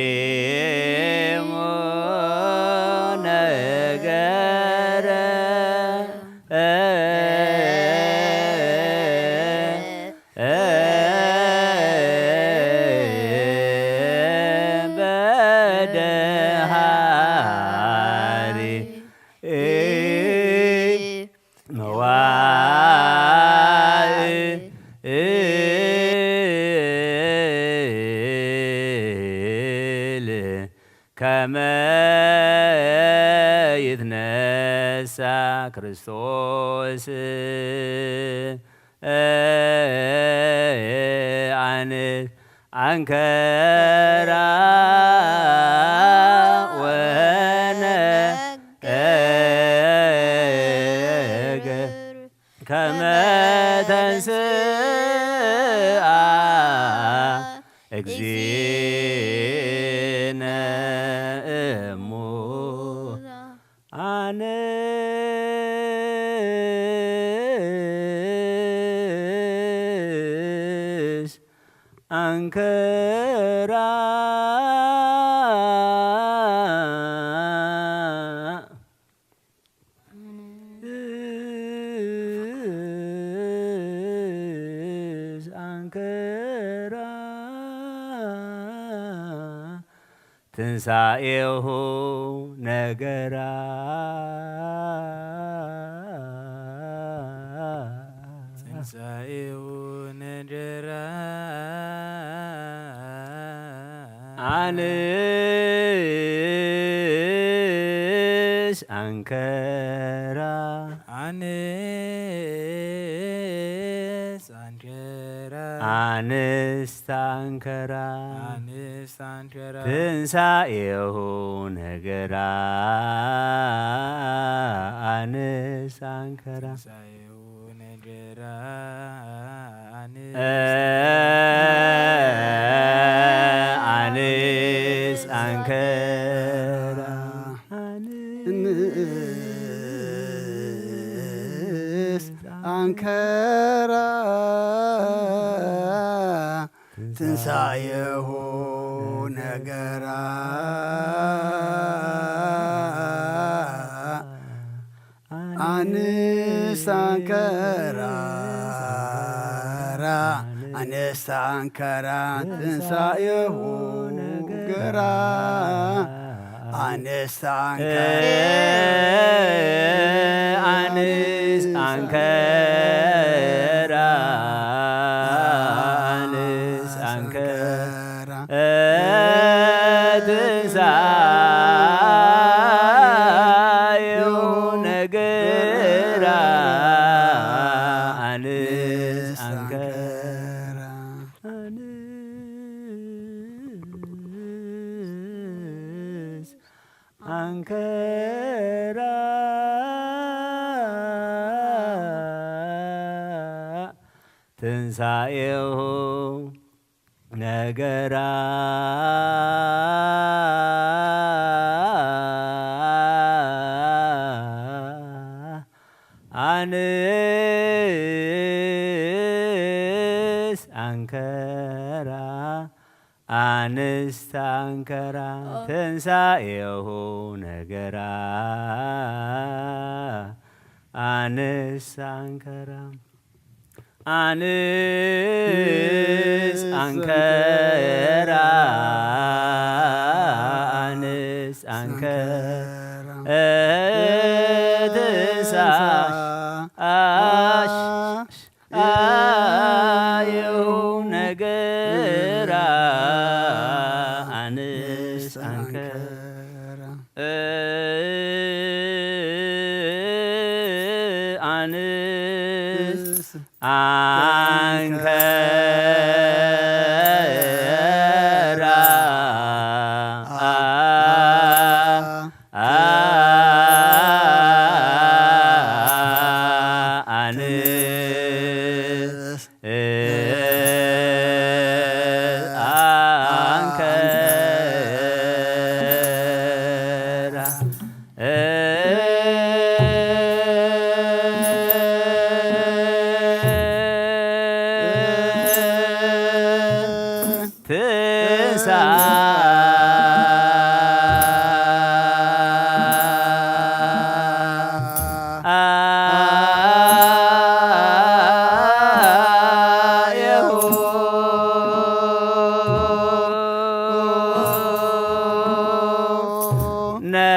አቅዲሙ ነገረ በደሃሪ መዋእል ከመ ይትነሳ ክርስቶስ አን አንከራ ወነገር ከመ ተንሥአ እግዚእነ እሙ አንስ አንከራ አንከራ ትንሣኤሁ ነገራ ትንሣኤሁ ነገራ አንስ አንከራ አንስ አንከራ አንስት አንከራ አንስት አንከራ ትንሣኤሁ ነገራ አንስት አንከራ ትንሣኤሁ ነገራ እ አንስ አንከራ እንስ አንከራ ትንሣኤሁ ነገራ አንስት አንከራ አንስት አንከራ ትንሣኤሁ ነገራ አንስት አንከራ አንስ አንከራ አንስ አንከራ ትንሣኤሁ ነገራ አንስ አንከራ አንስ አንከራ ትንሣኤሁ ነገራ አንስ አንከራ ኣንስት ኣንከራ ትንሳኤሁ ነገራ። ኣንስት ኣንከራ፣ ኣንስት ኣንከራ፣ ኣንስት ኣንከራ ትንሳኤሁ ነገራ። ኣንስት ኣንከራ፣ ኣንስት ኣንከራ፣ ኣንስት ኣንከራ። ትንሳኤሁ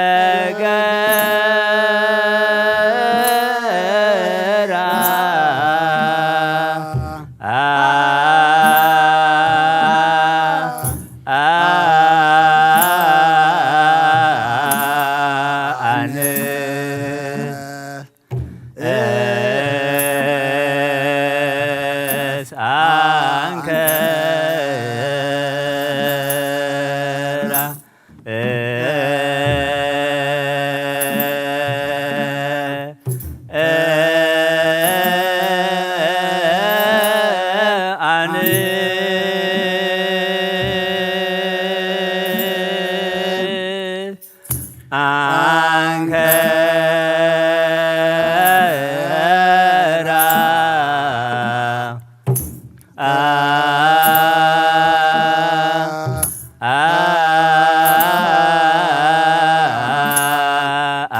ነገራ። ኣንስት ኣንከራ።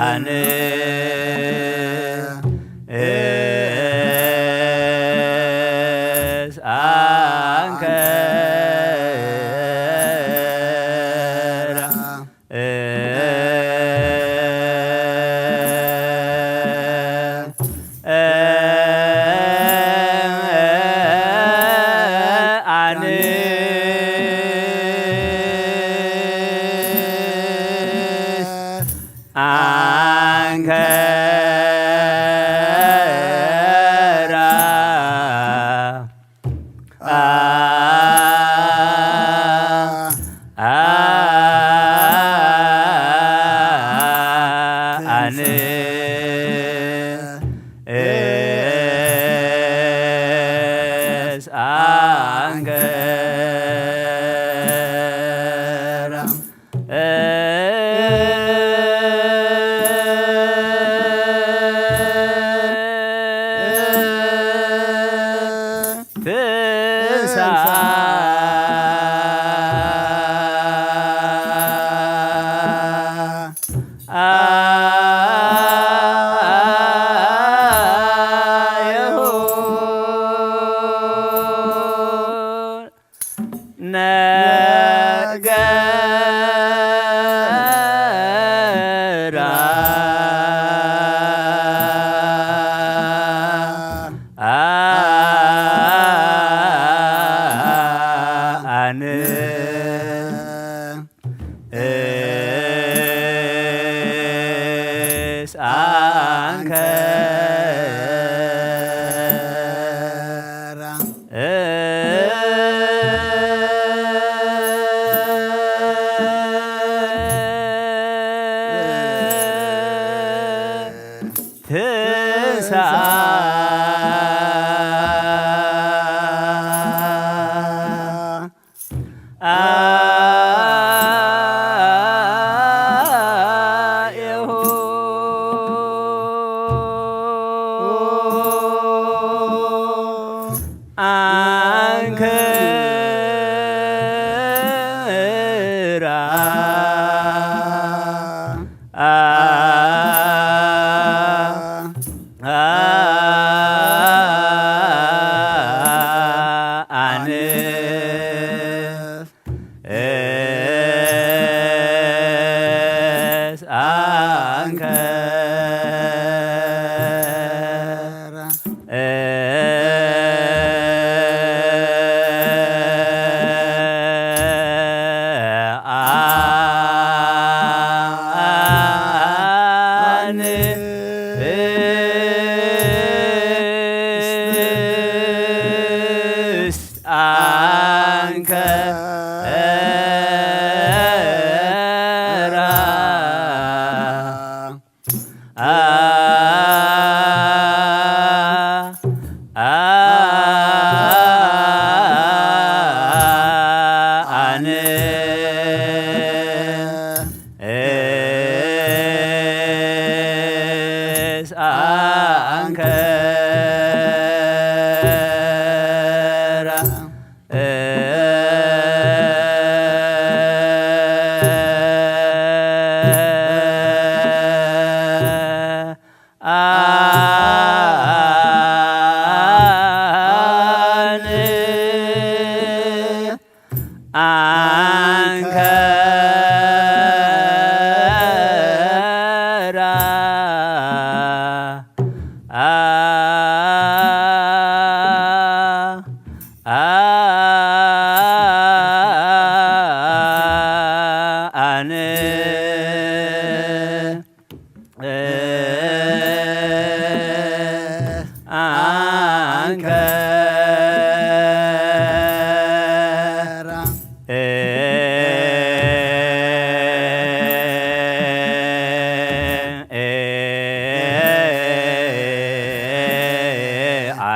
ኣንስት ኣንከራ። ኣንስት ኣንከራ። ኣንስት ኣንከራ። ኣንስት ኣንከራ። ትንሳኤሁ ነገራ። ኣንስት ኣንከራ። ትንሳኤሁ ኣንከራ።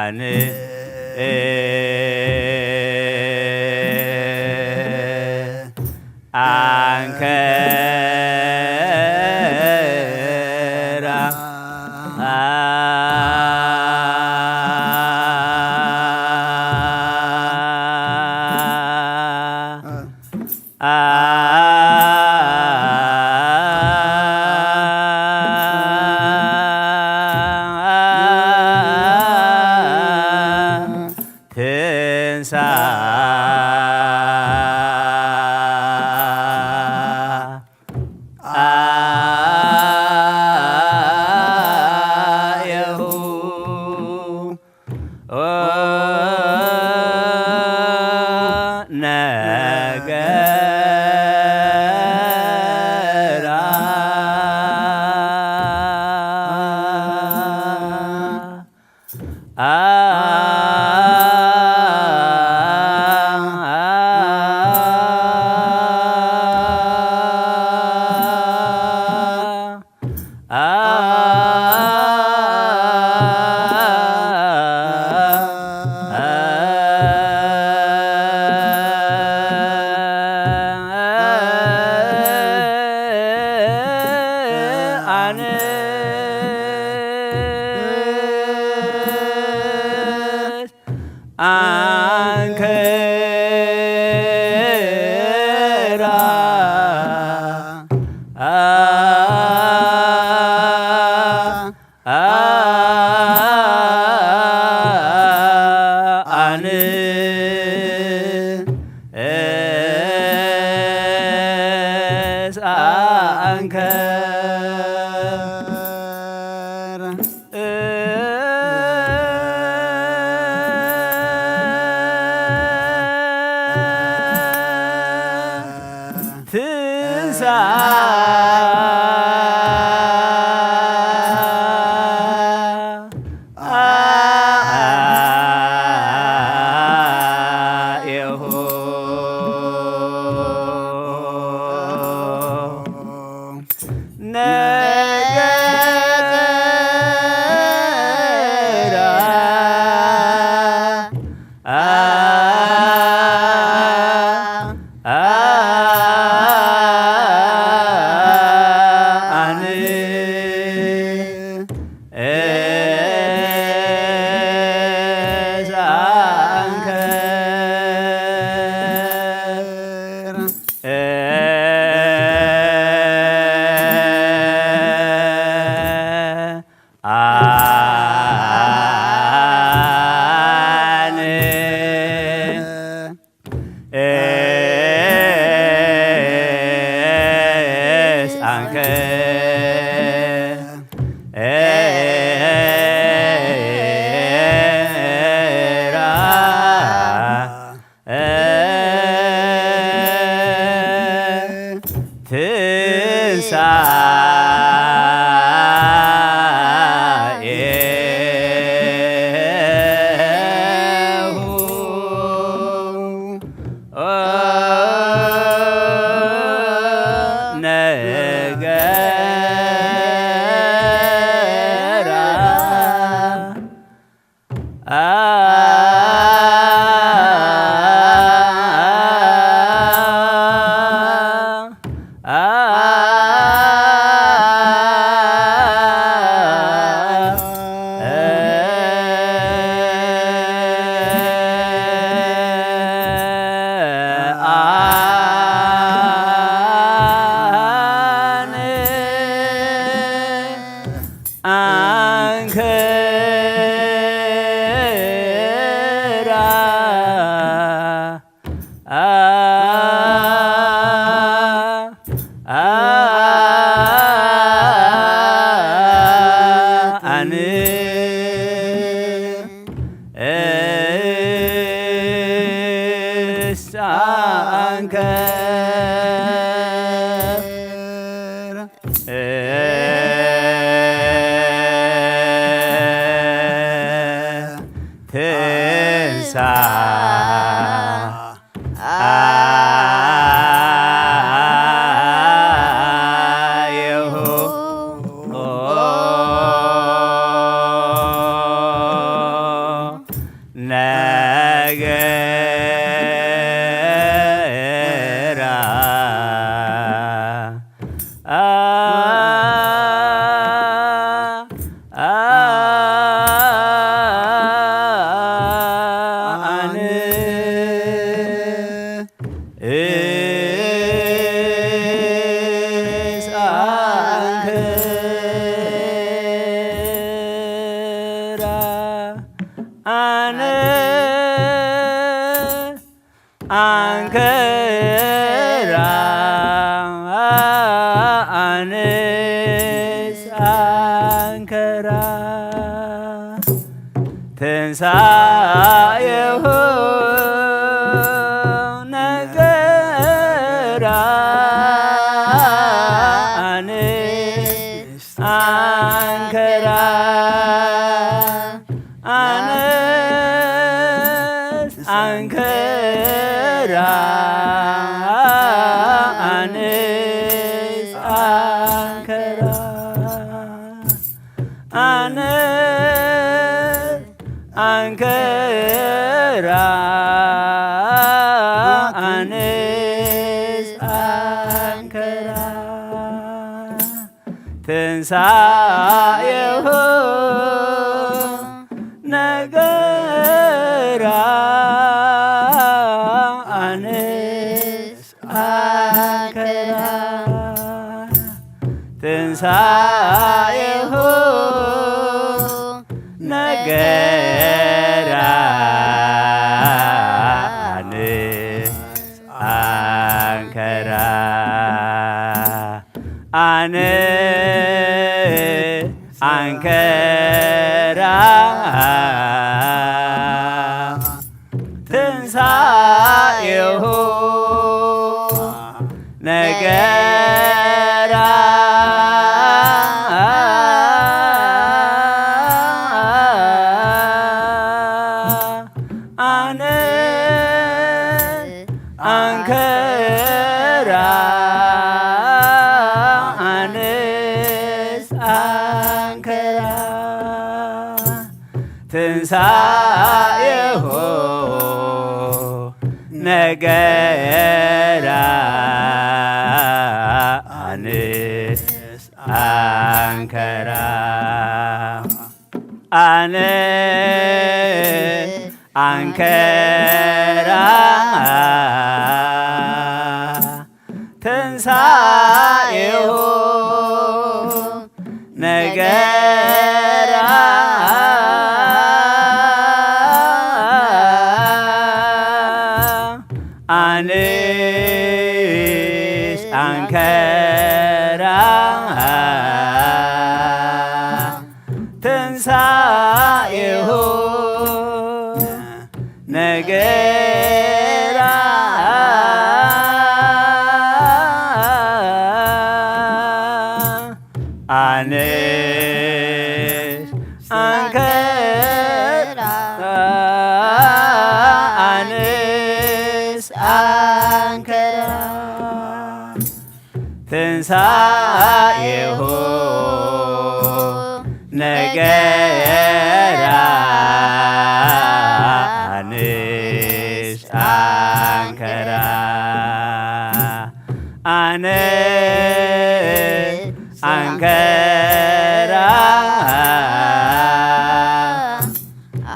ኣንስ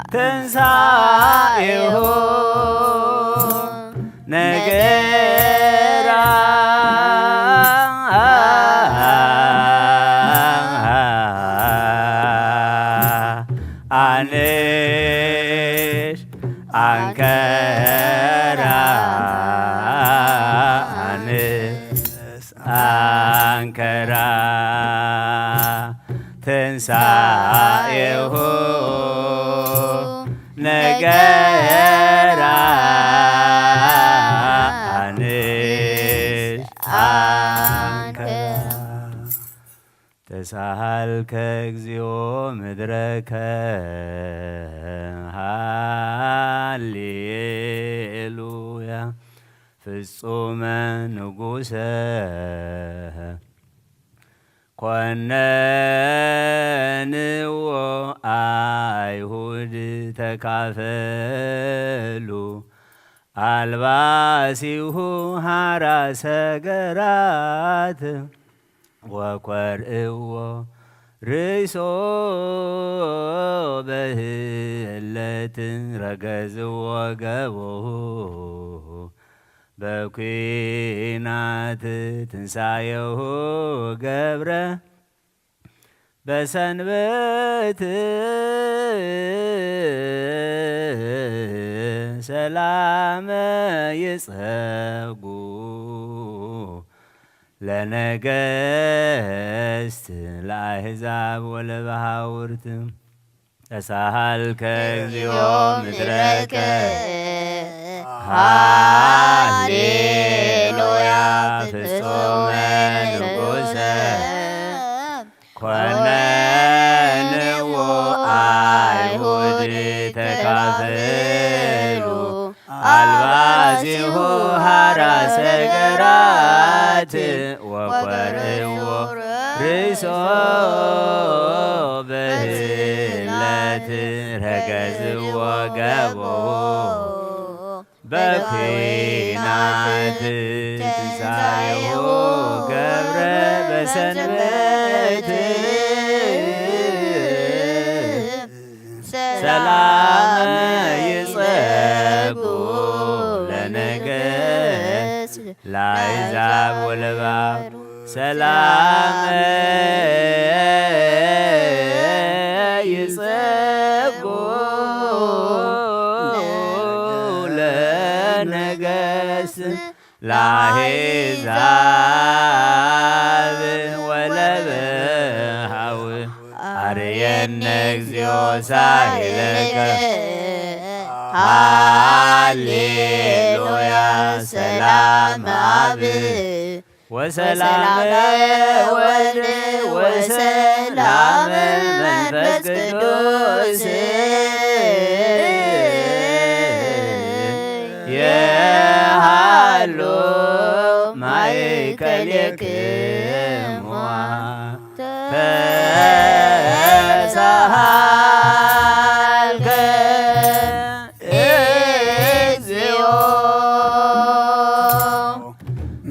ትንሳኤሁ ነገራ ኣንሽ ኣንከራ ኣንሽ ኣንከራ ትንሳኤሁ ነገራ ኣንሽ ኣንከራ። ተሳሃልከ እግዚኦ ምድረከ ሃሌሉያ ፍጹመ ንጉሰ ኮነንዎ ኣይሁድ ተካፈሉ ኣልባሲሁ ሃራ ሰገራት ወኮርእዎ ርእሶ በህለት ረገዝዎ ገቦሁ በኲናት ትንሳኤሁ ገብረ በሰንበት ሰላመ ይጸጉ ለነገስት ለአሕዛብ ወለበሃውርት ተሳሃልከ እግዚኦ ምድረከ ሃሌሉያ ፍጹመ ንጉሰ ኮነንዎ አይሁድ ተካፈሉ አልባሲሁ ሃራ ሰገራት ወኮርዎ ርእሶ በህለት ረገዝዎ ገቦ በኩናት ትንሳኤሁ ገብረ በሰንበት ሰላም ይጸጉ ለነገስ ለአሕዛብ ወለባብ ሰላም ይጸጉ ለነገስ ለአሕዛብ ወለበሃው አርየነ እግዚኦ ሳይለከ ሃሌሉያ ሰላም አብ ወሰላም ወልድ ወሰላም መንፈስ ቅዱስ የሃሉ ማእከሌክሙ ተሳሃልከ እግዚኦ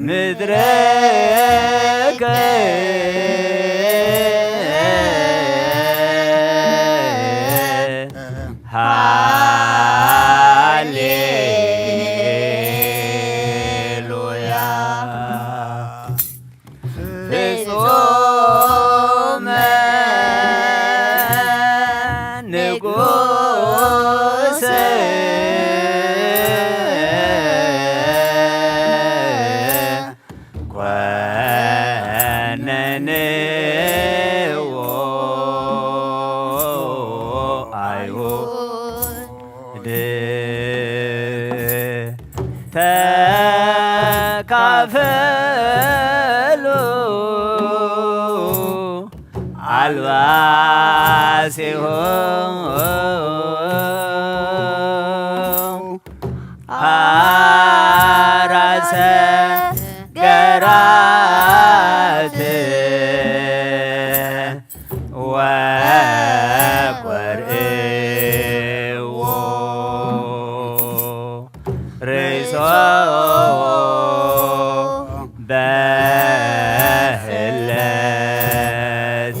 ምድረከ ሃሌሉያ ፍጹመ ንጉሰ ኮነንዎ አይሁድ ተካፈሉ አልባሲሁ አራሰ ገራት ወቆርእዎ ርእሶ በህለት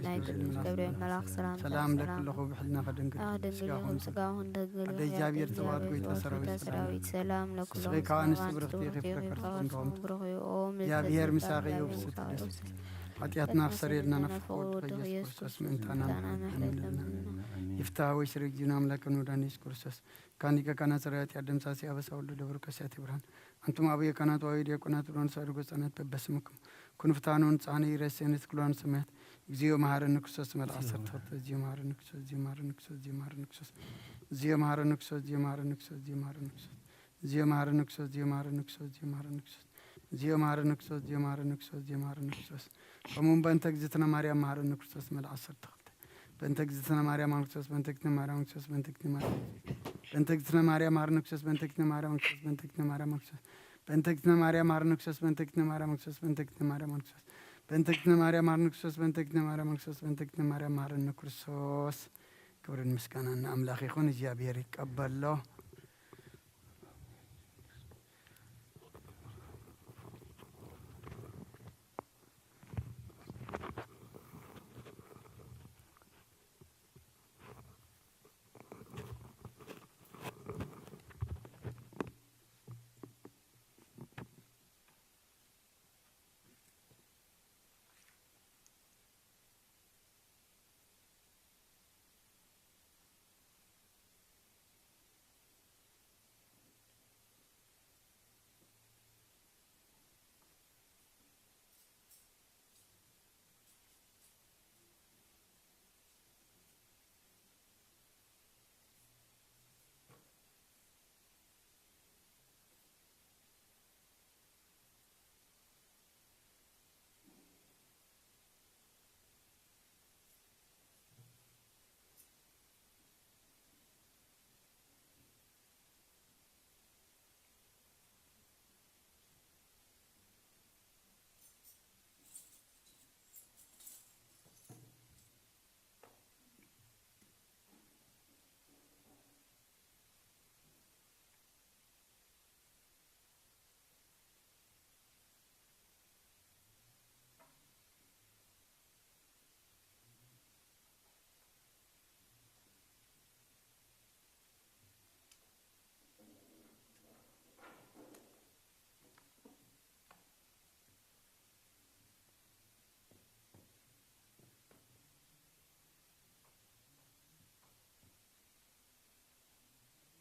ናይ ቅዱስ ገብርኤል መልኣኽ ሰላምታ ሰላም ለኪ ኣለኹ፣ ብሕልና ከደንግል ኣደንግል ስጋኹን ስጋኹን ደንግል ኣደ እግዚኣብሔር ጽባኦት ጎይታ ሰራዊት ሰላም ለኪ። ንስኺ ከኣ ኣንስቲ ብርኽቲ ኢኺ፣ ፍረ ከርሲ ፍሬ ከርሲ ብሩኽ እዩ። ኦ እግዚኣብሔር ምሳኺ እዩ፣ ፍስሕቲ ደስ ሓጢኣትና ክሰርየልና ናብ ፍቕር ወድኻ ኢየሱስ ክርስቶስ ምእንታና ምሕረት ለምንልና። ይፍታ ወይ ስረ ጊዜና ኣምላክ ንወዳን ኢየሱስ ክርስቶስ ካኒቀ ካና ስረ ኃጢአት ደምሳሴ አበሳ ሁሉ ደብር ከሲያት ይብርሃን። አንቱም አበየ ካህናት ወይ ዲያቆናት ብሎን ሳድጎ ጸነት በበስምኩም ኩን ፍታኖን ጻነ ይረሴን ትክሏን ሰማያት። እግዚኦ መሐረነ ክርስቶስ መልአክ ሰርተኸተ። እግዚኦ መሐረነ ክርስቶስ፣ እግዚኦ መሐረነ ክርስቶስ፣ እግዚኦ መሐረነ ክርስቶስ፣ እግዚኦ መሐረነ ክርስቶስ፣ እግዚኦ መሐረነ ክርስቶስ፣ እግዚኦ መሐረነ ክርስቶስ፣ እግዚኦ መሐረነ ክርስቶስ፣ እግዚኦ መሐረነ ክርስቶስ፣ እግዚኦ መሐረነ ክርስቶስ፣ እግዚኦ መሐረነ ክርስቶስ፣ እግዚኦ መሐረነ ክርስቶስ፣ እግዚኦ መሐረነ ክርስቶስ። ከምኡውን በእንተ እግዝእትነ ማርያም መሐረነ ክርስቶስ መልአክ ሰርተኸተ። በእንተ እግዝእትነ ማርያም መሐረነ ክርስቶስ፣ በእንተ እግዝእትነ ማርያም መሐረነ ክርስቶስ፣ በእንተ እግዝእትነ ማርያም መሐረነ ክርስቶስ፣ በእንተ እግዝእትነ ማርያም መሐረነ ክርስቶስ፣ በእንተ እግዝእትነ ማርያም መሐረነ ክርስቶስ፣ በእንተ እግዝእትነ ማርያም መሐረነ ክርስቶስ፣ በእንተ እግዝእትነ ማርያም መሐረነ ክርስቶስ፣ በእንተ እግዝእትነ ማርያም መሐረነ ክርስቶስ፣ በእንተ እግዝእትነ ማርያም መሐረነ ክርስቶስ፣ በእንተ እግዝእትነ ማርያም መሐረነ ክርስቶስ። ክብርን ምስጋናን ንኣምላኽ ይኹን። እግዚኣብሔር ይቀበሎ።